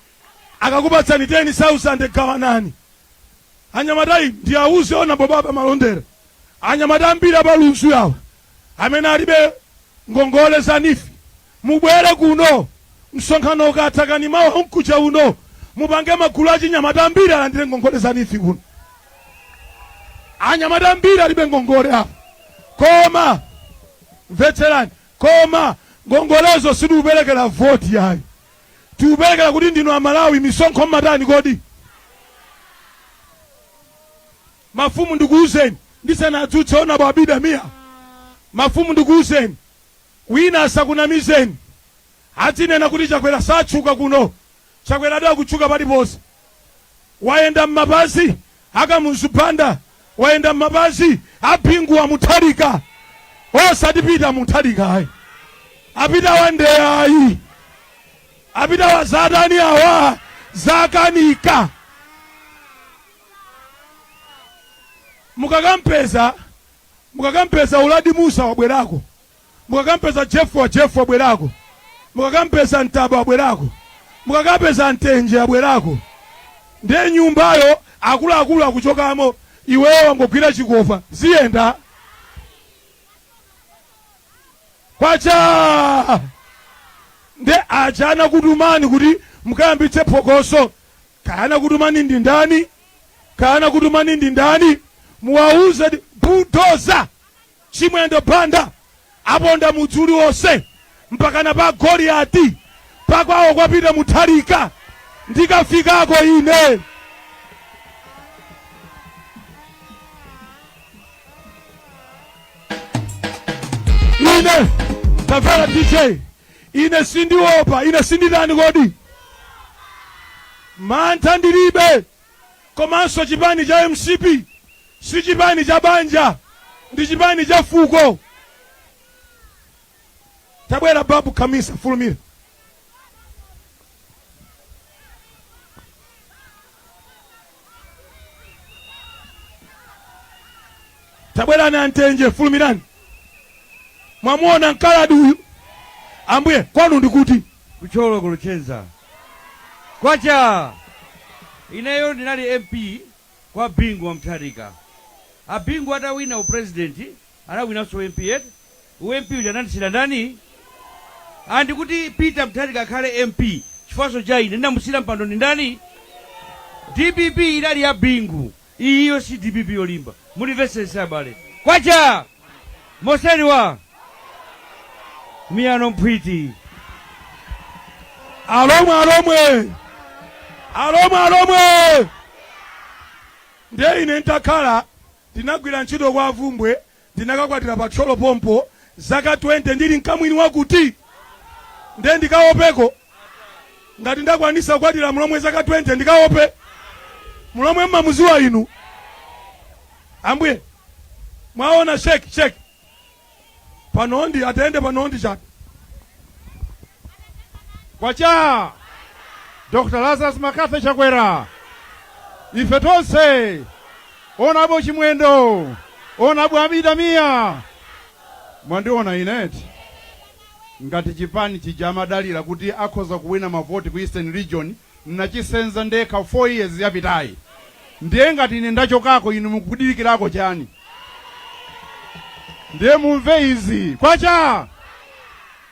akakupatsani 10,000 gawanani. Anyamata inu, ndiauze Honourable Baba Malondera, anyamata ambiri apa Lunzu awa amene alibe ngongole za NEEF, mubwere kuno msonkhano ukatha kani mawa mkucha uno, mupange magulu achinyamata ambiri alandire ngongole za NEEF kuno. Anyamata ambiri alibe ngongole apa, koma mvetserani, koma ngongolezo sitikuperekera voti yayi, tikuperekera kuti ndinu Amalawi, misonkho mmatani kodi? Mafumu ndikuuzeni, ndisanadzutse Honourable Abida Mia, mafumu ndikuuzeni, wina asakunamizeni. Atinena kuti Chakwera satchuka kuno. Chakwera adakutchuka paliponse. Wayenda m'mapazi a Kamuzu Banda, wayenda m'mapazi a Bingu wa Mutharika. Osati Peter Mutharika ayi, apita wandeya ayi, apita wa zatani awa zakanika. Mukakampeza Uladi Musa wabwerako, mukakampeza Jeff wa Jeff wabwerako, mukakampeza Ntaba wabwerako, mukakapeza Ntenje abwerako. Ndiye nyumbayo akuluakulu akuchokamo, iweyo wangogwira chikopa ziyenda. Kwacha nde aja anakutumani kuti mukayambitse phokoso, kaya anakutumani ndi ndani, kaya anakutumani ndi ndani, muwauze bulldozer Chimwendo Banda aponda mudzi uliwonse mpakana pa Goliati pakwawo kwa Peter Mutharika, ndikafikako ine. Ine tamvera DJ, ine sindiopa, ine sinditani kodi, mantha ndilibe. Komanso chipani cha MCP si chipani cha banja, ndi chipani cha fuko. Tabwera Babu Khamisa, fulumira. Tabwerani antenje, fulumirani. Mwamuona mkaladi uyu? Ambuye, kwanu ndikuti? Ku Thyolo ku Luchenza. Kwacha! Ineyo ndinali MP kwa Bingu wa Mutharika. A Bingu atawina upresident, anawinanso MP eti. U MP uja anandisiyira ndani? And kuti Peter Mutharika akhale MP, chifukwanso cha ine, ndinamusiyira mpando ndi ndani? DPP idali ya Bingu. Iyiyo si DPP yolimba. Mundimvetsetse abale. Kwacha! Moseriwa! Miyano mphwiti. Alomwe, alomwe! Alomwe, alomwe! Ndiye ine ntakhala ndinagwira ntchito kwa Vumbwe, ndinakakwatira pa Thyolo pompo zaka 20 ndili mkamwini wakuti. Ndiye ndikaopeko ngati ndakwanisa kukwatira mlomwe zaka 20, ndikaope mlomwe mmamuziwa inu ambuye. Mwaona sheki sheki panondi atende panondi chabe. Kwacha Dr. Lazarus McCarthy Chakwera, ife tonse onabo Chimwendo, onabo Abida Mia, mwandiona ineti ngati chipani chija amadalira kuti akhoza kuwina mavoti ku Eastern Region, nachisenza ndekha 4 years yapitayi. Ndiye ngati ine ndachokako, inu mukudikirako chani? Ndiye mumve izi. Kwacha!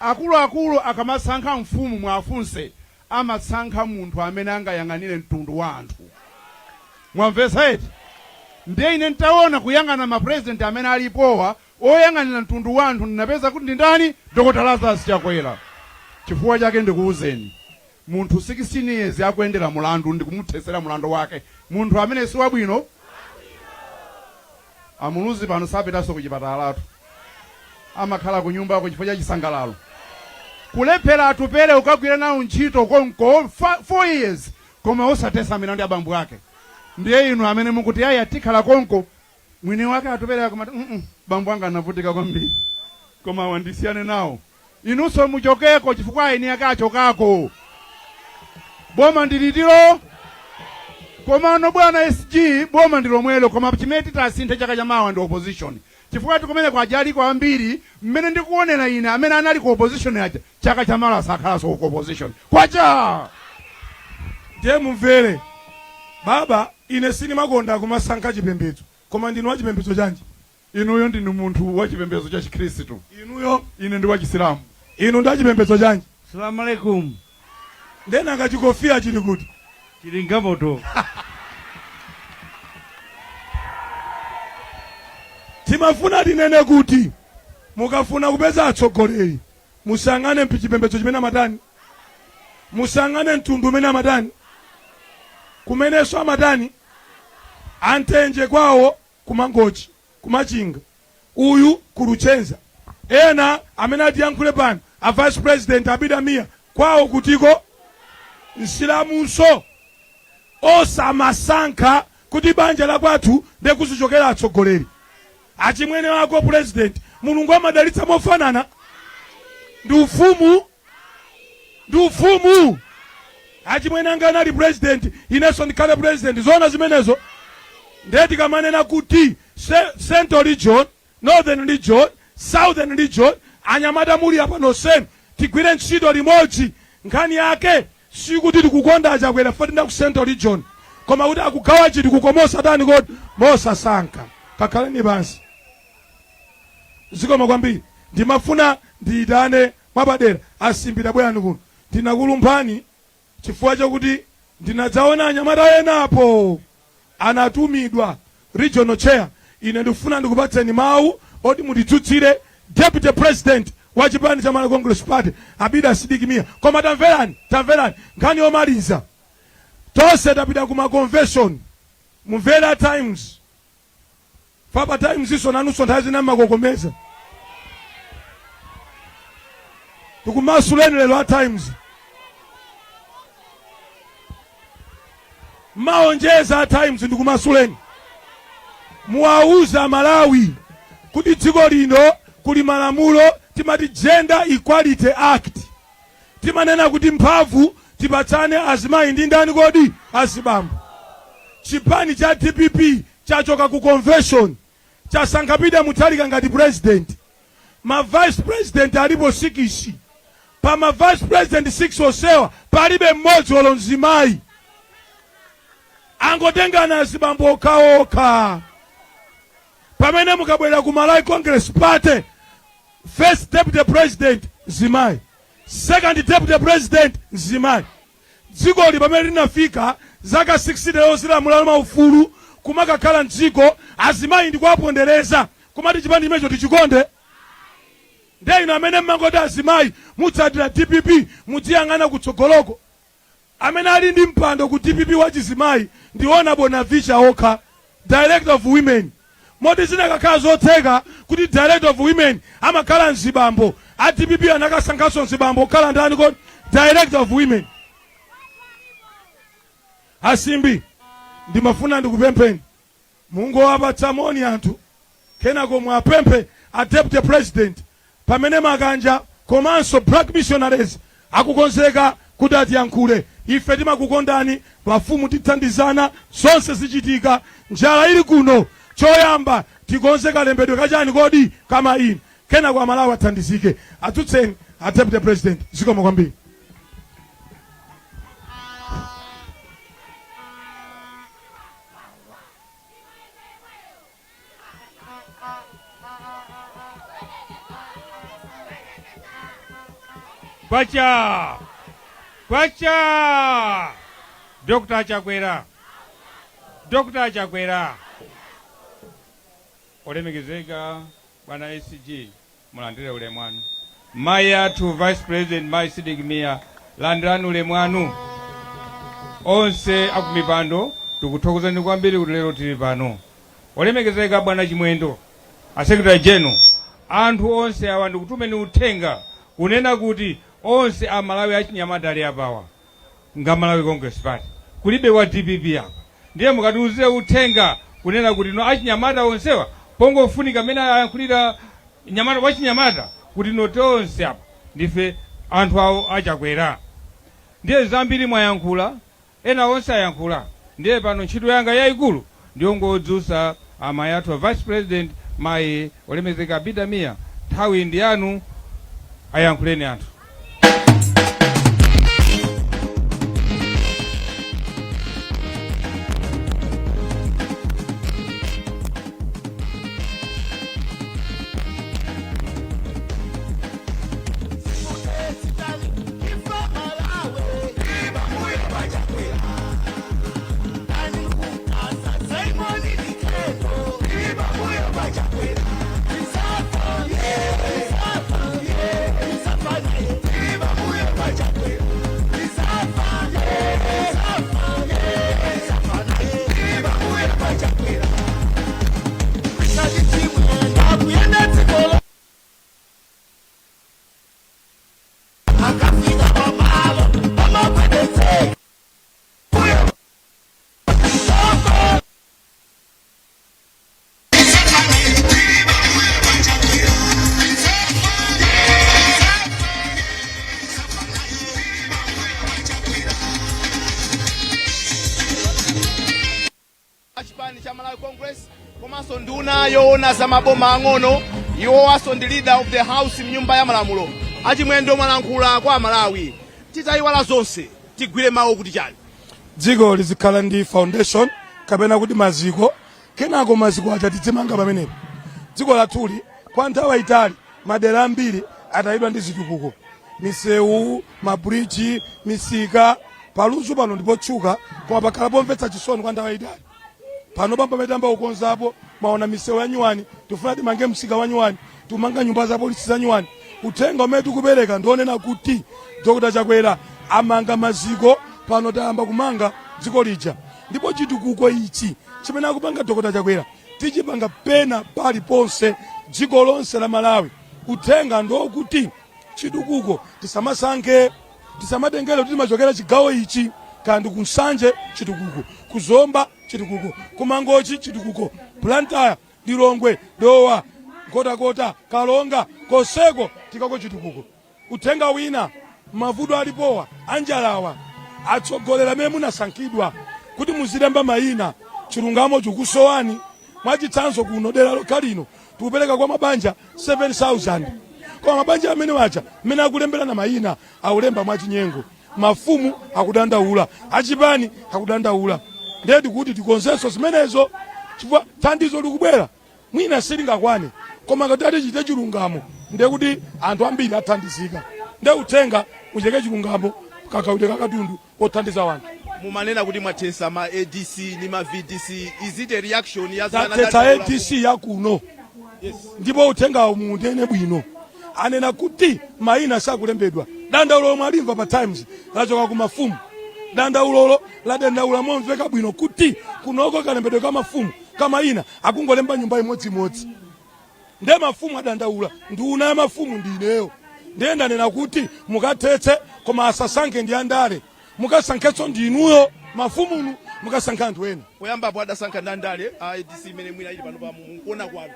Akuluakulu akamasankha mfumu, mwafunse, amasankha munthu amene angayang'anire mtundu wa anthu. Mwamvetsa eti? Ndiye ine ntaona kuyang'ana mapresident amene alipowa oyang'anira mtundu wa anthu, ndinapeza kuti ndi ndani? Dr. Lazarus Chakwera. Chifukwa chake ndikuwuzeni, munthu 16 years akuyendera mulandu ndikumuthesera mulandu wake, munthu amene si wabwino. Amuluzi pano sapitanso ku chipatalatu, amakhala ku nyumbako chifukwa cha chisangalalo. Kulephera Atupele ukagwira nawo ntchito konko 4 years, koma osatesa milandu ya bambo ake. Ndiye inu amene mukuti ayi atikhala konko, mwini wake Atupele akumati bambo anga anavutika kwambiri, koma wandisiyane nawo. Inunso muchokeko chifukwa eni ake achokako. Boma ndilitiro komano bwana SG, boma ndi lomwelo, koma chimene titasinthe chaka chamawa ndi opposition, chifukwa tikumene aja aliko ambiri mmene ndikuonera ine amene anali ku opposition aja chaka chamawa sakhalanso ku opposition. Kwacha! Ndiye mumvere baba, ine sindimakonda kumasankha chipembedzo, koma ndinu wa chipembedzo chanji? Inuyo ndinu munthu wa chipembedzo cha Chikhristu. Inuyo? Ine ndi wa Chisilamu. Inu ndi achipembedzo chanji? Salamu alaikum. Ndiye nanga chikofiya chili kuti? Chili m'galimoto. Timafuna tinene kuti mukafuna kupeza atsogoleri musayang'ane chipembedzo chimene amatani, musayang'ane mtundu umene amatani, kumenenso amatani. Antenje kwawo kumangochi, kumachinga, uyu ku Luchenza, ena amene atiyankhule pano A vice president Abida Mia kwawo kutiko? Msilamunso. Osamasankha kuti banja la kwathu ndiye kuzichokera atsogoleri. Achimwene wako president, Mulungu amadalitsa mofanana. Ndi ufumu, ndi ufumu. Achimwene anga anali president, inenso ndikhale president. Zoona zimenezo? Ndiye tikamanena kuti Central Region, Northern Region, Southern Region, anyamata muli apa nonsenu tigwire ntchito limodzi. Nkhani yake sikuti tikukonda aChakwera chifukwa ndi aku Central Region, koma kuti akugawa chitukuko mosatani kodi? Mosasankha. Kakhaleni pansi. Zikomo kwambiri. Ndimafuna ndiyitane mwapadera aSimbi, tabwerani kuno. Ndinakulumphani chifukwa chakuti ndinadzaona anyamata enapo anatumidwa regional chair. Ine ndikufuna ndikupatseni mawu oti mutidzutsire deputy president wa chipani cha Malawi Congress Party, Abida Sidik Mia. Koma tamverani, tamverani nkhani yomaliza. Tonse tapita ku ma convention, mumvera Times pa Times iso nanunso nthawi zina mmakokomeza. Tikumasuleni lero a Times, maonjeza a Times, ndikumasuleni. Muwauza Malawi kuti dziko lino kuli malamulo, timati Gender Equality Act. Timanena kuti mphamvu tipatsane azimayi ndi ndani kodi? Azibambo. Chipani cha DPP chachoka ku convention, chasankha Peter Mutharika ngati president. Ma vice president alipo 6. Pa ma vice president 6 onsewa palibe mmodzi olo mzimayi. Angotengana azibambo okhaokha. Pamene mukabwera ku Malawi Congress Party, first deputy president mzimayi, second deputy president mzimayi. Dzikoli pamene linafika zaka 60 yozilamula maufulu, kumakakhala mdziko azimayi ndikuwapondereza, kumati chipani chimenecho tichikonde? Ndiye inu amene mmangoti azimayi mutsatira DPP, mudziyang'ana kutsogoloko. Amene ali ndi mpando ku DPP wachizimayi ndi Honourable Navicha okha, Director of Women. Moti zinakakhala zotheka kuti Director of Women amakhala mzibambo, a DPP anakasankhanso mzibambo kukhala ndani kodi? Director of Women. Asimbi, ndimafuna ndikupempheni mungowapatsa moni anthu, kenako mwapemphe a deputy president pamene Makanja komanso Black Missionaries akukonzeka kuti atiyankhule. Ife timakukondani mafumu, tithandizana, zonse zichitika. Njala ili kuno, choyamba tikonze kalembedwe kachani kodi? Kama inu, kenako Amalawi athandizike. Adzutseni a deputy president. Zikomo kwambiri. Kwacha! Kwacha! Dr. Chakwera. Dr. Chakwera. Olemekezeka bwana SG, mulandire ulemu wanu. Mayi athu Vice President Mayi Sidik Mia, landirani ulemu wanu. Onse akumipando tikuthokozani kwambiri kuti lero tili pano. Olemekezeka bwana Chimwendo, a Secretary General, anthu onse awa ndikutumeni uthenga kunena kuti onse a Malawi achinyamata ali apawa nga Malawi Congress Party, kulibe wa DPP apa. Ndiye mukatiuze uthenga kunena kuti no, achinyamata onsewa pongofunika mmene ayankhulira nyamata wachinyamata kuti no, tonse apa ndife anthu awo aChakwera. Ndiye zambiri mwayankhula, ena onse ayankhula. Ndiye pano ntchito yanga yayikulu ndiyongodzutsa amayi athu a Vice President Mayi olemekezeka Abida Mia. Nthawi ndi yanu, ayankhuleni anthu. Nduna yoona za maboma ang'ono, iwowanso ndi Leader of the House mnyumba ya malamulo. Achimwendo, mwalankhula kwa Amalawi. Titayiwala zonse, tigwire mawu kuti chani? Dziko lizikhala ndi foundation kapena kuti maziko, kenako maziko aja tidzimanga pamenepo. Dziko lathuli kwa nthawi yayitali madera ambiri atayidwa ndi zitukuko, misewu, mabridge, misika. Pa Lunzu pano ndipotchuka, koma pakhala pomvetsa chisoni kwa nthawi yayitali. Pano pamene tayamba kukonzapo, mwaona misewu ya nyuwani, tifuna timange msika wa nyuwani, timanga nyumba za polisi za nyuwani. Uthenga umene tikupereka ndionena kuti Dr Chakwera amanga maziko, pano tayamba kumanga dziko lija, ndipo chitukuko ichi chimene akupanga Dr Chakwera tichipanga pena paliponse dziko lonse la Malawi. Uthenga ndiokuti chitukuko tisamasankhe, tisamatengere kuti timachokera chigawo ichi, kandi ku Nsanje chitukuko, ku Zomba chitukuko, ku Mangochi chitukuko, Blantyre, Lilongwe, Dowa, Nkhotakota, Karonga, konseko tikako chitukuko. Uthenga wina, mavuto alipowa anjalawa, atsogoleri amene munasankhidwa kuti muzilemba mayina, chilungamo chikukusowani. Mwachitsanzo, kuno dera lokha lino tikupereka kwa mabanja 7000, koma mabanja amene waja mmene akulemberana mayina akulemba mwachinyengo. Mafumu akudandaula, achipani akudandaula. Ndiye tikuti tikonzenso zimenezo, chifukwa thandizo likubwera, mwina silingakwane, koma ngati tichite chilungamo ndiye kuti anthu ambiri athandizika. Ndiye uthenga, mucheke chilungamo kagawidwe kakatundu othandiza wanthu. Mumanena kuti mwathetsa ma ADC ndi ma VDC. Is it a reaction ya Tathetsa ADC yakuno. Ndipo uthengawo muunene bwino, anena kuti mayina sakulembedwa. Dandaulo lomwe alimva pa Times lachoka ku mafumu. Dandaulolo ladandaula momveka bwino kuti kunoko kalembedwe ka mafumu kamayina akungolemba nyumba imodzimodzi. Ndiye mafumu adandaula, nduna ya mafumu ndi ineyo. Ndiye ndanena kuti mukathetse, koma asasankhe ndi andale, mukasankhenso ndi inuyo mafumunu, mukasankhe anthu ena. Poyambapo adasankha ndi andale a ADC imene mwina ili pano pa mukuona kwanu?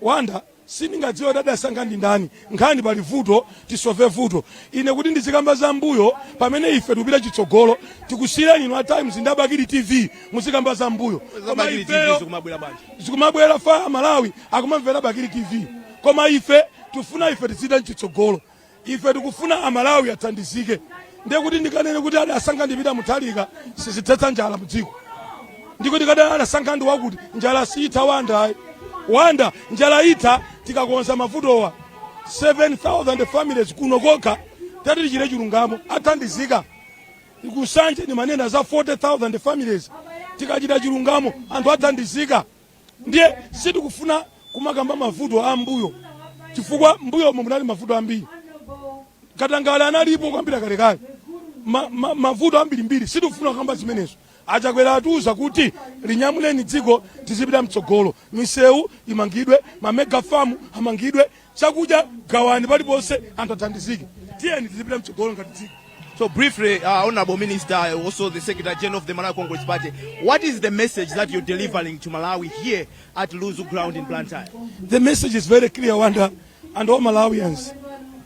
Wanda, sindingadziwe kuti adasankha ndi ndani. Nkhani pali vuto, tisolve vuto. Ine kuti ndizikamba za mbuyo pamene ife tikupita chitsogolo? Tikusiyireni inu a Times ndi a Bakili TV, muzikamba za mbuyo. Koma Bakili TV ifeyo zikumabwera bwanji? Zikumabwera fa Malawi akumamvera Bakili TV, koma ife tifuna ife tizipita mchitsogolo. Ife tikufuna Amalawi athandizike. Ndiye kuti ndikanene kuti adasankha ndi Peter Mutharika sizithetsa njala mdziko, ndikuti kada adasankha ndi wakuti njala siyitha. Wanda, ayi Wanda, njala itha tikakonza mavutowa. 7000 families kuno kokha, tati tichite chilungamo, athandizika. Ku Nsanje ni manena za 40,000 families. Tikachita chilungamo anthu athandizika. Ndiye sitikufuna kumakamba mavuto a mbuyo, chifukwa mbuyomo munali mavuto ambiri. Katangale analipo kwambiri kalekale, mavuto ambirimbiri. Sitikufuna kukamba zimenezo. Achakwera atiuza kuti linyamuleni dziko tizipita mtsogolo, misewu imangidwe, ma mega farm amangidwe, chakudya gawani paliponse, anthu athandizike. Tiyeni tizipita mtsogolo ngati dziko. So briefly, Honorable Minister, also the Secretary General of the Malawi Congress Party, what is the message that you're delivering to Malawi here at Lunzu Ground in Blantyre? The message is very clear, Wanda, and all Malawians.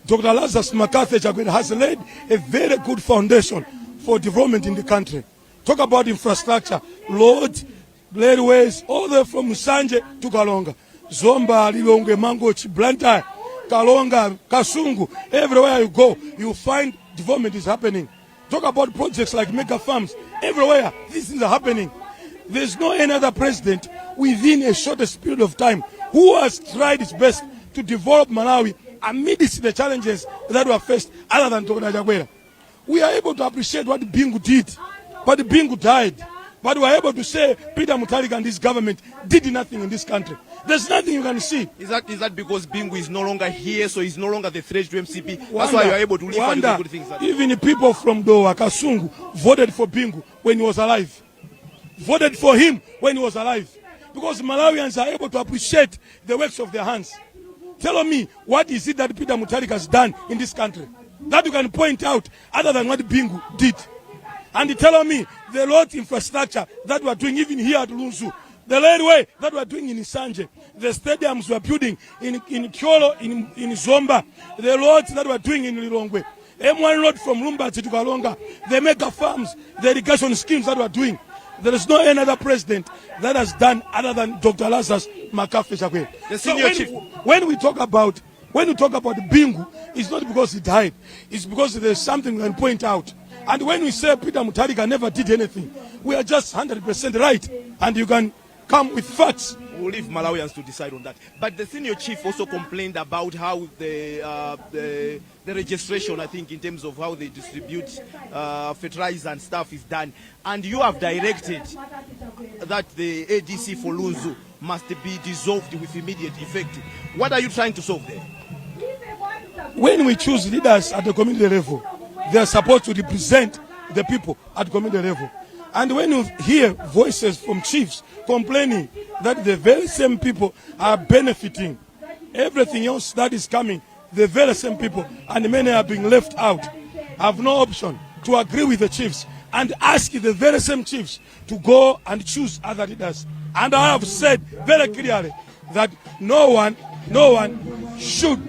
Dr. Lazarus McCarthy Chakwera has laid a very good foundation for development in the country. Talk about infrastructure, roads, railways, all the way from Nsanje to Karonga, Zomba, Lilongwe, Mangochi, Blantyre, Karonga, Kasungu. Everywhere you go, you find development is happening. Talk about projects like mega farms. Everywhere, these things are happening. There's no any other president within a shortest period of time who has tried his best to develop Malawi amidst the challenges that were faced other than Dr. Chakwera. We are able to appreciate what Bingu did, but Bingu died. But we are able to say Peter Mutharika and his government did nothing in this country. There's nothing you can see. Is that because Bingu is no longer here, so he's no longer the threat to MCP? That's why you are able to live and do Wanda, good things. Even people from Dowa, Kasungu, voted for Bingu when he was alive. Voted for him when he was alive. Because Malawians are able to appreciate the works of their hands. Tell me, what is it that Peter Mutharika has done in this country that you can point out other than what Bingu did? And tell me the road infrastructure that we are doing even here at Lunzu, the railway that we are doing in Nsanje, the stadiums we are building in Thyolo, in Zomba, the roads that we are doing in Lilongwe, M1 road from Lumbadzi to Karonga, the mega farms, the irrigation schemes that we are doing. There is no any other president that has done other than Dr. Lazarus McCarthy Chakwera. The So senior when, chief. when we talk about Bingu, it's not because he died. It's because there's something we can point out. And when we say Peter Mutharika never did anything, we are just 100% right. And you can come with facts. We'll leave Malawians to decide on that. But the senior chief also complained about how the registration, I think, in terms of how they distribute fertilizer and stuff is done. And you have directed that the ADC for Lunzu must be dissolved with immediate effect. What are you trying to solve there? When we choose leaders at the community level, they are supposed to represent the people at community level. And when you hear voices from chiefs complaining that the very same people are benefiting everything else that is coming, the very same people, and many are being left out, have no option to agree with the chiefs and ask the very same chiefs to go and choose other leaders. And I have said very clearly that no one should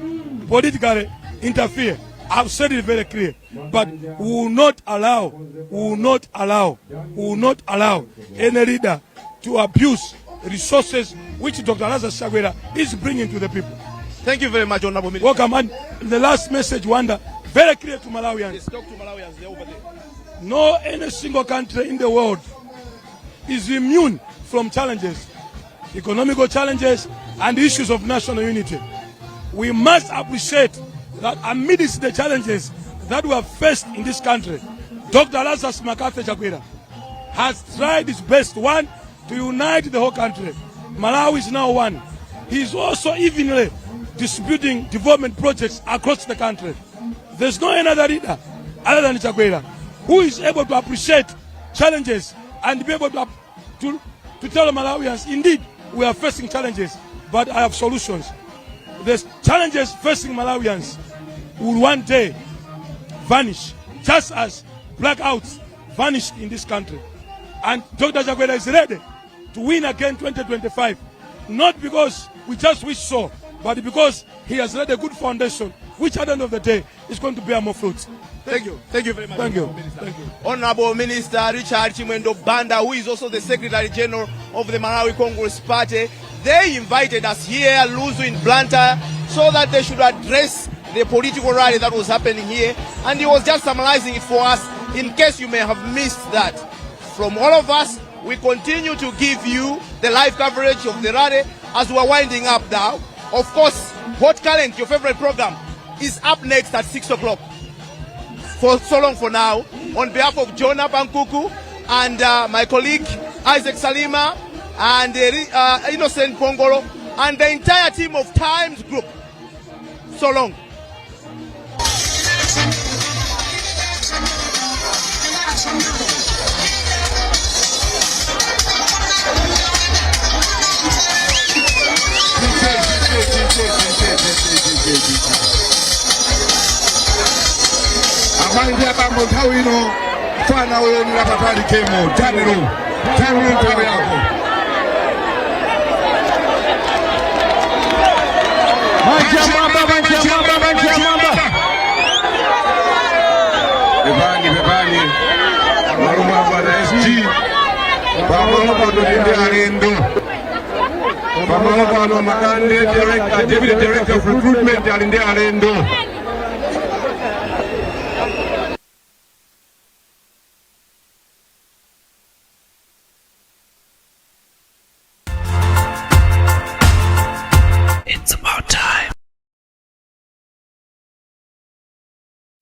politically interfere. I've said it very clear. But we will not allow, we will not allow, we will not allow any leader to abuse resources which Dr. Lazarus Chakwera is bringing to the people. Thank you very much, Honorable Minister. Welcome. And the last message, Wanda, very clear to Malawians. Yes, talk to Malawians, they're over there. No any single country in the world is immune from challenges, economical challenges and issues of national unity. We must appreciate that amidst the challenges that we have faced in this country, Dr. Lazarus McCarthy Chakwera has tried his best, one, to unite the whole country. Malawi is now one. He is also evenly distributing development projects across the country. There's no another leader other than Chakwera who is able to appreciate challenges and be able to tell Malawians, indeed, we are facing challenges, but I have solutions. The challenges facing Malawians will one day vanish, just as blackouts vanished in this country. And Dr. Chakwera is ready to win again 2025, not because we just wish so, but because he has laid a good foundation, which at the end of the day is going to bear more fruits. Thank you. Thank you very much. Thank you. Honorable Minister. Thank you. Honorable Minister Richard Chimwendo Banda, who is also the Secretary General of the Malawi Congress Party, they invited us here, Lunzu in Blantyre, so that they should address the political rally that was happening here. And he was just summarizing it for us in case you may have missed that. From all of us, we continue to give you the live coverage of the rally as we're winding up now. Of course, Hot Current, your favorite program, is up next at 6 o'clock. For so long for now, on behalf of Jonah Bankuku and my colleague Isaac Salima and Innocent Pongolo and the entire team of Times Group, so long. Amayi ndi abambo, nthawi ino fana woyonera patali kemo Daniel Daniel, nthawi yako. Manja mwamba, manja mwamba, manja mwamba. Pepani, pepani, malumu bwana SG, pamalo pano ndi alendo. Pamalo pano Makande director, deputy director of recruitment ali ndi alendo.